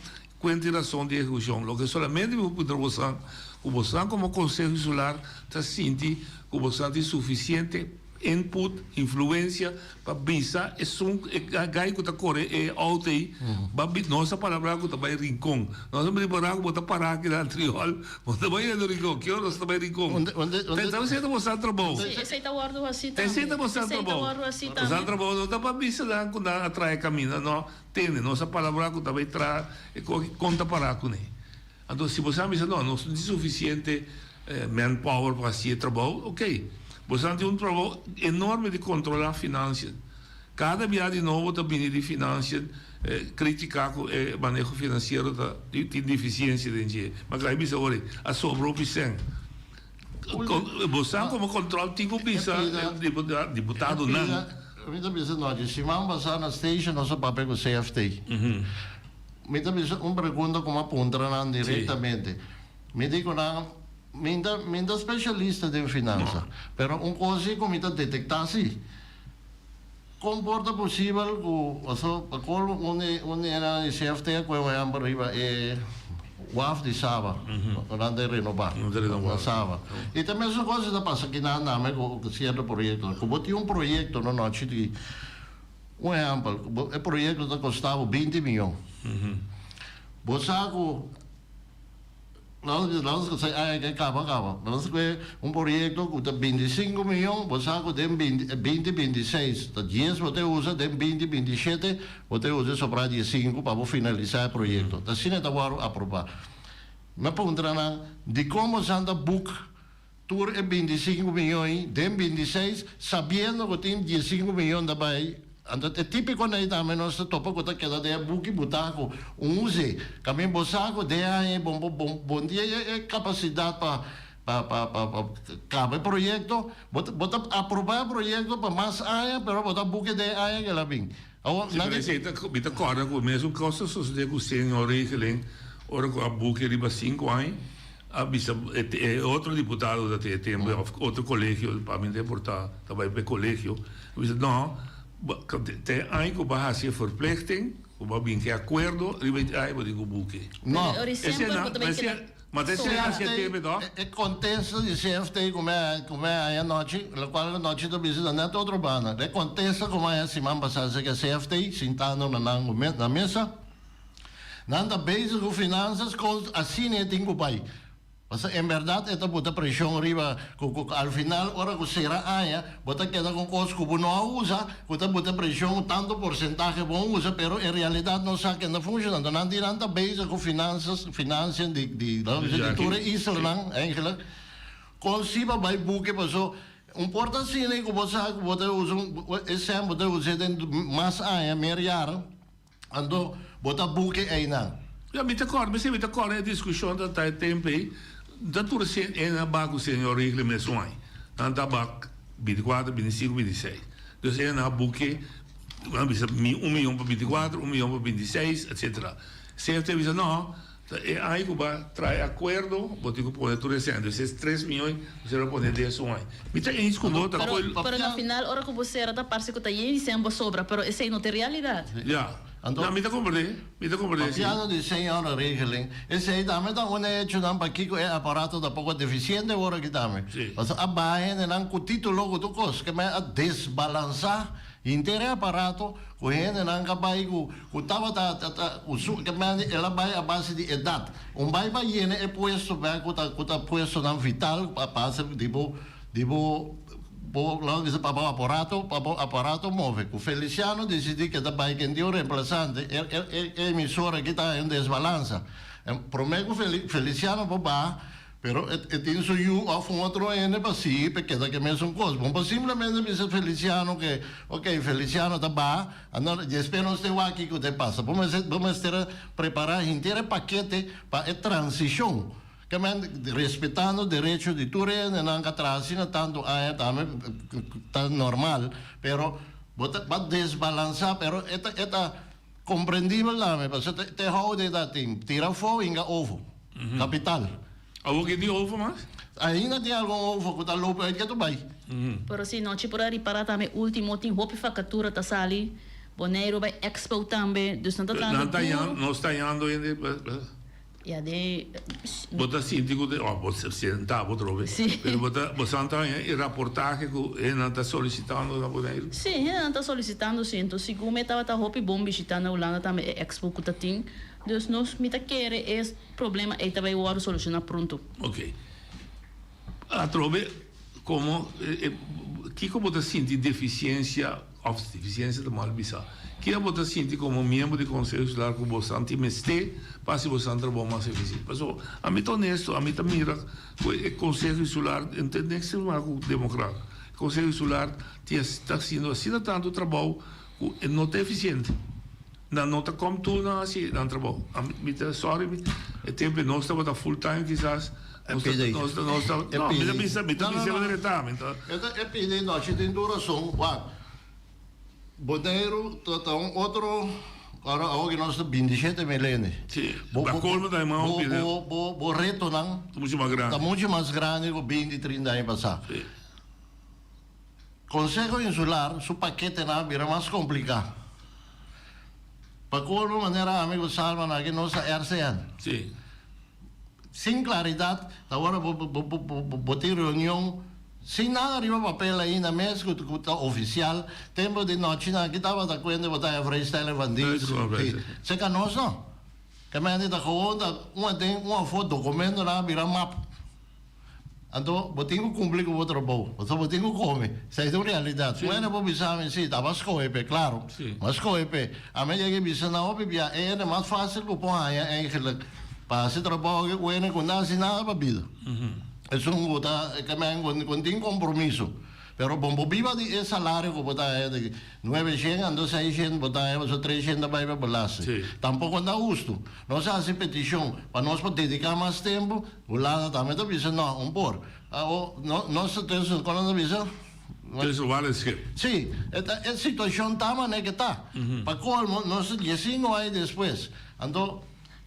kuenta i rason di ehekushon. Loke solamente mi por puntra bosnan, ku bosnan komo Konseho Insular ta sinti ku bosnan tin sufisiente input, influensia, pa bisa esun e gai ku ta kore e outo ei, ba bi nos a palabrá ku ta bai Rincon. Nos a prepará ku bo ta pará aki na Antriol, bo ta bai yendo Rincon. Ki ora nos ta bai Rincon? Ta esei ta bosnan trabou. Sí, esei ta wòrdu hasí Ta esei ta tambe. bosnan Esei ta trabou. wòrdu hasí Bosnan tambe. trabou no ta pa bisa nan ku nan a traha e kaminda, no. Tende, nos a palabrá ku ta bai traha e koki, kon ta pará kuné? Anto si boso a bisa no, nos no tin suficiente manpower pa haci e trabou, ok. Boso tin un trabou enorme di controla financiën. Cada bia di nobo ta bini di financiën critica cu e maneho financiero ta tin deficiencia den dje. Ma claro, bisa ora a sobra hopi cen. Boso como control tin cu bisa e diputadonan. Mi ta bisa no, siman pasa na station nos a papia cu CFT. Mi ta bisa un pregunta ku mi a puntra nan direktamente. Mi di ku nan, Mi ta mi ta spesialista den finansa, pero un kos si ku mi ta detektá si. Kon por ta posibel ku paso pa kolmo un di un di enan di CFT a kohe un ehèmpel riba e waf di Saba ku nan ta renobá na Saba. I ta mesun kos si ta pasa kinan tambe ku sierto proyektonan. Ku bo tin un proyekto no nochi di. Un ehèmpel, e proyekto ta kosta bo binti miyon. Bo sa ku, laat nos say aña ke kaba kaba, laat nos kue un proyekto ku ta bintisinku miyon, bo sa ku den binti bintiseis ta dies bo ta usa, den binti bintishete bo ta usa e sobrá diesinku pa bo finalisá e proyekto. Ta asina e ta wòrdu aprobá. Mi a puntra nan, dikon bo sa ta buk Tur e 25 miyon ei den 26, sabiendo ku tin 15 miyon ta bai. Anto e típiko nei tambe nos ta topa ku ta keda den e buki butá ku un use. Kamin bo sa ku den aña ei bo bo bo tin e kapasidat pa pa pa pa pa kaba e proyekto, bo ta bo ta aprobá e proyekto pa mas aña pero bo ta buki den e aña ku el a bin. Awor Sí, nan pero di. esei ta mi ta kòrda ku mesun kos ta sosodé ku señor Regeling ora ku a buki riba sinku aña. A bisa e otro diputado ta tin e tempo of otro colegio, pa mi ta importa, ta bai pa e colegio, a bisa no, te aña cu bo a haci e verplichting, cu bo a bin cu e acuerdo, riba e aña bo tin cu buki. No. Ma ta esey haci e tempo toch? E contesta di CFT cu mi a cu mi a haña anochi, locual anochi ta bisa ta net otro banda. E contesta cu mi a haña siman pasa esaki CFT sintando na nan na mesa, Nan ta bezig ku finansas kon asina e tin ku bai. Pasobra en bèrdat e ta buta preshon riba ku ku al final ora ku sera aña bo ta keda ku kos ku bo no a usa ku ta buta preshon tantu porsentahe bo a usa pero en realidat no sa ken ta funshoná. Anto nan di nan ta bezig ku finansas finansian di di di tur e islanan eigenlijk kon si bo bai buki paso un por ta asina ku bo sa ku bo ta usa e sèn bo ta us'é den mas aña meerjaren. Anto bo ta buke einan. Ya, mi ta kòrda, mi ta kòrda e diskushon ta ta e tempu ei, ta tur sien e na bak ku señor Rigley mesun ai. Nan ta bak bintikuater, bintisinku, bintiseis. Dus e na buke, nan bisa mi un miyon pa bintikuater, un miyon pa bintiseis, etsetera. CFT a bisa no, ta e ai ku ba trae akuerdo, bo tin ku pone tur e sèn. Dus es tres miyon bo ser a pone des un ai. Mi ta eens ku bo ta Pero, pero na final ora ku bo sera ta parse ku ta yen di sèn bo sobra, pero esei no ta e realidat. Ya. No, mi ta komprendé, mi ta komprendé si. Papiando di seniorenregeling, esei tambe ta un echonan pakiko e aparato ta poko defisiente ora aki tambe. Pasobra a baha hendenan ku titulo ku tur kos, ke men a desbalansá Henter e aparato ku hendenan ka bai ku ku tabata ta ta ku su ke mende el a bai a base di edat. Un bai pa yena e puesto bek ku ta ku ta puestonan vital pa pasa di bo di bo bo lo bisa pa bo aparato pa bo aparato move. Ku Feliciano disidí ke ta bai ken tin un remplasante e e e emisora aki ta haña un desbalansa. Promé ku Feliciano por baha Pero e tin su yu of un otro hende pa sigui pa e keda ke mesun kos. Bon por simplemente bisa Feliciano ke, ok, Feliciano ta baha, anto despues nos te wak kiko te pasa. Bo mester, bo mester a prepara henter e pakete pa e transishon. Ke men respetando derecho di tur hendenan ka traha asina tantu aña tambe ta normal, pero bo ta ba desbalansa, pero e ta e ta komprendibel tambe pasobra te hou den ta tin tira afó hinga ovo. Kapital. Awor ke tin ovo mas? Ainda tin algun ovo ku ta lopi uit ke ta bai. Pero si nochi por a ripara tambe ultimo tin hopi fakatura ta sali Boneiru bai expo tambe dus nan ta trahando Nan ta duro. Nos ta yando hende. Ya de. Bo ta sinti ku oh bo senta bo trobe. Si. Pero bo ta bo san ta haña e raportahe ku hendenan ta solisitando na Boneiru? Si hendenan ta solisitando si enton segun mi e tabata hopi bon bishita na Hulanda tambe e expo ku ta tin. Dus nos mi ta kere e problema ei ta bay wòrdu solushoná pronto. Ok. Atrobe, komo kiko bo ta sinti defisiensia, òf defisiensia ta mal bisá, kiko bo ta sinti komo miembro di Konseho Insular ku bo san tin mester pa hasi bo san trabou mas efisiente? Pasobra ami ta honesto, ami ta mira ku e Konseho Insular, no tin niks te maka ku demokrat, e Konseho Insular tin ta hasiendo asina tantu trabou ku e no ta efisiente. Nan no ta kom tur nan hasi nan trabou. Ami mi ta sorry mi e tempo nos tabata full time kisas E nos ta pidi. nos ta nos ta E no mi ta pidi. bisa mi ta No, no, bisa no. manera e ta mi ta. E ta e pidi no si tin tur rason wak Boneiru ta ta un otro ora awor ki nos ta 27 mil hende. Si Bo pa bo colmo ta e mas bo hopi hende. bo bo bo retonan Ta mucho mas grandi. ta mucho mas grandi ku 20 30 aña pasá. Si. Konseho Insular su paketenan a bira mas kompliká. Pa kolmo manera ami ku Salman aki nos ta RCN. Sí. Sin klaridat ta ora bo bo bo bo tin reunion sin nada riba papel ainda mes ku ku ta ofisial. Tempu di nochinan aki tabata kuenta bo ta haña vrijstelling van dienst. Sí. Seka nos no. Ke mende ta gewoon ta un aden un afó dokumentonan a bira map. Anto bo tin ku kumpli ku bo trabou, pasobra bo tin ku kome. Esei ta un realidat. Sí. Bueno, bo bisa mi, sí, tabata skohe p'e, klaro. Sí. M'a skohe p'e. Ami a yega i bisa nan hopi bia, e hende mas fásil ku por haña eigenlijk pa hasi trabou aki ku hende ku no hasi nada pa bida. Esun ku ta, ke men ku tin kompromiso. Pero bon bo biba di e salario ku bo ta haña di nuebeshen anto seishen bo ta haña pasobra treshen ta bai pa belasting. Tampoko no ta hustu. Nos a hasi petishon pa nos por dediká mas tempu, Hulanda tambe ta bisa no, un por. Awo nos ta tussen kon nan ta bisa? Tussen wal en schip. Sí, e ta e situashon ta manera ke ta. Pa kolmo nos ta diesinko aña despues. Anto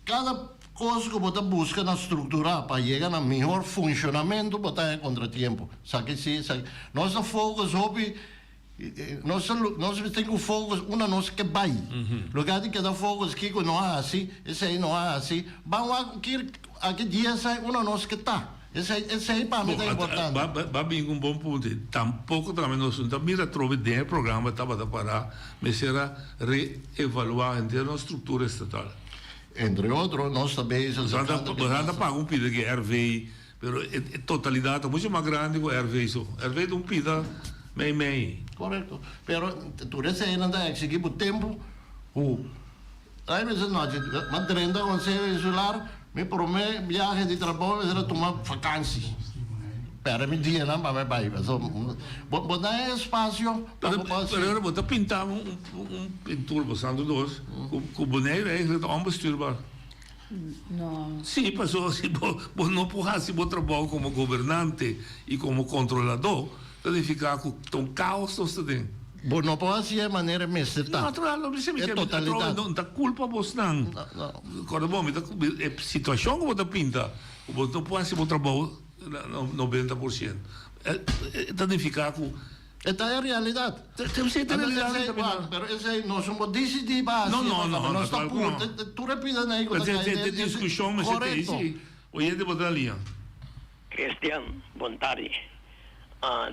kada kos ku bo ta buska na strukturá pa yega na mihor funshonamentu bo ta haña kontratiempo. Esaki sí, esaki. Nos ta focus hopi Nos ta nos mester tin ku focus unda nos ke bai. Lugar di keda focus kiko no a hasi, esei no a hasi, ban wak kir aki dies ai unda nos ke ta. Esei esei pa mi ta importante. Bo a ba bin ku un bon punto. Tampoko tambe nos no ta mira atrobe den e programa tabata para mester a reevaluá henter nos struktura estatal. Entre otro nos ta bezig Nos a ta paga un pida di RV. Pero e totalidat ta mucho mas grandi ku RV so. RV ta un pida mei mei. Korekto. Pero tur eseinan ta eksigí bo tempu ku Ai mester nochi m'a drenta Konseho Insular, mi promé biahe di trabou mi mester a tuma fakansi. Pèrdè mi dianan pa mi bai. Paso bo bo ta e espasio pa bo por hasi. Pero bo ta pinta un pintura, bo santo dos, ku Boneiru eigenlijk ta onbestuurbaar. No. Sí, pasobra si bo bo no por hasi bo trabou komo gobernante i komo kontroladó, ta nifiká ku ta un kaos nos ta den. Bo no por hasi e manera e mester ta. Natural, no bisa mi E ke totalidat. No ta kulpa bosnan. No, no. Kòrda bon, mi ta e situashon ku bo ta pinta, ku bo no por hasi bo trabou na 90%, e ta nifiká ku. E ta e realidad. Esey ta e realidad mi ta bisa. Pero esey nos no por dicidi pa haci. No, no, no. Nos ta pur, tur e pida na ey cu ta cay den. E discusion mester ta ey si. Oyente bo ta na liña. Christian, bon tardi.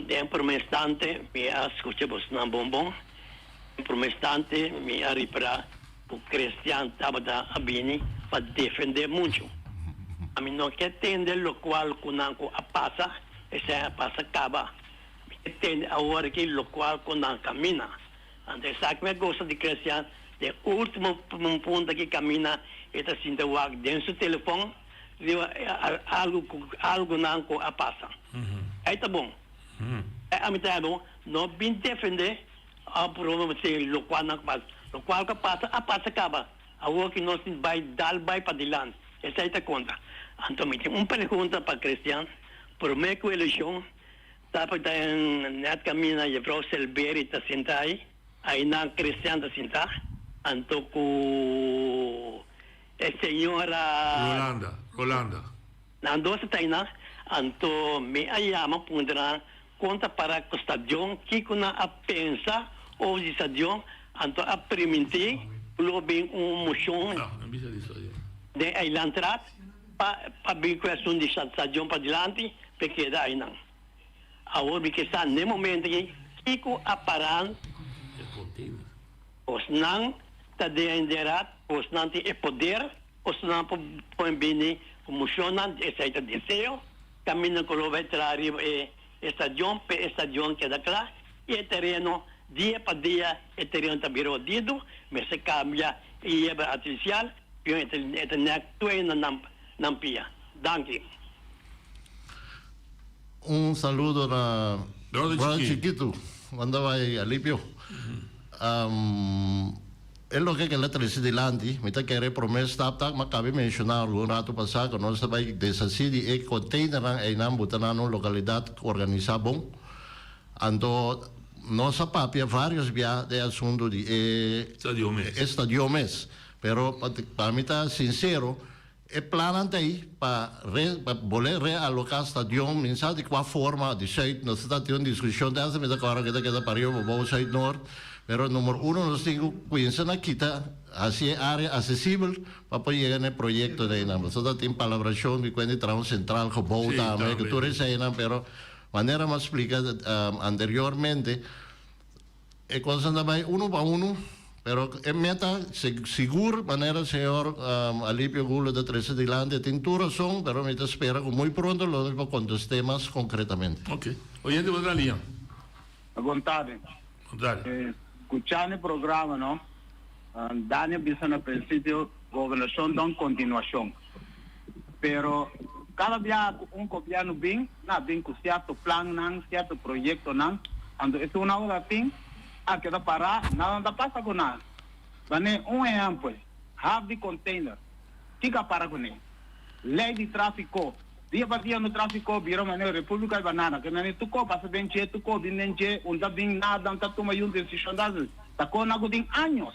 Den prome instante mi a scucha bosnan bon bon. Den prome instante mi a ripara cu Christian tabata a bini pa defende mucho. Ami no ke tende locual cu nan cu a pasa, esey a pasa caba. Mi ta tende awor aki locual cu nan camina. Anto esaki mi a gosta di Christian, den ultimo punto aki camina e ta sinta wak den su telefon riba algo cu algonan cu a pasa. Ey ta bon. Ey ami ta bon, no bin defende of broma si locual nan pasa. Locual cu a pasa a pasa caba. Awor ki nos tin bay dal bay padilanti. Esey ta conta. Anto mi tin un pregunta pa Christian, prome cu eleccion Tabata den net camina juffrouw Selberi ta sinta ay, aynan Christian ta sinta, anto cu e señora. Rolanda, Rolanda. Nan dos ta aynan, anto mi a yama puntra nan con ta para cu stadion, kico nan a pensa over di stadion, anto a priminti cu lo bin un mocion den eilandraad pa pa bin cu e asunto di stadion padilanti. Pe keda einan. Awor mi ke sa n'e momento aki kiko a paran bosnan ta den den raad, bosnan tin e poder, bosnan por pone bini ku moshonnan, esei ta deseo, kaminda ku lo bai traha riba e stadion pe e stadion keda kla i e tereno dia pa dia e tereno ta bira hodido, mester kambia e yerba artifisial, pion e ta nek tuena nan pia. Danki. Un saludo na Brother Chikitu, manda bai Alipio. E loke ke el a trese dilanti, mi ta kere prome stap ta, mi a kabi menshoná algun ratu pasá ku nos ta bai deshasí di e konteinernan einan buta nan na un lokalidat organisá bon. Anto nos a papia vários bia den e asuntu di e stadion mes. Pero pa mi ta sinsero, E plannan ta ei pa re pa bolé realoká stadion, mi sa di kua forma, di Zuid, nos ta tin un diskushon te hasta mi ta kòrda ku ta keda pariba pa bou Zuid Noord, pero numero uno nos tin ku kuinsa na kita hasi e área asesibel pa por yega na e proyekto di einan. Pasobra ta tin palabrashon di kuenta di traha un sentral gebou tambe, ku tur eseinan, pero manera mi a splika anteriormente, E cosnan ta bay uno pa uno, pero e meta sigur manera señor Alipio Gulo ta trece dilanti e tin tur razon, pero mi ta spera cu muy pronto lo mi por conteste mas concretamente. Ok. Oyente bo ta liña. Bon tarde. Bon tarde. Scuchando e programa no, Dani a bisa na principio gobernacion ta un continuacion, pero. Kada biaha ku un gobièrnu bin, nan a bin ku sierto plannan, sierto proyektonan, anto esun nan ora tin a keda pará, nada no ta pasa ku nan. Ban'é un ehèmpel, haf di container, kiko a para kuné? Lei di tráfiko, dia pa dia no tráfiko bira manera Repúblika di Banana, ke nan e tur ko pasa den dje, tur ko bin den dje, un ta bin nada, un ta tuma yun desishon, ta ta ko nan ku tin años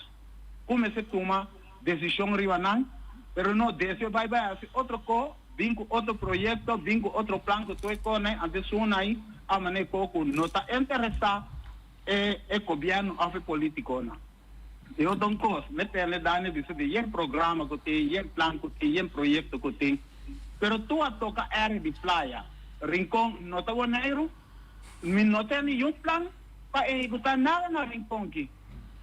ku mester tuma Desishon riba nan, pero no deseo bai bai hasi otro ko, bin ku otro proyekto, bin ku otro plan ku tur e kone, antes sun ai a mane ko ku no ta interesá e e gobièrnu òf e politikonan. E otro un kos, me tende Daniel bisa di yen programa ku tin, yen plan ku tin, yen proyekto ku tin, pero tur a toka area di playa, Rincon no ta Boneiru, mi no tende niun plan pa ehekutá nada na Rincon ki.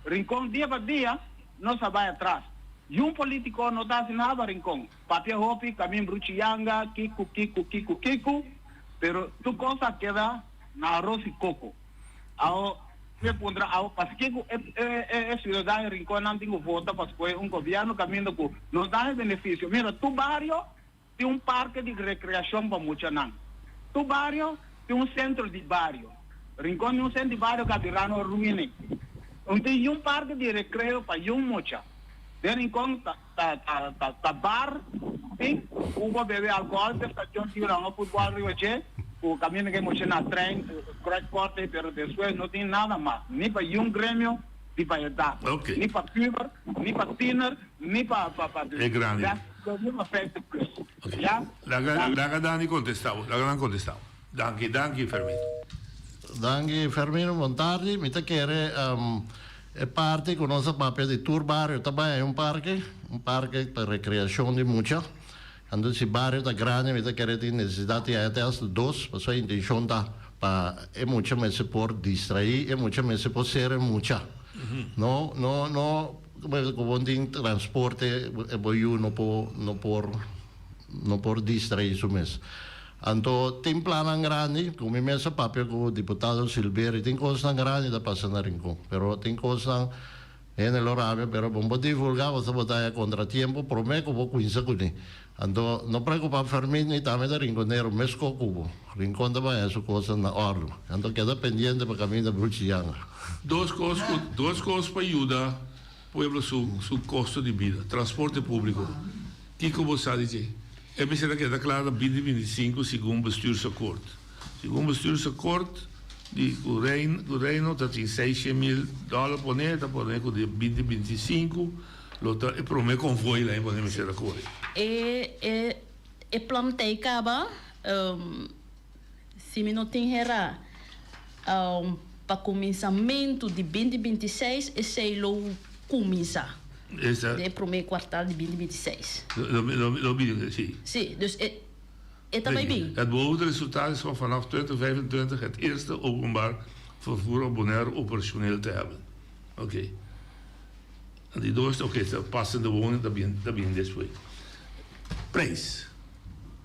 Rincon dia pa dia Nos a bai atras. Yun politico no ta haci nada pa Rincon. Papia hopi, camin bruchi yanga, kico, kico, kico, kico, pero tur cos a keda na aros y coco. Awo mi a puntra awo paskico e e ciudadano di Rincon nan tin cu vota pa scoge un gobierno caminda cu nos da e beneficio. Mira, tur bario tin un parke di recreacion pa muchanan. Tur bario tin un centro di bario. Rincon tin un centro di bario cu a bira no ruine. Un tin yun parke di recreo pa yun mucha. Den Rincon ta ta ta ta bar tin cu bo bebe alcohol te stadion tin ranga futbol riba dje cu caminda cu e mucha na trein kruid korte pero despues no tin nada mas ni pa yun gremio di pa edad ni pa puber ni pa tiener ni pa pa pa E grandi. ni pa 50 plus ya. Laga laga Dani contesta bo laga nan contesta bo. Danki danki Fermino. Danki Fermino bon tardi mi ta kere e parti ku nos a papia di tur bario ta bai un parke un parke pa rekreashon di mucha anto si bario ta grandi mi ta kere tin nesesidat di haya te hasta dos pasobra e intenshon ta pa e mucha mester por distraí e mucha mester por ser e mucha no no no ku bo tin transporte e bo yu no por no por no por distraí su mes. Anto tin plannan grandi, ku mi mes a papia ku diputado Silberie, tin kosnan grandi ta pasa na Rincon, pero tin kosnan hende lo rabia, pero bon bo divulgá bo ta bo ta haya kontratiempo promé ku bo kuinsa kuné. Anto no preokupá Fermin mi tambe ta rinkonero meskó ku bo. Rincon ta baña su kosnan na òrdu. Anto keda pendiente pa kaminda Bruchi Yanga. Dos kos ku dos kos pa yuda pueblo su su kosto di bida, transporte públiko. Kiko bo sa di dje? E mester a keda kla na binti binti sinku segun Bestuursakkoord. Segun Bestuursakkoord di ku ku Reino ta tin seishent mil dòler pone, ta pone ku di binti binti sinku lo ta e prome konvoi la pone mester a kore. E e e plan t'ei kaba, si mi no tin herá, pa kuminsamentu di binti binti seis esei lo kuminsá. Esa. Den e prome kwartal di binti binti seis. Lo, lo, lo bin, si. Si, dus e, e ta bai bin. Het beoogde resultaat is om vanaf 2025 het eerste openbaar vervoer op Bonaire operationeel te hebben. Oké. En die dos, oké, okay, passende woning, dat bin, dat bin despues. Prijs.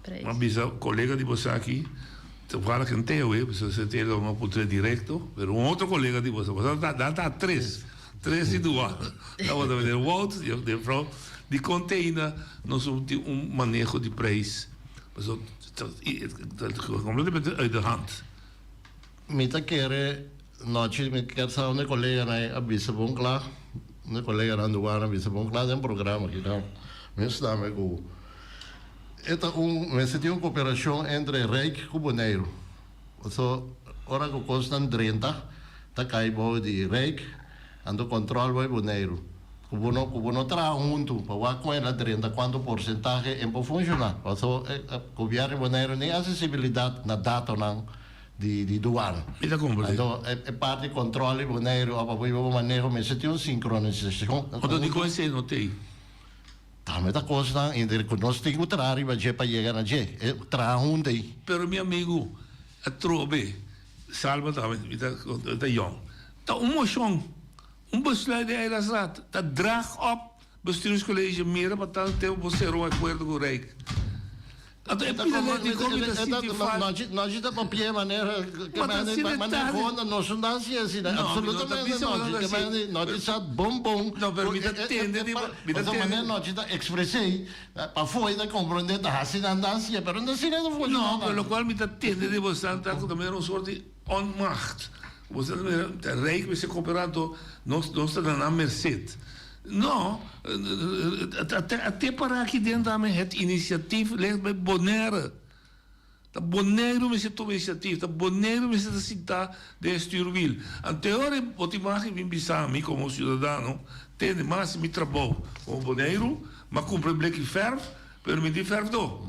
Prijs. Maar bisa colega di boso aki, toevallig een Theo, eh, bisa se Theo no putre directo, pero un otro colega di boso, boso da, da, da tres. Tres di duana. Tabata meneer Wout, de mevrouw di container, nos tin un maneho di prijs. Pasobra ta completamente uit de hand. Mi ta kere nochi mi kier sa un e coleganan a bisa bon cla, un e coleganan duana a bisa bon cla den programa aki nan. Mi sta me cu e ta un, mester tin un cooperacion entre Rijk cu Boneiru. Paso ora ku kosnan drenta ta kai bou di Rijk, anto kòntròl bai Boneiru. Ku bo no ku bo no traha huntu pa wak kon el a drenta kuantu porsentahe en por funshoná. Paso gobièrnu di Boneiru ni asesibilidat na datonan di di duana. Mi ta komprendé. Anto e parti kòntròl di Boneiru òf pa bo maneho mester tin un sinkronisashon. Anto dikon esei no t'ei? Tambe ta kosnan entre ku nos tin ku traha riba dje pa yega na dje. E traha huntu ei. Pero mi amigu, atrobe, Salma tambe, mi ta ta yong. Ta un moshon, un besluit di Eilandsraad ta draag op Bestuurscollege mira pa tantu tempu bo sera un akuerdo ku Rijk. Anto e pida lei di kon mi ta sinti fal. Nochi ta papia manera ke manera honda nos no ta hasi asina absolutamente nochi ke manera nochi sa bon bon No pero mi ta tende di mi ta tende manera nochi ta expres'ei pafó e ta comprende ta hasi nan ta hasi'e pero no asina ta funciona No pero locual mi ta tende di boso ta ku ta mira un soort di onmacht boso ta mira ta rijk mester coopera anto nos nos ta na nan merced. No, a te para aki den tambe het initiatief ligt bij Bonaire. Ta Boneiru mester tuma initiatief, ta Boneiru mester ta sintá den e stuurwiel. Anteor bo tin mag di bin bisa mi komo siudadano, tende, mi a hasi mi trabou komo Boneiru, mi a kumpra e bleki fèrf, pero mi tin fèrfdó.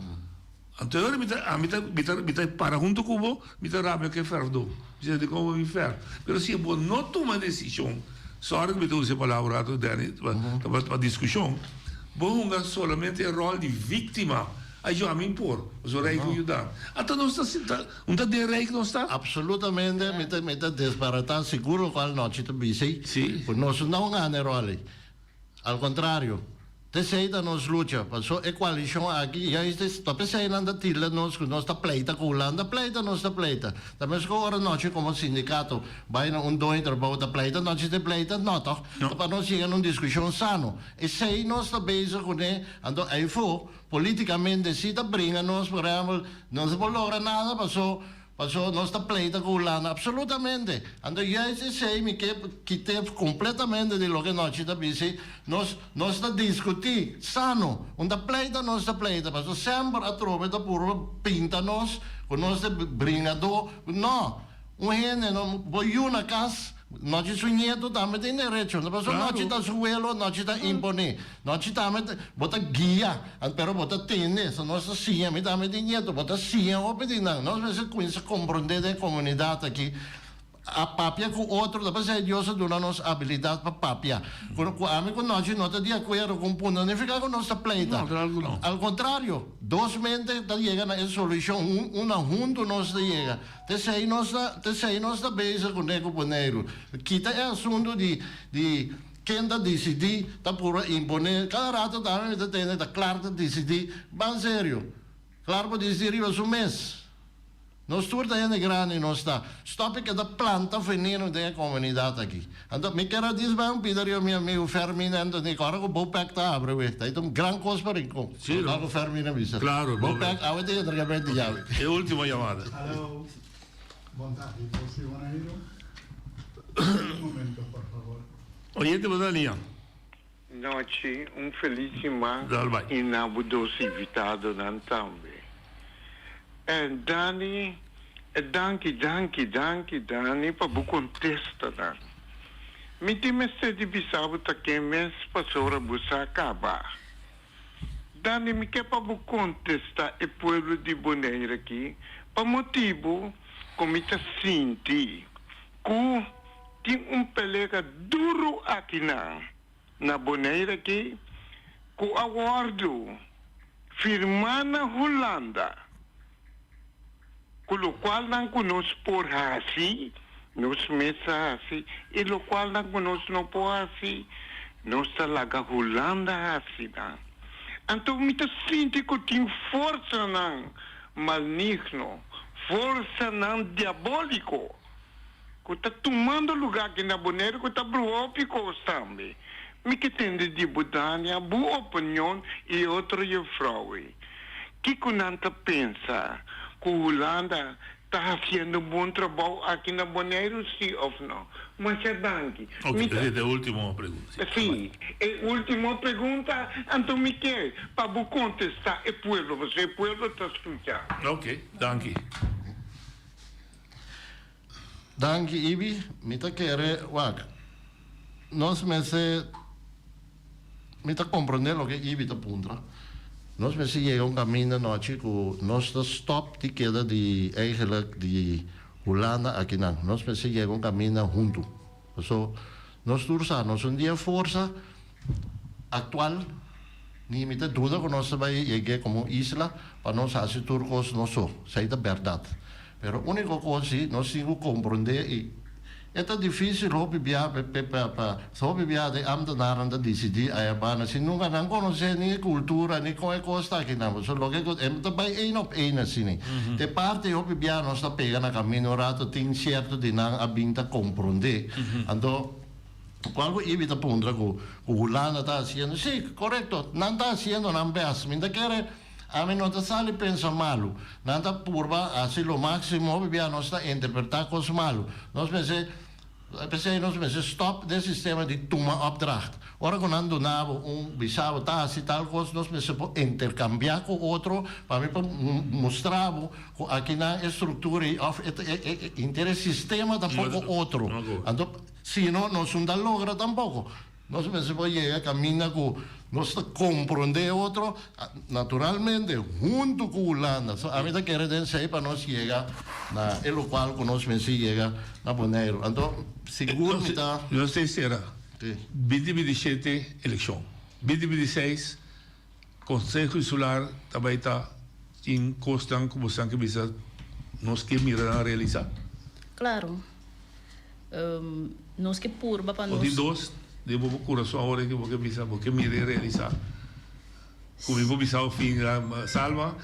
Anto mi ta, ami ta, mi ta, mi ta para hunto ku bo, mi ta rabia ku e fèrfdó. Mi sa dikon bo bin fèrf. Pero si bo no tuma desishon, sòri ku mi ta usa e palabra rato, Danny, pa, pa, pa diskushon, bo hunga solamente e ròl di víktima. Ai yo, ami por, pasobra Rijk lo yuda mi. Anto nos ta sinta, un ta den Rijk nos ta? Absolutamente, mi ta, mi ta desbaratá sigur lokual Nochi ta bisa ei, ku nos no gana e ròl ei. Al kontrario, t'esei ta nos lucha, paso e koalishon aki juist es ta p'esei nan ta tilda nos ku nos ta pleita ku Hulanda, pleita nos ta pleita. Ta meskos ora nochi komo sindikato bai na un doño trabou ta pleita nochi ta pleita, no tòg? Ta pa nos yega na un diskushon sano. Esei nos ta bezig kuné, anto eifo politikamente si ta bringa nos, por ehèmpel, nos no por logra nada paso Paso nos ta pleita ku Hulanda? Absolutamente! Anto juist esei mi ke kit'é kompletamente di loke Nochi ta bisi. Nos nos ta diskutí sano. Un ta pleita nos ta pleita. Paso semper atrobe ta purba pinta nos ku nos ta bringadó. No! Un hende no bo yu na kas. Nochi su nieto tambe tin derecho. No pasobra nochi ta su welo, nochi ta imponé. Nochi tambe ta, bo ta guia, pero bo ta tende. So nos ta siña, mi tambe tin nieto, bo ta siña hopi di nan. Nos mester cuminsa comprende den e comunidad aki, a papia cu otro, ta p'esei Dios a duna nos abilidad pa papia. Cu, cu ami cu nochi no ta di acuerdo cu un punto, no nifica cu nos ta pleita. No, claro cu no. Al contrario, dos mente ta yega na e solucion, un, una hunto nos ta yega. T'esei nos ta, t'esei nos ta bezig kuné ku Boneiru. Kita e asuntu di, di ken ta disidí, ta purba imponé. Kada rato tambe mi ta tende ta Clark ta disidí. Ban serio. Clark por disidí riba su mes. Nos tur ta hende grandi nos ta. Stòp e keda planta veneno den e komunidat aki. Anto mi kier a dis bai un pida riba mi amigu Fermin Anthony ku ora ku Bopec ta abri weh ta un gran kos pa Rincon. Sí, no? Ku Fermin a bisa. Claro, Bopec awe ta entrega benti yawe. E ultimo yamada. Hallo. Bon tardi, Bos di Boneiru. Un momento, por favor. Oyente bo ta liña. Nochi, un felis siman Dal bai. y na bo dos invitadonan tambe. En Dani, danki, danki, danki Dani pa bo contestanan. Mi tin mester di bisa bo ta ken mes pasobra bo sa caba. Dani, mi ke pa bo contesta e pueblo di Bonaire aki pa motibo cu mi ta sinti cu tin un pelea duro akinan na Bonaire aki cu a wordo firma na Hulanda cu locualnan cu nos por haci, nos mes ta haci y locualnan cu nos no por haci, nos ta laga Hulanda haci nan. Anto mi ta sinti cu tin forsanan malnigno, forsanan diabolico ku ta tumando lugá aki na Boneiru ku ta bruha hopi kos tambe. Mi ke tende di bo Dania bo opinion i e otro jufrou ei. Kiko nan ta pensa ku Hulanda ta hasiendo bon trabou aki na Boneiru si of no? Masha danki. Ok, Mi ta. esei ta e ultimo pregunta. Si, Si, e ultimo pregunta, anto mi ke pa bo kontestá e pueblo, pasobra e pueblo ta skucha. Ok, danki. Danki Ibi, mi ta kere wak nos mester mi ta comprende loke Ibi ta puntra nos mester yega un caminda nochi cu nos ta stop di keda di eigenlijk di Hulanda akinan nos mester yega un caminda hunto paso nos tur sa nos un dia forsa actual ni mi ta duda cu nos ta bay yega como un isla pa nos haci tur cos nos so esey ta berdad. Pero úniko kos si nos tin ku komprondé i E ta difísil hopi bia pa pa pa hopi bia den ambtenarnan ta disidí aya banda si nunka nan konosé ni e kultura ni kon e kos ta akinan. Pasobra loke ku e ta bai ein op ein asina. Te parti hopi bia nos ta pega na kaminda un rato tin sierto di nan a bin ta komprondé. Anto kual ku Ibi ta puntra ku ku Hulanda ta hasiendo, sí, korekto, nan ta hasiendo nan bèst. Mi ta kere Ami no ta sali pensa malu. Nan ta purba hasi lo máksimo, hopi bia nos ta interpretá kos malu. Nos mester, p'esei nos mester stòp den sistema di tuma opdracht. Ora ku nan duna bo un, bisa bo ta hasi tal kos, nos mester por interkambiá ku otro pa mi por mustra bo ku akinan e struktura ei òf e e henter e sistema ta poko otro. Anto si no, nos no ta logra tampoko. Nos mester por yega kaminda ku nos ta komprondé otro, naturalmente huntu ku Hulanda. So ami ta kere den esei pa nos yega na e lokual ku nos mester yega na Boneiru. Anto sigur mi ta. Nos ta sera binti binti shete elekshon, binti binti seis Konseho Insular ta bai ta tin kosnan ku bosan ke bisa nos ke mira nan realisá. Klaro. Nos ke purba pa nos. Bo tin dos den bo kurason awor ke bo ke bisa bo ke mira e realisá. Ku mi por bisa bo fin Salma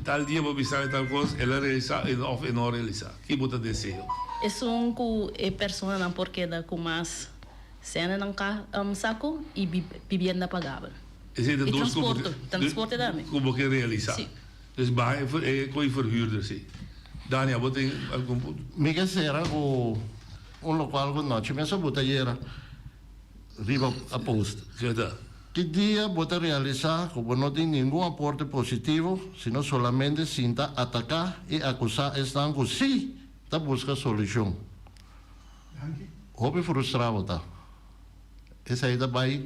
tal dia bo bisa mi tal kos el a realisá òf e no a realisá. Ki bo ta deseo? Esun ku e personanan por keda ku mas sèn nan saku i bibienda pagabel. Esei ta E dos ku bo transporte, transporte tambe. Ku bo ke realisá. Sí. Dus baha e e koe verhuurder sí. Dani, abo tin algun punto? Mi ke sera ku un lokual ku nochi mes a buta ayera riba a post. Ke ta? Ki dia bo ta realisá ku bo no tin ningun aporte positivo, sino solamente sinta ataká i akusá esnan ku sí ta buska solushon? Hopi frustrá bo ta. Esei ta bai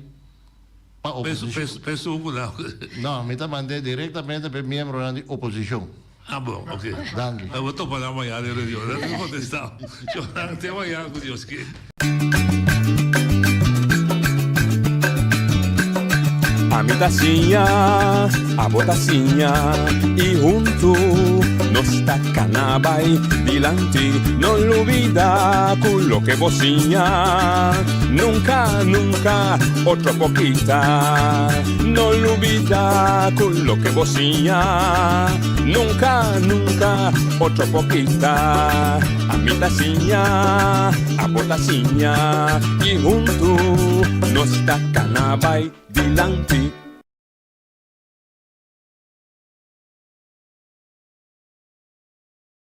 pa oposishon. Peso ku nan. No, mi ta mand'é direktamente pa e miembronan di oposishon. Ah bon, ok. Danki. Bo topa nan mañana den reunion. Nan tin kontestá. Nan te mañana ku Dios ke. Ami ta siña, abo ta siña y huntu nos ta cana bay dilanti. No lubida cu loke bo siña nunca, nunca otro por kita. No lubida cu loke bo siña nunca, nunca otro por kita. Ami ta siña, abo ta siña y huntu nos ta cana bay dilanti.